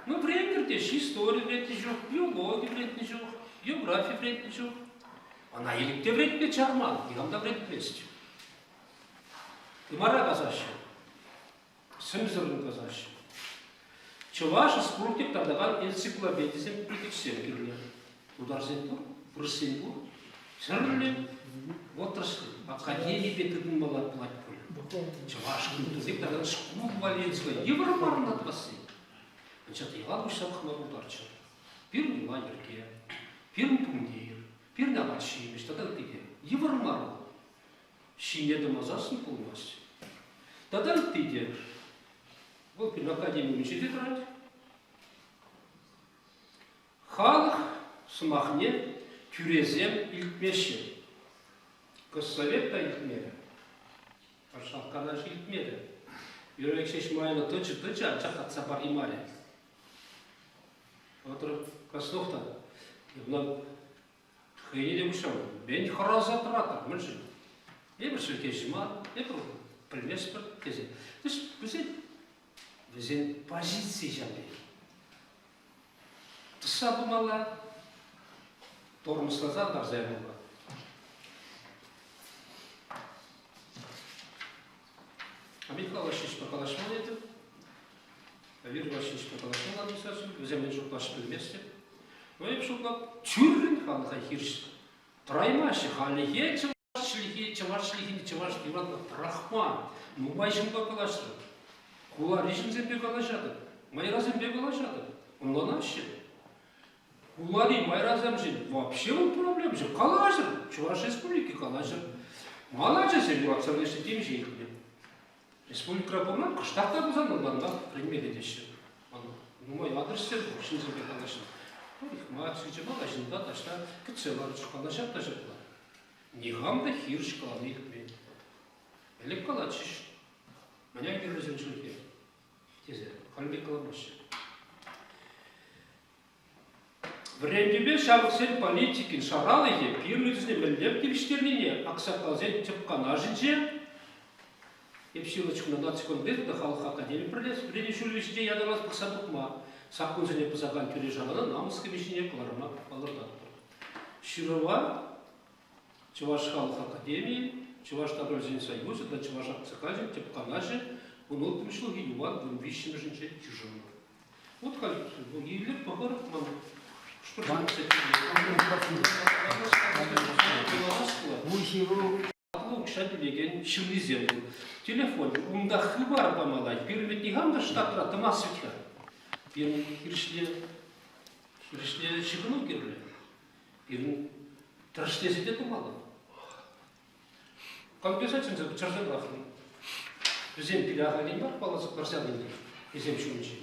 Ну, вӗрентӗр те, истори вӗрентнӗ ҫук, биологи вӗрентнӗ ҫук, географи вӗрентнӗ ҫук. Ӑна илӗк те вӗрентме чарман, никам та вӗрентмест. Тымара касаҫҫӗ. Сӗмсӗррӗн касаҫҫӗ. Чӑваш спортик тартакан энциклопедисем критиксем кирлӗ. Тутарсен пур, вырӑссен пур. Тӗрлӗ отрасль академипе тытӑнмалла пулать пуль. Чӑваш культури тата шкул валли йывӑр мар ӑна тӑвасси. Анчах та яла куҫса пӑхма пултарччӑр. Пирӗн йӑла-йӗрке, пирӗн тумтир, пирӗн апат-ҫимӗҫ тата ытти те. Йывӑр мар вӑл. Ҫине тӑмасассӑн пулмасть. Тата ытти те. Вӑл пирӗн академи умӗнче те тӑрать. Халӑх сӑмахне тӳресем илтмеҫҫӗ. Госсовет та илтмерӗ. Патшалӑх Канашӗ илтмерӗ. Юрий ҫеҫ майлӑ тӑчӗ-тӑчӗ, анчах татса параймарӗ. Петр Краснов та ӑна хӑйне те пуҫламан. Мӗн хӑраса тӑратӑр, мӗншӗн? Эпир чӗлхеҫӗ мар, эпир пӗлместпӗр тесе. То есть вӗсен, вӗсен позици ҫав пек. Тӑсса пымалла, тормозласа антарса ямалла. А Михаил Васильевичпа калаҫман эпӗ. Вера Васильевичпа калаҫман администраци, вӗсем мӗн шутлаҫҫӗ пӗлместӗп. Но эп шутлап, тӳррӗн халӑха хирӗҫ тӑраймаҫҫӗ. Хальлӗхе чӑваш чӗлхи, чӑваш чӗлхине чӑваш юратма пӑрахман. Нумай ҫынпа калаҫрӑм. Хулари ҫынсемпе калаҫатӑп, майрасемпе калаҫатӑп. Ӑнланаҫҫӗ. Хулари майрасемшӗн вообще вӑл проблема ҫук. Калаҫӑр, Чӑваш Республики калаҫӑр. Ман ачасем юратса вӗренеҫҫӗ темиҫе илтнӗ. Республикӑра пурӑнан кӑштах та пулсан ӑнланма вӗренмелле теҫҫӗ. Нумай адрессем пур ҫынсемпе калаҫнӑ. Парикмахерчӗ, магазинта таҫта кӗтсе ларчӗ, калаҫать та ҫапла. Никам та хирӗҫ калани илтмен. Ӗлӗк калатчӗҫ. Мӗне кирлӗ чӗлхе? тесе халь пек каламаҫҫӗ. Вӗрентӳпе ҫамрӑксен политикин шаралӑхӗ пирӗн ыйтусене мӗнле тивӗҫтернине аксакалсен тӗп канашӗнче эп ҫырнӑ чухне наци конгресс тата халӑх академи пӗрле вӗренӳ ҫулӗ вӗҫӗнче ятарласа пӑхса тухма, саккунсене пӑсакан тӳре-шарана намӑс кӗпи ҫине кӑларма палӑртатпӑр. Ҫырӑва Чӑваш халӑх академийӗн, Чӑваш тавралӗсен союзӗ тата Чӑваш аксакалӗн тӗп канашӗ 16-мӗш ҫулхи юпан 13-мӗшӗнче йышӑннӑ. Вот халь илӗр, пӑхӑр, ман укҫа тӳлекен ҫыннисем пур. Телефон, унта хыпар памалла. Пирӗн вӗт никам та штатра тӑмасть вӗт-ха. Пирӗн хирӗҫле хирӗҫле ҫыхӑну кирлӗ. Пирӗн тӗрӗслесе те тӑмалла. Компенсацисем чӗрсе пӑрахнӑ. Вӗсем пире ахальтен мар палласа тӑрса ӗнтӗ вӗсем ҫумӗнче.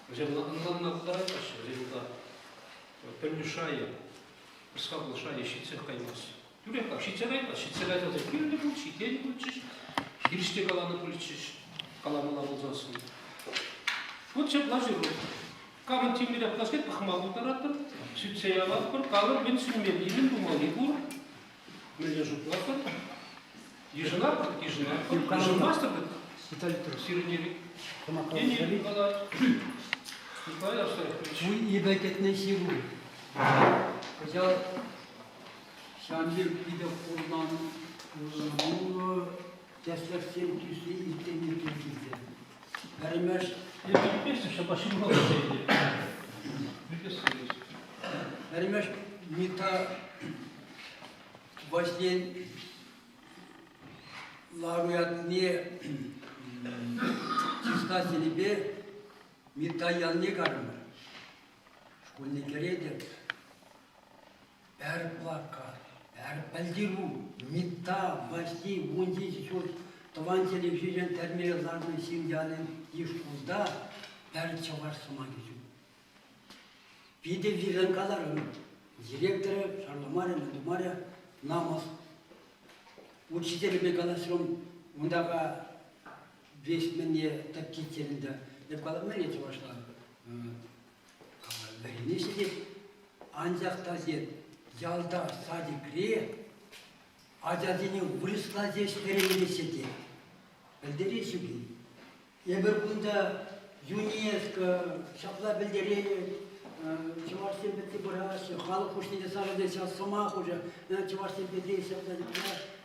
Вӗсем ӑнланма пултараймаҫҫӗ. Вӗсем унта пӗлӳ шайӗ, ӑс-хакӑл шайӗ ҫитсех каймасть. Тӳрех ҫитсе каймасть. Ҫитсе кайса кирлӗ пулчӗ, ҫитен пулчӗҫ, хирӗҫ те каланӑ пулчӗҫ, каламалла пулсассӑн. Вот ҫапла ҫыру. Камӑн тимлӗрех пулас килет, пӑхма пултаратпӑр, сӳтсе яватпӑр, калӑр, мӗн сӳнмелли, мӗн тумалли пур. Мӗнле шутлатӑр? Йышӑнатпӑр, йышӑнатпӑр. Йышӑнмастӑр Виталий Петрович. Сирӗн ирӗк. Тен, Николай. Николай Арсентьевич. Ку ибекетне ҫыру. Кӑҫал ҫавӑн пек питӗ хурлануллӑ тӗслӗхсем тӳссе ирттерни тӳр килчӗ. Пӗрремӗш Пӗрремӗш Митта Ваҫлин лару ятне чыслас енӗпе Митта ялне карӑмӑр. Шкулне кӗретӗп. Пӗр плакат, пӗр пӗлтерӳ, Митта Ваҫли 17 ҫул. Тӑван чӗлхешӗн тӗрмере ларнӑ ҫын ялӗн шкулта пӗр чӑваш сӑмахӗ ҫук. Питӗ вирлӗн каларӑм. Директорӗ шарламарӗ, мӗн тумарӗ, намӑс. Учителӗпе калаҫрӑм, унтаха веҫ мӗнне тӗпчетчӗ ӗнтӗ. Эп калам, мӗнле чӑвашла вӗренеҫҫӗ тет. Анчах та тет, ялта садикре ачасене вырӑсла ҫеҫ вӗрентеҫҫӗ тет. Пӗлтерет ҫук-и? Эпир кунта ЮНЕСКО ҫапла пӗлтерет, чӑвашсем пӗтсе пыраҫҫӗ, халӑх хушнипе сарӑлса ҫав сӑмах уже чӑвашсем пӗтсе ҫапла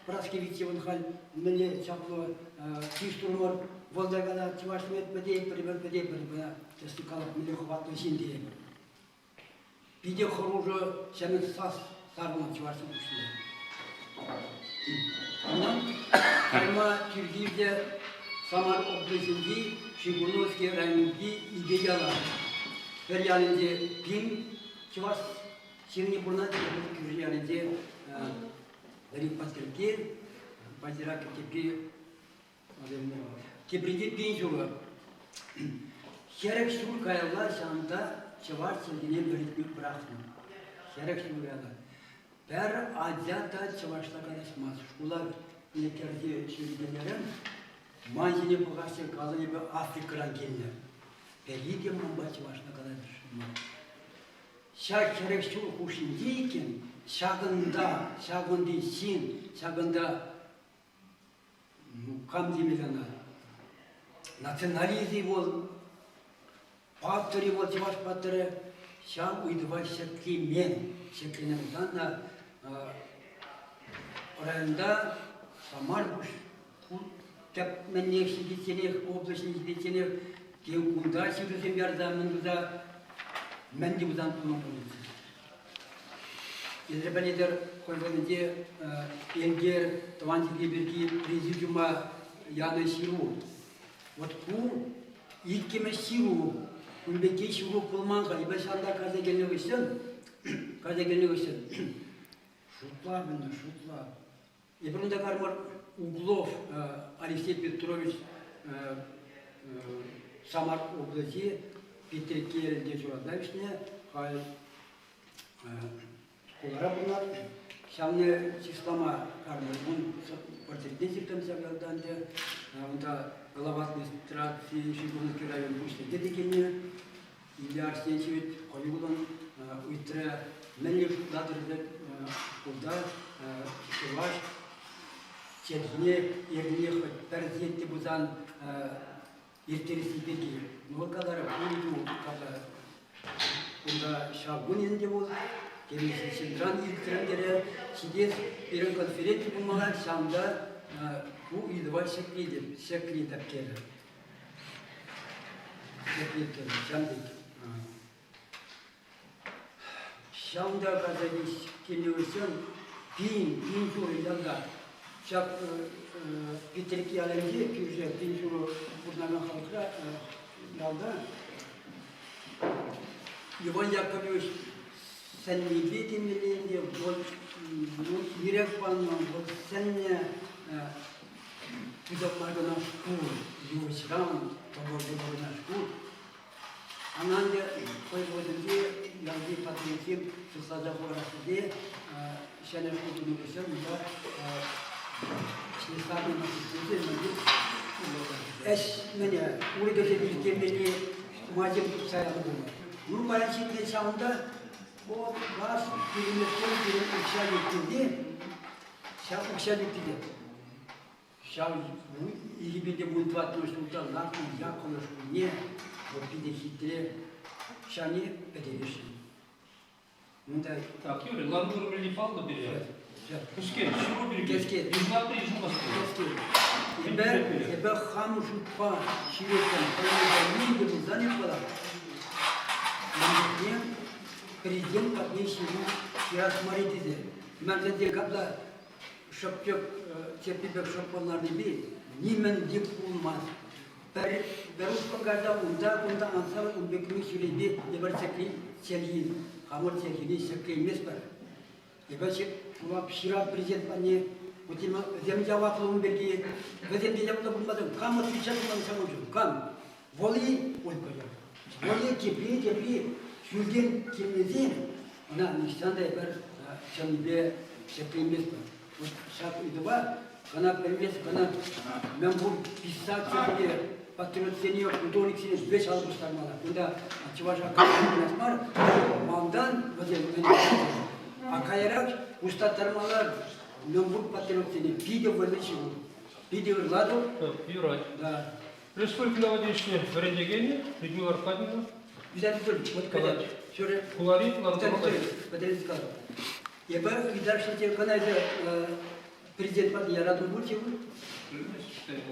Праски Виттивӑн халь мӗнле чаплӑ чыс турӑмӑр, вӑл та калать, чӑвашсем пӗтетпӗр, эпир пӗтетпӗр, тӗслӗх калать, мӗнле хӑватлӑ ҫын тейӗпӗр. Питӗ хӑрушӑ ҫӗнӗ сас сарӑлнӑ чӑвашсен пуҫне. Унӑн кайма тӳр килчӗ Самар облаҫӗнчи Шигуновски районӗнчи икӗ яла. Пӗр ялӗнче пин чӑваш ҫынни пурӑнать, тепӗр кӳршӗ ялӗнче Вӗри Патрикки, Патирак тепри Тепринче пин ҫулӑ. 40 ҫул каялла ҫавӑнта чӑваш чӗлхине вӗрентме пӑрахнӑ. 40 ҫул каялла. Пӗр ача та чӑвашла калаҫмасть. Шкула кӗрсе ҫӳрекенерен ман ҫине пӑхаҫҫӗ, калӑн эпӗ Африкӑран килнӗ. Пӗри те манпа чӑвашла калаҫасшӑн мар. Ҫак 40 ҫул хушшинче иккен ҫакӑнта, ҫакӑнти ҫын, ҫакӑнта Ну, кам темелле ӑна? Национализм вӑл, паттӑр-и вӑл, чӑваш паттӑрӗ, ҫав ыйтӑва ҫӗклемен. Ҫӗкленӗ пулсан та районта Самар тӗп мӗнех ҫитичченех, облаҫне ҫитичченех тем кунта ҫырусем ярса мӗн туса мӗн те пулсан тунӑ пулӗччӗ. Эсир пӗлетӗр, хӑй вӑхӑтӗнче Элкер тӑван чӗлхе пирки президиума янӑ ҫыру. Вот ку иккӗмӗш ҫыру. Кун пекки ҫыру пулман-ха. Эпӗ ҫавӑнта кайса килнӗ хыҫҫӑн, кайса килнӗ хыҫҫӑн шутла ӗнтӗ, шутла. Эпир унта кармӑр Углов Алексей Петрович Самар облаҫи Петриккелте ҫуралса ӳснӗ, халь хулара пурӑнать. Ҫавна чыслама кармӑр. Ун портретне ҫыртӑм ҫав ялта ӗнтӗ. Унта глава администраци Шигуновский район пуҫлӑхӗ те килнӗ. Илья Арсентьевич хӑюллӑн ыйтрӗ, мӗнле шутлатӑр шкулта чӑваш чӗлхине эрнене хӑть пӗр сехет те пулсан ирттересси пирки. Ну, вӑл каларӗ, ыйту кунта ҫав кун ӗнтӗ вӑл, темиҫе ҫынран илтрӗм терӗ. Ҫитес пирӗн конференци пулмалла, ҫавӑнта ку ыйтӑва ҫӗклетӗп, ҫӗклетӗп терӗ. Ҫавӑнта кайса килнӗ хыҫҫӑн пин, пин ҫур ялта ҫак Петрик ялӗнче кӳршӗ пин ҫурӑ пурӑнакан халӑхра ялта Иван Яковлевич сӗннипе темелле ӗнтӗ вӑл ирӗк панӑ, вӑл сӗннӗ Пысӑк кӑна шкул, йывӑҫран тӑвӑрлӑ кӑна шкул. Ӑна ӗнтӗ хӑй вӑхӑтӗнче ялти патриотсем сыхласа хӑварассипе ҫӗнӗ шкул тунӑ хыҫҫӑн унта ӗҫ мӗне урӑхӗсем ирттермелли майсем тупса янӑ пулнӑ. Ну, паян ҫитнӗ ҫавӑнта вот газ пӳлӗмӗсем пирӗн укҫа ҫуккипе Ҫав укҫа ҫуккипе ҫав 2014 ҫулта лартнӑ Яковлев шкулне вӑл питӗ хитре ҫавне пӗтересшӗн. Унта Так, Юрий, лару-тӑру мӗнли паллӑ пире. Кӗске, ҫыру пирки. Кӗске. Йышӑнатӑр, йышӑнмастӑр. Кӗске. Эпӗ, эпӗ хам шутпа ҫӳреттӗм. Ним те пулсан эп калам. Ман чухне президент патне ҫыру ҫырас мар-и тесе. Мӗншӗн те капла шӑпчӑк чӗппи пек шӑппӑн ларнипе нимӗн те пулмасть. Пӗр, пӗр ушкӑн кайса унта-кунта анса ун пек ҫӳрепе эпир чӗлхи, хамӑр чӗлхене ҫӗклейместпӗр. Эпир ҫырав президент патне. Вӗсем яваплӑ ун пирки. Вӗсем те яваплӑ пулмасан кам отвечать пулман ҫавӑншӑн? Кам? Вӑл-и Ольга Вӑл-и тепри, тепри ҫӳлтен килмесен ӑна нихҫан та эпир чӑннипе ҫӗклейместпӗр. Вот ҫак ыйтӑва кӑна пӗлмест, кӑна мӗн пур писательсене, патриотсене, художниксене веҫ алӑ пуҫтармалла. Кунта чӑваша калас мар, малтан вӗсем а каярах пуҫтармалла мӗн пур патриотсене питӗ вӑйлӑ ҫыру. Питӗ ырлатӑп. Юрать. Да. Республика тивӗҫлӗ вӗрентекенӗ Людмила Аркадьевна. Виталий Анатольевич, вот калать. Хулари лару-тӑру. Виталий Эпӗ ыйтасшӑн кӑна эсӗ президент патне яратӑн пуль-ши?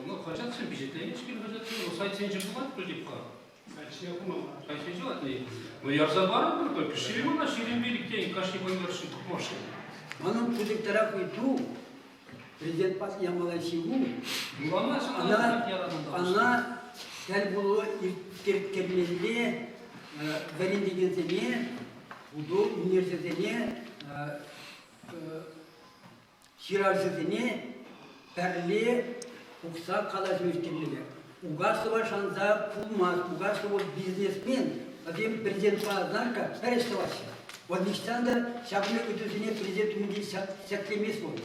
Ну, хаҫатсем пичетленӗ-ҫке хаҫатсем. Ну, сайтсенче пулать пуль-ха. Сайтсенче хумалла. Сайтсенче пулать. Ну, ярса паратпӑр только. Ҫирӗм ӑна, 25 тенкӗ кашни конвершӗн пухмашкӑн. Манӑн пысӑктарах ыйту президент патне ямалла ҫыру. Ӑна, ӑна тӗл пулу ирттермелле вӗрентекенсене ӳнерҫӗсене, ҫыравҫӑсене пӗрле пухса калаҫу ирттермелле. Угаслова шанса пулмасть. Угаслова бизнесмен, вӗсем президентпа знаешь пӗр ӗҫ тӑваҫҫӗ. Вӑл нихҫан та ҫакӑн пек ыйтусене президент умӗнче ҫӗклемест вӑл.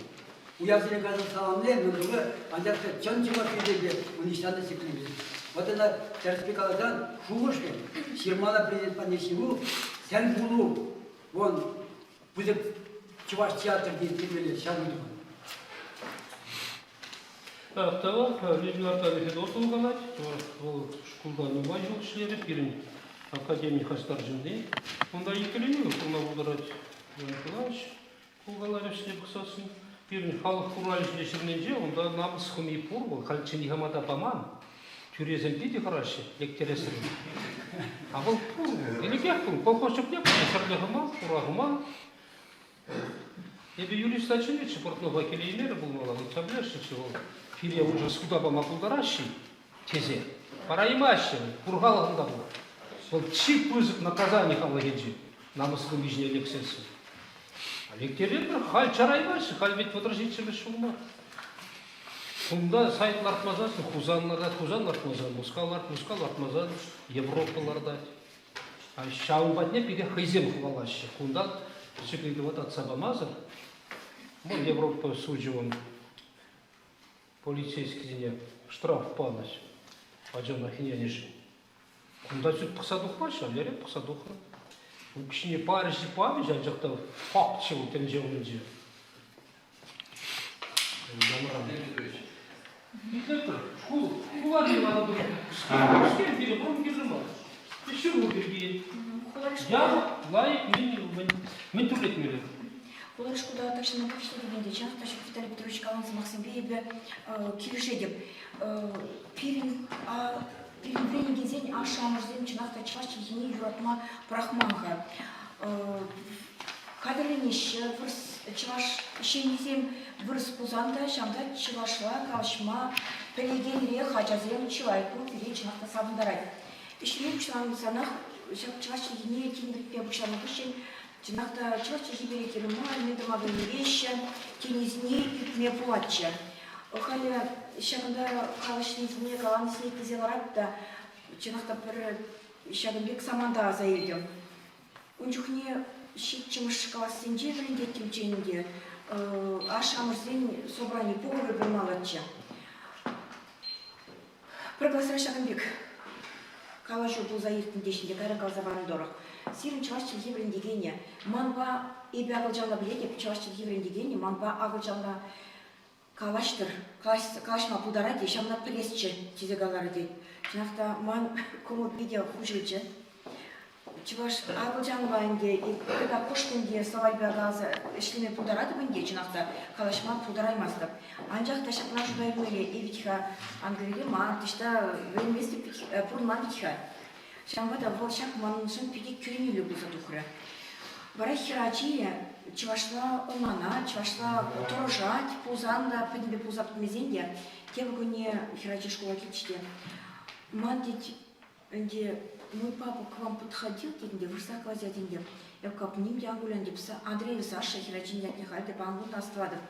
Уявсене кайса саламле, мӗн тума, анчах та чӑн чӑваш хисепе ун нихҫан та ҫӗклемест. Вот ӑна тӗрӗспе каласан, шухӑшлӑ, ҫырмалла президент патне ҫыру, тӗл пулу, вон, пысӑк чӑваш театрӗ ирттермелле ҫав ыйтупа. Тавах, Людмила Аркадьевна Федотова калать, вӑл шкулта нумай ҫул ӗҫлерӗ, пирӗн академи хастар ҫынни. Унта иккӗленӳ пулма пултарать Иван Николаевич. Кулкаларӗҫ пӑхсассӑн. Пирӗн халӑх хуралҫи ҫырнинче унта намӑс хӑми пур вӑл, хальччен никама та паман. Тӳресем питӗ хӑраҫҫӗ лектересрен. А вӑл пур вӑл, ӗлӗкех пур. Колхоз чухне пулнӑ хӗрлӗ хӑма, хура хӑма. Эпӗ юриста чӗнетчӗ, Портнова килеймерӗ пулмалла, ыйтса пӗлесшӗнччӗ вӑл. Пире уже суда пама пултараҫҫӗ тесе. Параймаҫҫӗ, пур халӑхӑн та пур. Вӑл чи пысӑк наказани халӑхӗнче намӑс хӑми ҫине лексессӗн. Лектеретпӗр, халь чараймаҫҫӗ, халь ведь 37-мӗш ҫул мар. Кунта сайт лартмасассӑн Хусан лартать, Хусан лартмасан Мускав лартать, Мускав лартмасан Европа лартать. А ҫавӑн патне пире хӑйсем хӑвалаҫҫӗ. Кунта пӗчӗк ыйтӑва татса памасӑр, вӑл Европа сучӗ он полицейскисене штраф панӑ ачана хӗненӗшӗн. Кунта сӳт пӑхса тухмасть, лере пӑхса тухнӑ. Укҫине парӗҫ-и памӗҫ, анчах та факт вӑл тӗнче умӗнче. Итлетпӗр, шкул, хулари лару-тӑру кӗскен пире вӑрӑм кирлӗ мар. Ҫыру пирки. Ял лайӑх мӗн, мӗн тӳрлетмелле? Хулари шкулта тахҫанах ӗҫлетӗп ӗнтӗ. Чӑнах та ҫак Виталий Петрович каланӑ сӑмахсемпе эпӗ килӗшетӗп. Пирӗн Пирӗн вӗренекенсен ашшӗ-амӑшӗсем чӑнах та чӑваш чӗлхине юратма пӑрахман-ха. Хатӗрленеҫҫӗ, вырӑс чӑваш ҫемйисем вырӑс пулсан та ҫавӑнта чӑвашла калаҫма пӗлекенрех ачасем чылай пур пире чӑнах та савӑнтарать. Ӗҫлеме пуҫлансанах ҫак чӑваш чӗлхине тин вӗрентме пуҫланӑ хыҫҫӑн чӑнах та чӑваш чӗлхи пире кирлӗ мар, мӗн тума вӗренмеҫҫӗ тенисене илтме пулатчӗ. Халӗ ҫакӑнта калаҫнисене, каланисене итлесе ларать та, чӑнах та пӗр ҫакӑн пек саманта аса илтӗм. Ун чухне ҫиччӗмӗш классенче вӗрентеттӗмччӗ ӗнтӗ, ашшӗ-амӑшӗсен собрани пухӑвӗ пулмаллаччӗ. Пӗр класра ҫакӑн пек калаҫу пулса иртнӗ теҫҫӗ те кайран каласа панӑ тӑрӑх. Сирӗн чӑваш чӗлхи вӗрентекенӗ манпа, эпӗ акӑлчанла пӗлетӗп, чӑваш чӗлхи вӗрентекенӗ манпа акӑлчанла калаҫтӑр, калаҫма пултарать-и, ҫавна пӗлесчӗ, тесе каларӗ тет. Чӑнах та ман кӑмӑл питӗ хуҫӑлчӗ. Чӑваш акӑлчанла ӗнтӗ, эпӗ кӑшт ӗнтӗ словарьпе каласа ӗҫлеме пултаратӑп ӗнтӗ, чӑнах та калаҫма пултараймастӑп. Анчах та ҫакна шута илмелле, вит-ха Англире мар, таҫта вӗренместӗп пурӑнман вит-ха. Ҫавӑнпа та вӑл ҫак маншӑн питӗ кӳренӳллӗ пулса тухрӗ. Вара хӗрачи чӑвашла ӑнланать, чӑвашла тӑрӑшать пулсан та, пӗтӗмпе пулса пӗтмесен те, тепӗр кунне хӗрачи шкула килчӗ те, ман, тет, ӗнтӗ мой папа к вам подходил, тет ӗнтӗ, вырӑсла калаҫать ӗнтӗ. Эп кап ним те ан кулян теп, Андреев Саша хӗрачин ятне халь те пан кун астӑватӑп.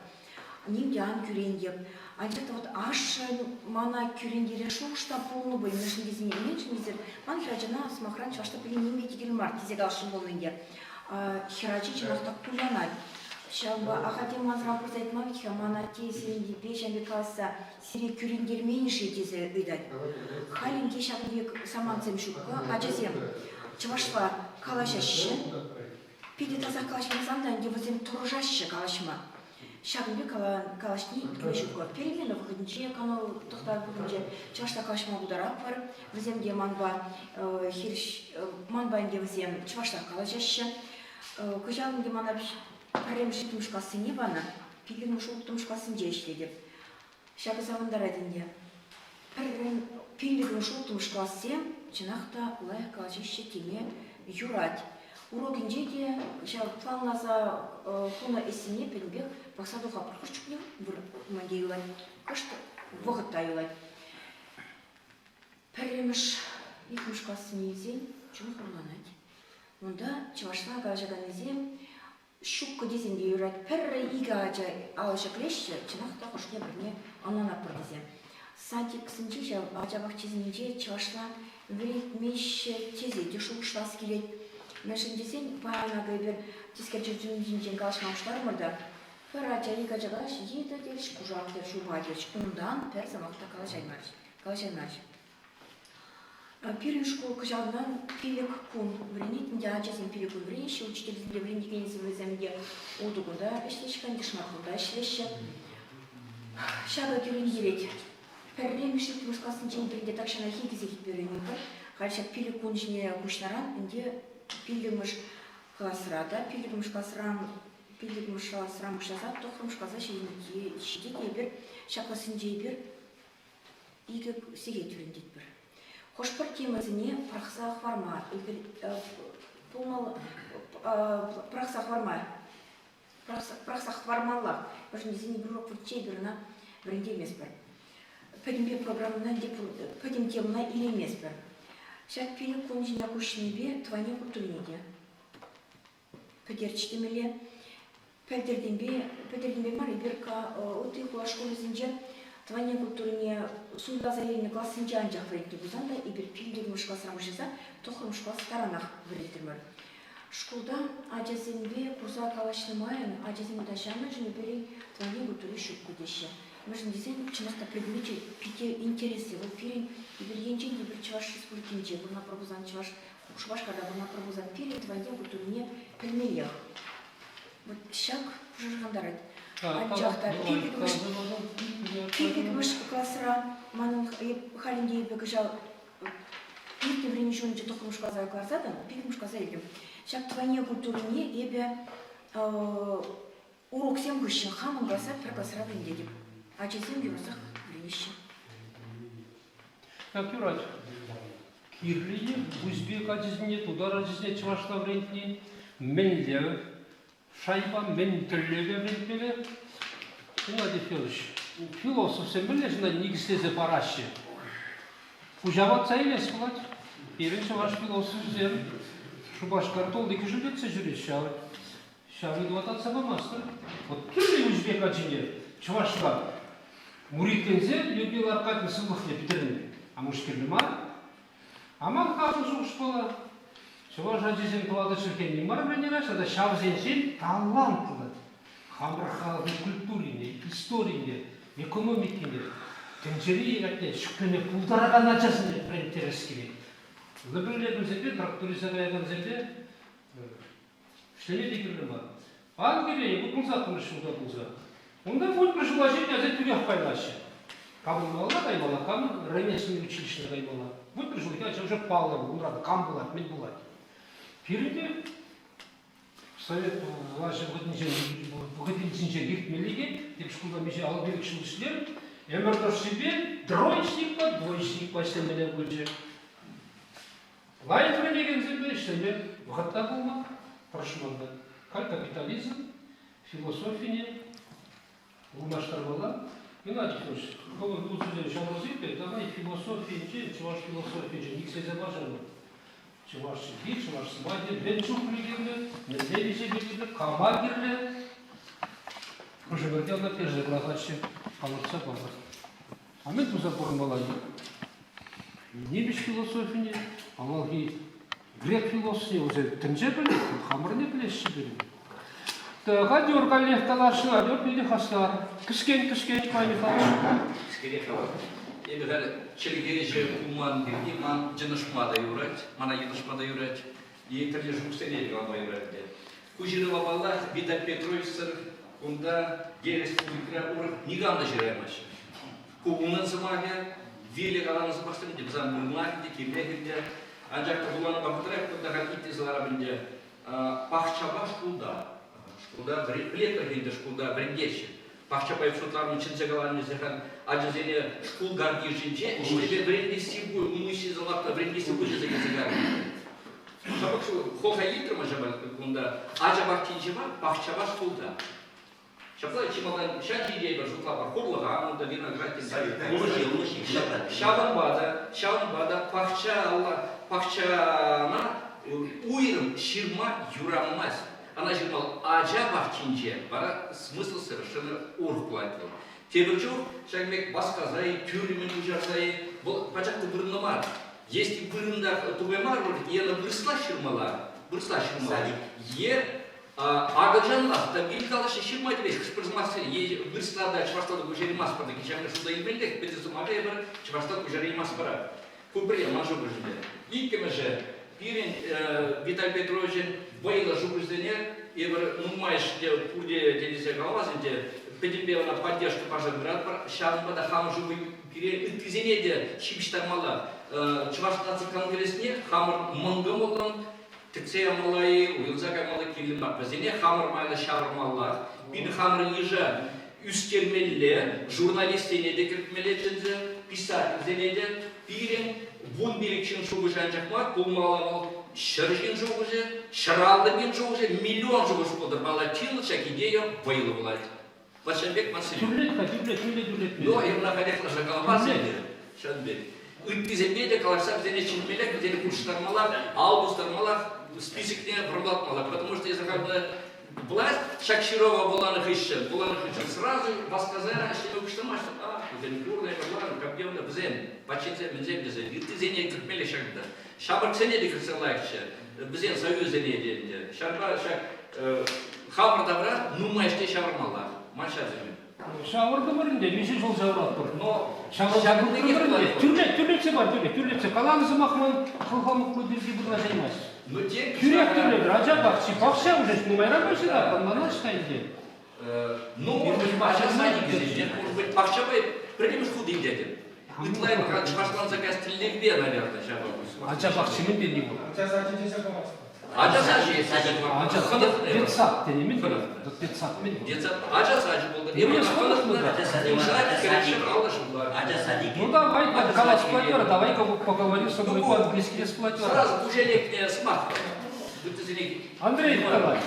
Ним те ан кӳрентеп. Анчах та вот ашшӗ мана кӳрентерес шухӑш та пулнӑ пуль, мӗншӗн тесен, мӗншӗн тесен ман хӗрачана, сӑмахран, чӑвашла пӗлни нимпе те кирлӗ мар тесе каласшӑн пулнӑ ӗнтӗ. Хӗрачи чӑнах та кулянать. Ҫавӑнпа ахальтен мансӑран пырса ыйтма вӗт-ха, ман атте сирӗнпе ҫавӑн пек каласса сире кӳрентермен-ши тесе ыйтать. Халь ӗнтӗ ҫавӑн пек самантсем ҫуккӑ. Ачасем чӑвашла калаҫаҫҫӗ. Питӗ тасах калаҫмасан та ӗнтӗ вӗсем тӑрӑшаҫҫӗ калаҫма. Ҫакӑн пек калаҫни итлеме ҫуккӑ. Перемена вӑхӑтӗнче, кану тӑхтав вӑхӑтӗнче чӑвашла калаҫма пултаратпӑр. Вӗсем те манпа хирӗҫ, манпа ӗнтӗ вӗсем чӑвашла калаҫаҫҫӗ. Кӑҫал ӗнтӗ мана пӗрремӗш иккӗмӗш классене панӑ, пиллӗкмӗш улттӑмӗш классенче ӗҫлетӗп. Ҫакӑ савӑнтарать ӗнтӗ. Пӗррен пиллӗкмӗш улттӑмӗш классем чӑнах та лайӑх калаҫаҫҫӗ теме юрать. Урокӗнче те ҫав планласа хунӑ ӗҫсене пӗтӗмпех пӑхса тухатпӑр. Хӑш чухне вырӑн юлать, кӑшт вӑхӑт та юлать. Пӗрремӗш, иккӗмӗш классене илсен чун хурланать. Унта чӑвашла калаҫаканнисем ҫуккӑ тесен те юрать. Пӗр-икӗ ача алӑ ҫӗклеҫҫӗ, чӑнах та хӑшне-пӗрне ӑнланатпӑр тесе. Садиксенче ҫав ача пахчисенче чӑвашла вӗрентмеҫҫӗ тесе те шухӑшлас килет. Мӗншӗн тесен паян акӑ эпир тискер чӗрчун ҫинчен калаҫма пуҫларӑмӑр та пӗр ача, ик ача калаҫ, йытӑ терӗҫ, кушак терӗҫ, упа терӗҫ. Унтан пӗр сӑмах та калаҫаймарӗҫ. Калаҫаймарӗҫ. Пирӗн шкул кӑҫалтан 5 кун вӗренет. Ӗнтӗ ачасем 5 кун вӗренеҫҫӗ, учительсемпе вӗрентекенсем вӗсем те ултӑ кунта ӗҫлеҫҫӗ, ӗнтӗ шӑматкунта ӗҫлеҫҫӗ. Ҫакӑ кӳрентерет. Пӗрремӗш иккӗмӗш классенчен пӗринте тахҫанах икӗ сехет вӗренетпӗр. Халь ҫак 5 кун ҫине куҫнӑран ӗнтӗ пиллӗкмӗш класра та, пиллӗкмӗш класран пиллӗкмӗш класран пуҫласа тӑххӑрмӗш класа ҫитет эпир ҫак классенче эпир икӗ сехет вӗрентетпӗр. Хӑш-пӗр темӑсене пӑрахса хӑварма пулмалла, пӑрахса хӑварма, пӑрахса хӑвармалла. Мӗншӗн тесен эпир урок вӗрентсе эпир ӑна вӗрентейместпӗр. Пӗтӗмпе программӑна пӗтӗм темӑна илейместпӗр. Ҫак пилӗк кун ҫине куҫнипе тӑванне культурине те пӗтерчӗ темелле. Пӗлтӗртенпе, пӗлтӗртенпе мар, эпир ытти хула шкулӗсенче тӑван ен культурине суйласа илнӗ классенче анчах вӗрентнӗ пулсан та эпир пиллӗкмӗш класран пуҫласа тӑххӑрмӗш класс таранах вӗрентрӗмӗр. Шкулта ачасемпе курса калаҫнӑ майӑн ачасем та ҫамрӑкшӑн пирӗн тӑван ен культури ҫук теҫҫӗ. Мӗншӗн тесен чӑнах та предмечӗ питӗ интереслӗ. Вӑл пирӗн эпир енчен те эпир Чӑваш Республикинче пурӑнатпӑр пулсан Чӑваш Шупашкарта пурӑнатпӑр пулсан пирӗн тӑван ен культурине пӗлмеллех. Вот ҫак пӑшӑрхантарать. Анчах та пиллӗкмӗш, пиллӗкмӗш класра манӑн халь ӗнтӗ эпӗ кӑҫал иртнӗ вӗренӳ ҫулӗнче тӑххӑрмӗш класа кӑларса та пиллӗкмӗш класа илтӗм. Ҫак тӑван ен культурине эпӗ уроксем хыҫҫӑн хамӑн класра пӗр класра вӗрентетӗп. Ачасем юратсах вӗренеҫҫӗ. Как юрать. Кирлӗ-и узбек ачисене, тутар ачисене чӑвашла вӗрентни? Мӗнле шайпа, мӗн тӗллевпе вӗрентмелле? Геннадий Федорович, философсем мӗнле ҫынна никӗслесе параҫҫӗ? Пуҫа ватса илес пулать. Пирӗн чӑваш философӗсем Шупашкар тулли кӗшӗлтетсе ҫӳреҫҫӗ ав. Ҫав ыйтӑва татса памастӑр. Вот кирлӗ узбек ачине чӑвашла муритленсе Людмила Аркадьевна сывлӑхне пӗтерме. А может кирлӗ мар? А ман хамӑн шухӑшпала чӑваш ачисем тӑватӑ чӗлхене мар вӗренереҫ тата ҫавсенчен талантлӑ хамӑр халӑхӑн культурине, историне, экономикине, тӗнчери ятне ҫӗклеме пултаракан ачасене вӗренттерес килет. Лӗпӗллетӳсемпе, тракториста каякансемпе Ӗҫлеме те кирлӗ мар. Англире вутмӑлсаттӑмӗш ҫулта пулса. Унта пуль пӗр ҫула ҫитнӗ ача тӳрех пайлаҫҫӗ. Камӑн малалла каймалла, камӑн ремесленный училищӗне каймалла. Вӑт пӗр ҫулхи ача уже паллӑ, унран кам пулать, мӗн пулать. Пирӗн те совет влаҫӗ вӑхӑтӗнчен вӑхӑтӗнче иртмелле те, теп шкулта миҫе 55 ҫул ӗҫлерӗм, ӗмӗр тӑршшӗпе троечникпа, двоечникпа ӗҫлемелле пулчӗ. Лайӑх вӗренекенсемпе ӗҫлеме вӑхӑт та пулман, тӑрӑшман та. Халь капитализм философине ылмаштармалла. Геннадий Федорович, хӑвӑн тусусен ҫаврӑсемпе давай философийӗнче, чӑваш философийӗнче никӗслесе парсамӑр. Чӑваш чӗлхи, чӑваш сӑмахӗ мӗн чухлӗ кирлӗ, мӗнле виҫепе кирлӗ, кама кирлӗ? Хӑшӗ-пӗрне ӑна персе пӑрахаҫҫӗ, палӑртса пӑхӑр. А мӗн туса пурӑнмалла? Нимӗҫ философине, авалхи грек философине вӗсем тӗнче пӗлет, хамӑрне пӗлеҫҫӗ пирӗн. Адёр каллех калаҫнӑ, адёр питӗ хастар. Кӗскен-кӗскен Николай Михайлович. Кӗскерех калас. Эпӗ халь чӗлхеҫӗ пулман пирки ман йӑнӑшма та юрать, мана йӑнӑшма та юрать, е тӗрлӗ шухӑшсене те калама юрать ӗнтӗ. Ку ҫырӑва, паллах, Виталий Петровичсӑр кунта е республикӑра урӑх никам та ҫыраймасть. Ку унӑн сӑмахӗ, вилӗ каланӑ сӑмахсем те вӗсем вырӑнлах ӗнтӗ, кирлех ӗнтӗ. Анчах та вуланӑ вӑхӑтра кунта халь итлесе ларап ӗнтӗ. Пахчапа шкулта, шкулта пӗлетпӗр ӗнтӗ шкулта вӗрентеҫҫӗ. Пахчапа шутланӑ чӗнсе каланӑ тесе ачасене шкул картишӗнче ӗҫлеме вӗрентесси пуль, умуҫҫисем лартса вӗрентесси пуль тесе килсе кайнӑ. Ҫапах хӑлха илтрӗм ачапа кунта. Ача пахчинче мар, пахчапа шкулта. Ҫапла чи малтан ҫак идея шутлапӑр. Хурлӑха унта виноград Ҫавӑнпа та, ҫавӑнпа та пахча, пахчана уйрӑм ҫырма юрамасть. Ӑна ҫырма ача пахчинче вара смысл совершенно урӑх пулать вӑл. Тепӗр чух ҫак пек васкаса-и, тӳрремӗн куҫарса-и, вӑл пачах та вырӑнлӑ мар. Если вырӑнта тупаймар вӑл е ӑна вырӑсла ҫырмалла, вырӑсла ҫырмалла, е акӑлчанла та пил калаҫҫӗ ҫырма тивет хӑш-пӗр сӑмахсене, е вырӑсла та чӑвашла та куҫараймастпӑр та ҫакна шута илмеллех, пӗтӗм сӑмаха эпир чӑвашла куҫараймастпӑрах. Ку пӗрре ман шухӑшӗпе. Иккӗмӗшӗ, пирӗн Виталий Петровичӑн вӑйлӑ шухӑшӗсене эпир нумайӑшне пурте тесе каламас ӗнтӗ, пӗтӗмпе ӑна поддержка парса пыратпӑр. Ҫавӑнпа та хамӑр шухӑш пире ыттисене те ҫыпӑҫтармалла. Чӑваш наци конгресне хамӑр мӑнкӑмӑллӑн тӗксе ямалла-и, уйӑлса каймалла кирлӗ мар. Вӗсене хамӑр майлӑ ҫавӑрмалла. Пирӗн хамӑр йыша ӳстермелле, журналистсене те кӗртмелле чӗнсе, писательсене те. Пирӗн 15 ҫын шухӑшӗ анчах мар, пулмалла вӑл 100 ҫын шухӑшӗ, 150 пин шухӑшӗ, миллион шухӑш пултӑр. Паллах, ҫак идея вӑйлӑ пулать. Вот ҫавӑн пек ман Тӳрлет-ха, тӳрлет, тӳрлет, тӳрлетме. Но эп халех лаша каламас ӗнтӗ, ҫавӑн пек. Ыттисемпе те калаҫса вӗсене чӗнмеллех, вӗсене хутшӑнтармалла, ал пустармалла, списокне вӑрӑмлатмалла. Потому что если как бы власть ҫак ҫырӑва вуланӑ хыҫҫӑн, вуланӑ хыҫҫӑн сразу васкаса ӗҫлеме пуҫламасть. А, вӗсем курнӑ, вуланӑ, проблемно, вӗсем, патшинсем, мӗнсем тесе, ыттисене кӗртмелле ҫакӑнта. Ҫамрӑксене те кӗртсе лайӑхчӗ, вӗсен союзӗне те ӗнтӗ. Ҫавӑнпа ҫак хамӑр тавра нумай ӗҫте ҫавӑрмалла. Ман ҫавсем. Ҫавӑртӑмӑр ӗнтӗ, миҫе ҫул ҫавӑратпӑр. Но ҫавӑртӑмӑр ӗнтӗ. Тӳрлет, тӳрлетсе пар, тӳрлет, тӳрлетсе. Каланӑ сӑмах ман хӑлхамӑклӑ пирки вырнаҫаймасть. Ну, тен, Тӳрех тӳрлетӗр, ача пахчи, пахча уже нумайран пуҫлать, ӑнланаҫ-ха ӗнтӗ. Ну, может быть, ача садикӗсенче, может быть, пахчапа пӗрремӗш хут илтетӗп. Ытла чӑвашланса каяс тӗллевпе, наверное, ҫавӑ. Ача пахчи мӗн тени вӑл? Ача сачӗ тесе калас. Ача сачӗ. Ача детсад тени мӗн вӑл? Детсад мӗн вӑл? Детсад ача сачӗ пултӑр. Ача садики. Ну давай, калас пулать давай поговорим с тобой по-английски пулать. Сразу уже лекне сӑмах. Андрей Николаевич.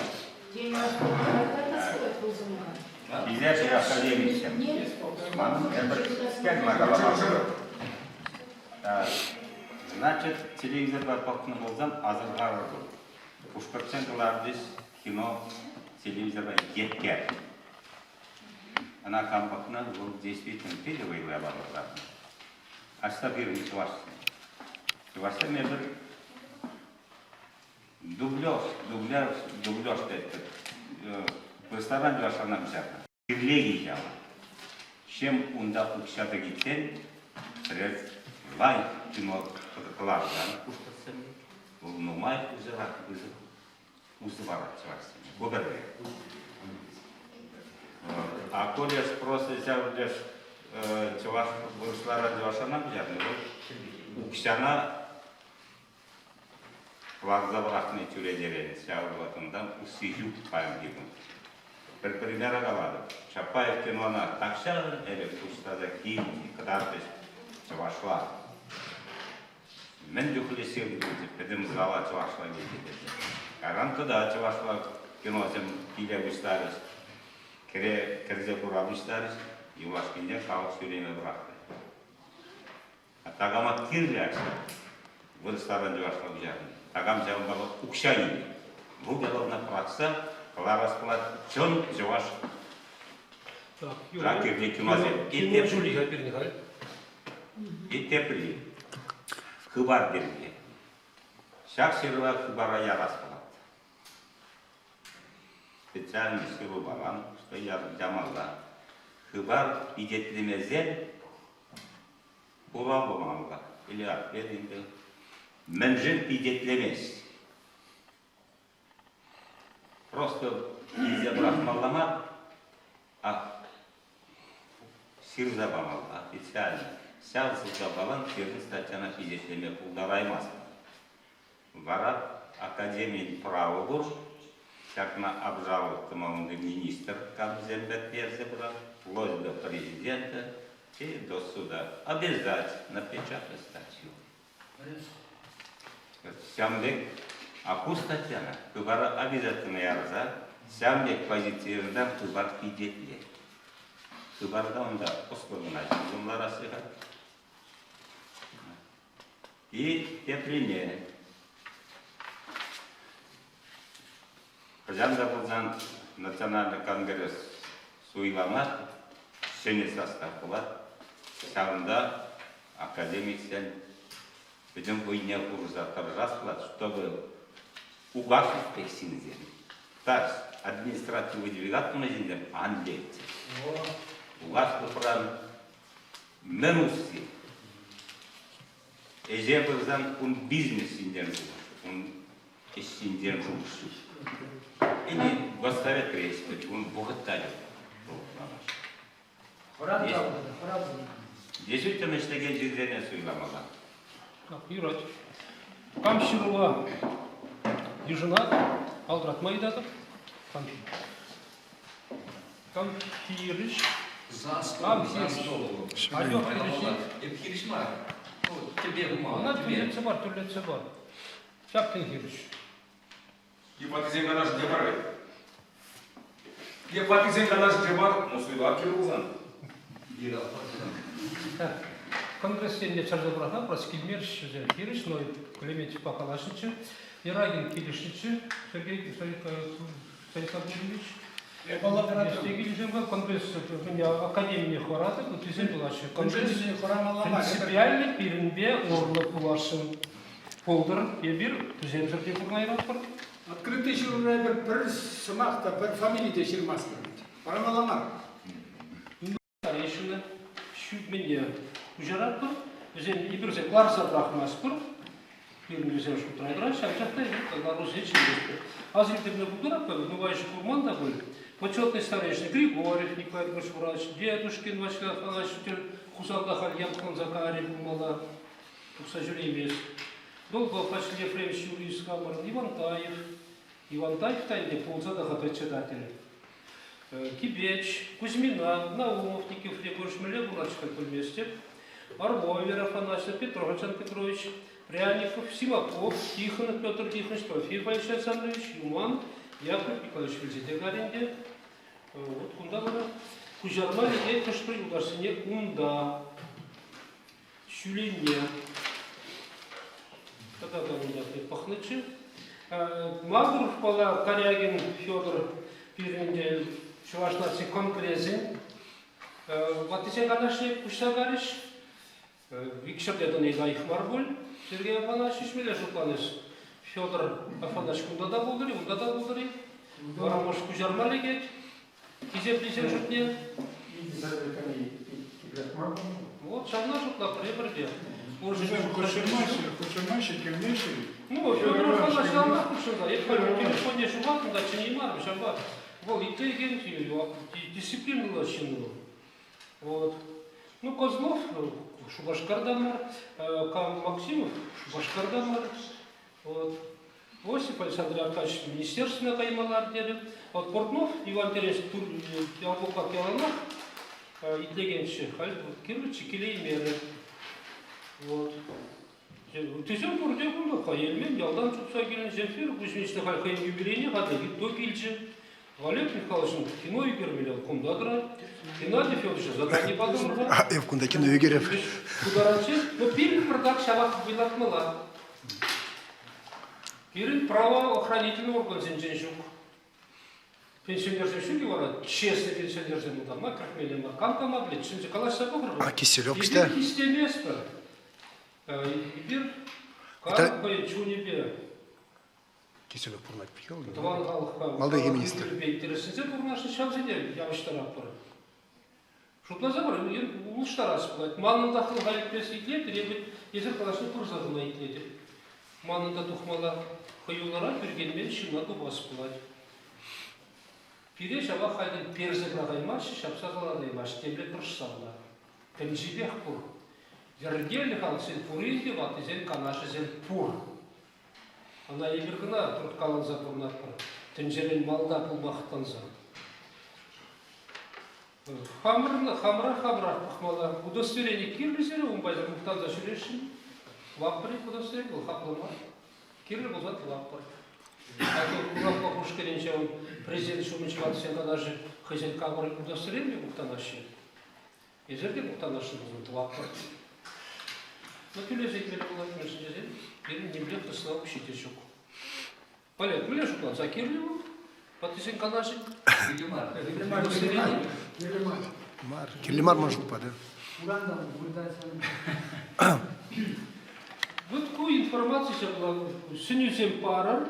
Хисеплӗ академиксем, манӑн тепӗр схема калама Значит, телевизорпа пӑхнӑ пулсан асӑрхарӑр пуль. Пушкӑртсем кӑларчӗҫ кино телевизорпа еткер. Ӑна кам пӑхнӑ, вӑл действительно питӗ вӑйлӑ япала кӑтартнӑ. Аҫта пирӗн чӑвашсем? Чӑвашсем эпир Дублёж, дубляж, дублёж тетпӗр. Вырӑсларан чӑвашлана куҫарнӑ. Кирлех-и ҫав? Чем унта укҫа тӑкиччен пӗрер лайӑх кино кӑларсан пушкӑртсем вӑл нумай усӑ парать чӑвашсене. Ку пӗрре. А коли спрос ҫав леш чӑваш вырӑсларан чӑвашлана куҫарнӑ, вӑл укҫана Кӑларса пӑрахни чӳречерен ҫав вӑхӑтӑнтан усси ҫук паянхи кун. Пӗр примера калатӑп. Чапаев кинона тахҫан ӗлӗк пуҫласа килнӗ кӑтартрӗҫ чӑвашла. Мӗн чухлӗ ҫын пулчӗ, пӗтӗм зала чӑвашла килчӗ тесе. Кайран тата чӑвашла киносем киле пуҫларӗҫ. Кӗре кӗрсе кура пуҫларӗҫ. Юлашкинчен халӑх ҫӳреме пӑрахрӗ. Такама кирлӗ ача. Вырӑсларан чӑвашла куҫарнӑ. Такам ҫавӑнпа укҫа илнӗ. Вӑл ялавна пӑрахса кӑларас пулать чӑн чӑваш. Так, Трактирне киносем. Кино ҫулли-ха пирӗн халь. И тепри. Хыпар пирки. Ҫак ҫырӑва хыпара ярас пулать. Специальный ҫыру паран, что ямалла. Хыпар пичетлемесен хурав памалла. Или ответ ӗнтӗ. Мӗншӗн пичетлемест? Просто илсе пӑрахмалла мар, а ҫырса памалла официально. Ҫав сӑлтавпалан пирӗн статьяна пичетлеме пултараймастпӑр. Вара академин право пур, ҫакна обжаловать тума унти министр камсемпе персе пырать, вплоть до президента и до суда обязать напечатать статью. Ҫавӑн пек ку статьяна хыпара обязательно ярса ҫавӑн пек позицирӑнтан хыпар пичетлет. Хыпарта унта ӑслӑ кӑна ҫынсем лараҫҫӗ-ха. И теприне хӑҫан та пулсан Национальный конгресс суйлама ҫӗнӗ состав пулать. Ҫавӑнта академиксен пӗтӗм вӑйне хурса тӑрӑшас пулать, чтобы угасить пек ҫынсем. Так, административлӑ выдвигать тунӑ ҫынсем ан лекчӗр. Угаслӑхран мӗн усси? Ӗҫе пырсан ун бизнес ҫинчен шухӑш, ун ӗҫ ҫинчен шухӑш ҫук. Ӗне госсовет кӗрет, ун вӑхӑт та ҫук. Действительно ӗҫлекен ҫынсене суйламалла. Так, юрать. Кам ҫырӑва йышӑнать, алтратма ыйтатӑп. Кам, кам хирӗҫ? За стол, Кам за хирӗҫ? стол. Алло, хирӗҫ. Эп хирӗҫ мар. Ну, тӗпе хумалла, Ӑна тӗпе. тӳрлетсе пар, тӳрлетсе пар. Ҫапкин хирӗҫ. Ваттисен канашӗнче мар вӗт. Е ваттисен канашӗнче мар, ну суйлав кирлӗ пулсан. Конгрессене чарса пӑрахма просто килмерӗҫ вӗсем хирӗҫ, но Клементьевпа калаҫнӑччӗ. Ерагин килӗшнӗччӗ Сергей Станислав Юрьевич. Килӗшӳпе конгресс академине хӑваратӑп, ыттисем пулаҫҫӗ. Конгресс принципиально пирӗнпе урлӑ пуласшӑн. Пултӑр, эпир тӳсемсӗр те пурӑнайратпӑр. Открытый ҫырура эпир пӗр сӑмах та, пӗр фамили те ҫырмастпӑр. Парамалла мар. Старейшина ҫӳпмӗне куҫаратпӑр. Вӗсем эпир вӗсем ларса пӑрахмастпӑр. Пирӗн вӗсем шутра тӑраҫҫӗ, анчах та эпир ларусене чӗнместпӗр. Ас илтерме пултаратпӑр, нумайӑшӗ курман та пуль. Почетный старейшина Григорьев Николай Иванович врач, Дедушкин Василий Афанасьевич Хусанта халь япӑхланса кайрӗ пулмалла. Тухса ҫӳреймест. Долгов Василий Ефремович Юрий Скамар, Ивантаев. Ивантаев та ӗнтӗ пулса та-ха председатель. Кибеч, Кузьмина, Наумов Никифор Егорович мӗнле пулать-ха пӗлместӗп. Орлов Вера Афанасьевна, Петров Александр Петрович, Пряников, Симаков, Тихонов Петр Тихонович, Трофим Алексей Александрович, Юман, Яков Николаевич вилсе те кайрӗ ӗнтӗ. Вот кунта вара куҫарма лекет хӑш-пӗр юлташсене унта. Ҫӳленне тата та унта пӑхнӑччӗ. Мазуровпала Карягин Федор пирӗн те Чӑваш наци конгресӗн ваттисен канашне куҫса карӗҫ. Икҫӗрте тӑни лайӑх мар пуль. Сергей Афанасьевич мӗнле шутланӑ Федор Афанасьевич кунта та пултӑр-и, унта та пултӑр-и? Вара, может, куҫарма лекет. Хисеплисен шутне? Вот ҫавна шутлатпӑр эпир те. Хутшӑнмаҫҫӗ, хутшӑнмаҫҫӗ, килмеҫҫӗ. Ну, Федор Афанасьевич яланах хутшӑнса. Эп халь телефонне ҫухатнӑ та чӗнеймарӑм, ҫавӑнпа вӑл итлекен дисциплинӑллӑ ҫын вӑл. Вот. Ну, Козлов Шупашкарта мар, Максимов Шупашкарта мар. Вот. Осип Александр Аркадьевич министерствӑна каймалла терӗ. Вот Портнов Иван Терентьевич адвокат яланах итлекенччӗ, халь кирлӗччӗ килеймерӗ. Вот. Ыттисем пурте кунта Элмен ялтан чупса килнӗ Земфира Кузьминична халь хӑйӗн юбилейне хатӗр то килчӗ. Олег Михайловичӑн кино ӳкермелле кунта тӑрать. Геннадий Федорович задание патӑмӑр-ха. Эп кунта кино ӳкереп. Тутаранччен, но пирӗн пӑртак ҫавах вӑйлатмалла. Пирӗн правоохранительный органсенчен ҫук. Пенсионерсем ҫук-и вара? Честный пенсионерсем унта ма кӗртмелле мар? Кам кама пӗлет? Чӗнсе калаҫса пӑхӑр. А Киселев ӑҫта? Эпир хистеместпӗр. Эпир кам хӑй чунӗпе Киселев пурӑнать Михаил. Тӑван халӑхпа Малтанхи министр. интересленсе пурӑнасшӑн ҫавсене явӑҫтаратпӑр. Шутласа пар, улӑштарас пулать. Манӑн та хӑлха илтмес итлетӗр, эпӗ эсир калаҫни пырса тӑна итлетӗп. Манӑн та тухмалла хӑюллӑрах ӳркенмен ҫынна тупас пулать. Пире ҫавах хальтен персе пӑрахаймаҫҫӗ, ҫапса салатаймаҫҫӗ, темле тӑрӑшсан та. Тӗнчипех пур. Йӗркеллӗ халӑхсен пурин те ваттисен канашӗсем пур. Ӑна эпир кӑна турткаланса пурӑнатпӑр, тӗнчерен малта пулма хӑтланса. Хамӑрӑн хамӑра хамӑрах пӑхмалла. Удостоверени кирлӗ сире, унпа эсир мухтанса ҫӳресшӗн. Тӑватпӑр-и удостоверени, вӑл хаклӑ мар. Кирлӗ пулсан тӑватпӑр. Акӑ Куракпа Хушкӑрӗнче ун президент ҫумӗнчи ватӑсен канашӗ хӑйсен капӑр удостоверенипе мухтанаҫҫӗ. Эсир те мухтанасшӑн пулсан тӑватпӑр. Ну, тӳлесе илмелле пулать, мӗншӗн тесен пирӗн нимле хысна укҫи те ҫук. Олег, мӗнле шутланса кирлӗ вӑл? Ваттисен канашӗ? Кирлӗ мар. Кирлӗ мар. Мар. Кирлӗ мар ман шутпа, да? Вот ку информаци ҫапла сӗнӳсем парӑр.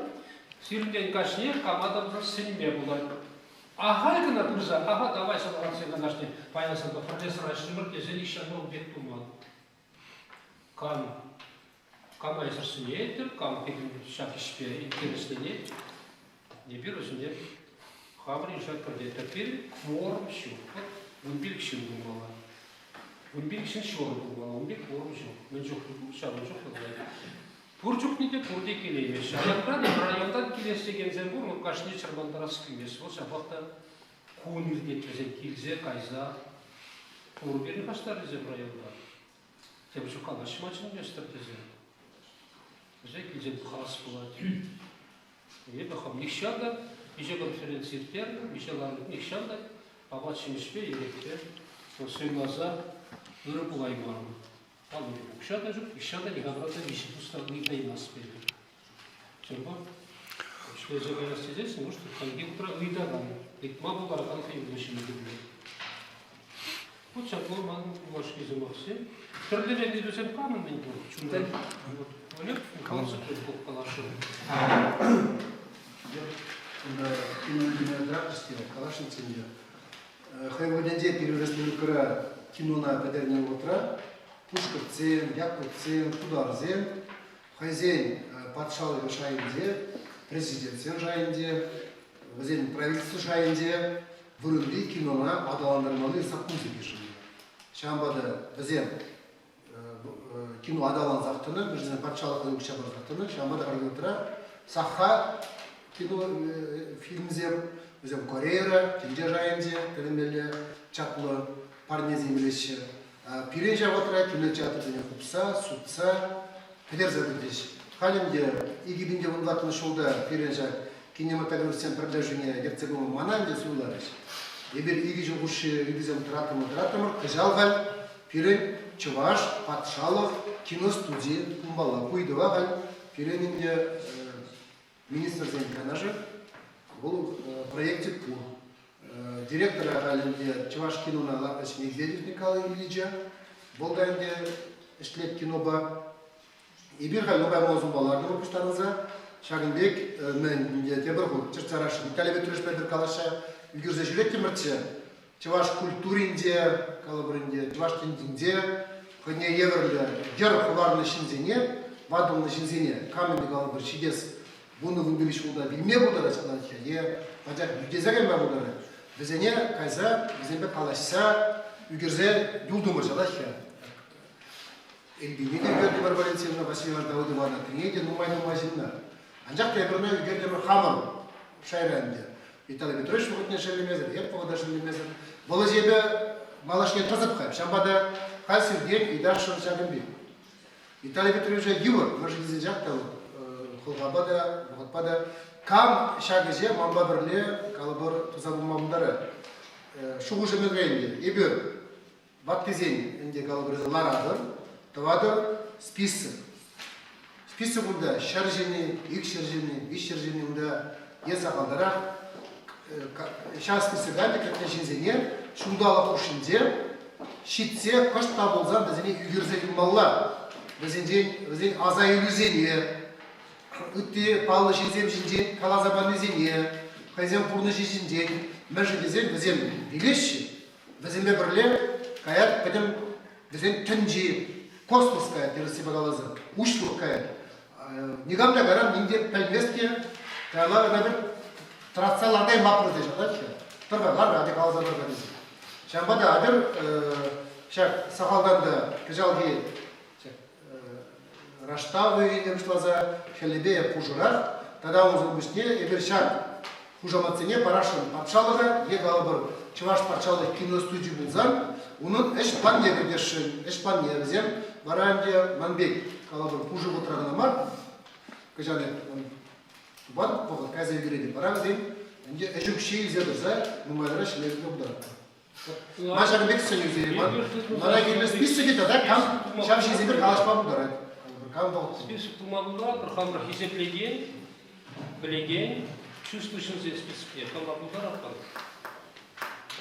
Сирӗнтен кашниех кама та пулсан сӗнме пулать. Ахаль кӑна пырса, аха, давай саламатсен канашне паян санпа пӗрле сӑраҫрӑмӑр тесе нихҫан вӑл пек туман. Кам, кама эсир сӗнетӗр, кам пирӗн ҫак ӗҫпе интересленет, эпир вӗсене хамӑр йыша кӗртетпӗр. Пирӗн кворум ҫук. Вот 15 ҫын пулмалла. 15 ҫын ҫурӑ пулмалла, ун пек кворум ҫук. Мӗн чухлӗ пур, ҫавӑн чухлӗ пулать. Пур чухне те пурте килеймеҫҫӗ. Аякран районтан килес текенсем пур, но кашни чӑрмантарас килмест. Вӑл ҫапах та кун иртет вӗсем килсе кайса. Пур пирӗн хастаррисем районта. Тепӗр чух калаҫма чӗнместӗр тесе. Вӗсем килсен пӑхас пулать. Эпӗ хам нихҫан та миҫе конференци ирттернӗ, миҫе ларнӑ, нихҫан та апат-ҫимӗҫпе, эрехпе суйласа ырӑ пулаймарӑм. Паллах, укҫа та ҫук, укҫа та никамран та виҫӗ пус та ыйтаймасть пирки. Ҫавӑнпа ӗҫлесе каяс тесессӗн, может, хальхи вӑхӑтра ыйтакан, ыйтма пултаракан хӑюллӑ ҫын кирлӗ. Вот ҫапла манӑн юлашки сӑмахсем. Тӗрлӗрен ыйтусем камӑн мӗн пур? Чунтан. Вот Олег Михайлович каласшӑн. Унта кино те, калашницсенче. Хӑй вӑхӑтӗнче пирӗн республикӑра кинона пӗтернӗ вӑхӑтра пушкӑртсем, якутсем, тутарсем хӑйсен патшалӑхӗн шайӗнче, президентсен шайӗнче, вӗсен правительство шайӗнче вырӑнти кинона аталантармалли саккунсем йышӑннӑ. Ҫавӑнпа та вӗсем кино аталансах тӑнӑ, вӗсене патшалӑх укҫа парсах тӑнӑ. Ҫавӑнпа та хальхи Саха кино фильмсем, вӗсем Кореяра, тӗнче шайӗнче тӗлӗнмелле чаплӑ парнесем илеҫҫӗ. Пирӗн ҫав вӑхӑтра кинотеатрсене хупса, сутса пӗтерсе пӗтӗҫ. Халь ӗнтӗ 2014 ҫулта пирӗн ҫак кинематографистсен пӗрлешӳне ертсе пыма мана ӗнтӗ суйларӗҫ. Эпир икӗ ҫул хушши ыйтусем тӑратрӑмӑр-тӑратрӑмӑр. Кӑҫал халь Пирӗн Чӑваш патшалӑх киностуди пулмалла. Ку ыйтӑва халь пирӗн ӗнтӗ министрсен канашӗ вӑл проекчӗ пур. Директора халь ӗнтӗ Чӑваш кинона лартнӑ Медведев Николай Ильича. Вӑл та ӗнтӗ ӗҫлет кинопа. Эпир халь нумай пулма лартӑмӑр пуҫтарӑнса. Ҫакӑн пек мӗн ӗнтӗ тепӗр хут чӗртсе Виталий Петровичпа эпир калаҫса ӳкерсе ҫӳреттӗмӗрччӗ. Чӑваш культуринче, калӑпӑр ӗнтӗ, чӑваш тӗнчинче хӑйне евӗрлӗ йӗр хӑварнӑ ҫынсене, ватӑлнӑ ҫынсене кам ӗнтӗ калӑпӑр ҫитес вунӑ-вунпилӗк ҫулта вилме пултарать калать-ха е пачах йӳтесе кайма пултарать, вӗсене кайса вӗсемпе калаҫса ӳкерсе юлтӑмӑр ҫалать-ха. Элпине те ӳкертӗмӗр Валентина Васильевна Давыдована, трине те нумай-нумай ҫынна. Анчах та эпир ӑна ӳкертӗмӗр хамӑр шайра ӗнтӗ. Виталий Петрович вӑхӑтне шеллемесӗр, эп вӑхӑта шеллемесӗр. Вӑл ӗҫе эпӗ малашне тӑсӑп-ха. Ҫавӑнпа та халь сиртен ыйтасшӑн ҫакӑн пек. Виталий Петровича йывӑр, мӗншӗн тесен ҫак та хӑлхапа та, вӑхӑтпа та кам ҫак ӗҫе манпа пӗрле, калӑпӑр, туса пыма пултарать. Шухӑшӗ мӗнре ӗнтӗ? Эпир ваттисен ӗнтӗ калӑпӑр ларатӑр, тӑватӑр список. Список унта 100 ҫынни, 200 ҫынни, 300 ҫынни унта е сахалтарах. Ҫав списока кӗртнӗ ҫынсене ҫулталӑк хушшинче ҫитсе кӑшт та пулсан вӗсене ӳкерсе юлмалла. Вӗсенчен вӗсен аса илӳсене, ытти паллӑ ҫынсем ҫинчен каласа панисене, хӑйсен пурнӑҫӗ ҫинчен, мӗншӗн тесен вӗсем вилеҫҫӗ, вӗсемпе пӗрле каять пӗтӗм вӗсен тӗнчи, космос каять, тӗрӗссипе каласан, уҫлӑх каять. Никам та кайран ним те пӗлмест те, каялла ӑна пӗр тӑратса лартаймаппӑр тесе шутлать-ха. Тӑр-ха, лар-ха, атя каласа пар-ха тесе. Ҫавӑнпа та атьӑр ҫак сахалтан та кӑҫалхи ҫак раштав уйӑхӗнче пуҫласа хӗллепе пушӑрах тата унсӑр пуҫне эпир ҫак хушаматсене парасшӑн патшалӑха е калӑпӑр Чӑваш патшалӑх киностуди пулсан унӑн ӗҫ планне кӗртесшӗн. Ӗҫ планне вӗсем вара ӗнтӗ ман пек калӑпӑр пушӑ вӑхӑтра кӑна мар, кӑҫал тупан вӑхӑт кайса ӳкеретӗп. Вара вӗсем ӗнтӗ ӗҫ укҫи илсе тӑрса нумайлӑрах ҫӗнетме пултаратпӑр. Ман ҫакӑн пек сӗнӳсем ман. Мана кирлӗ списокӗ тата кам ҫав ҫынсемпе калаҫма пултарать. Кам вӑхӑт. Список тума пултаратпӑр, хамӑр хисеплекен, пӗлекен, чыслӑ ҫынсен списокне кама пултаратпӑр.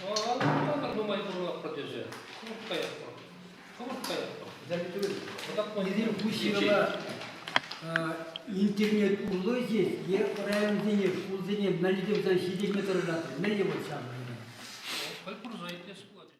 Ан нумай пурӑнатпӑр тесе. Хӑвӑрт каятпӑр. Хӑвӑрт каятпӑр. Эсир ку ҫырӑва интернет урлӑ ҫеҫ е районсене, шкулсене мӗнле те пулсан ҫитерме тӑрӑшатӑр? Мӗнле вӑл ҫав? Халь курса итлес пулать.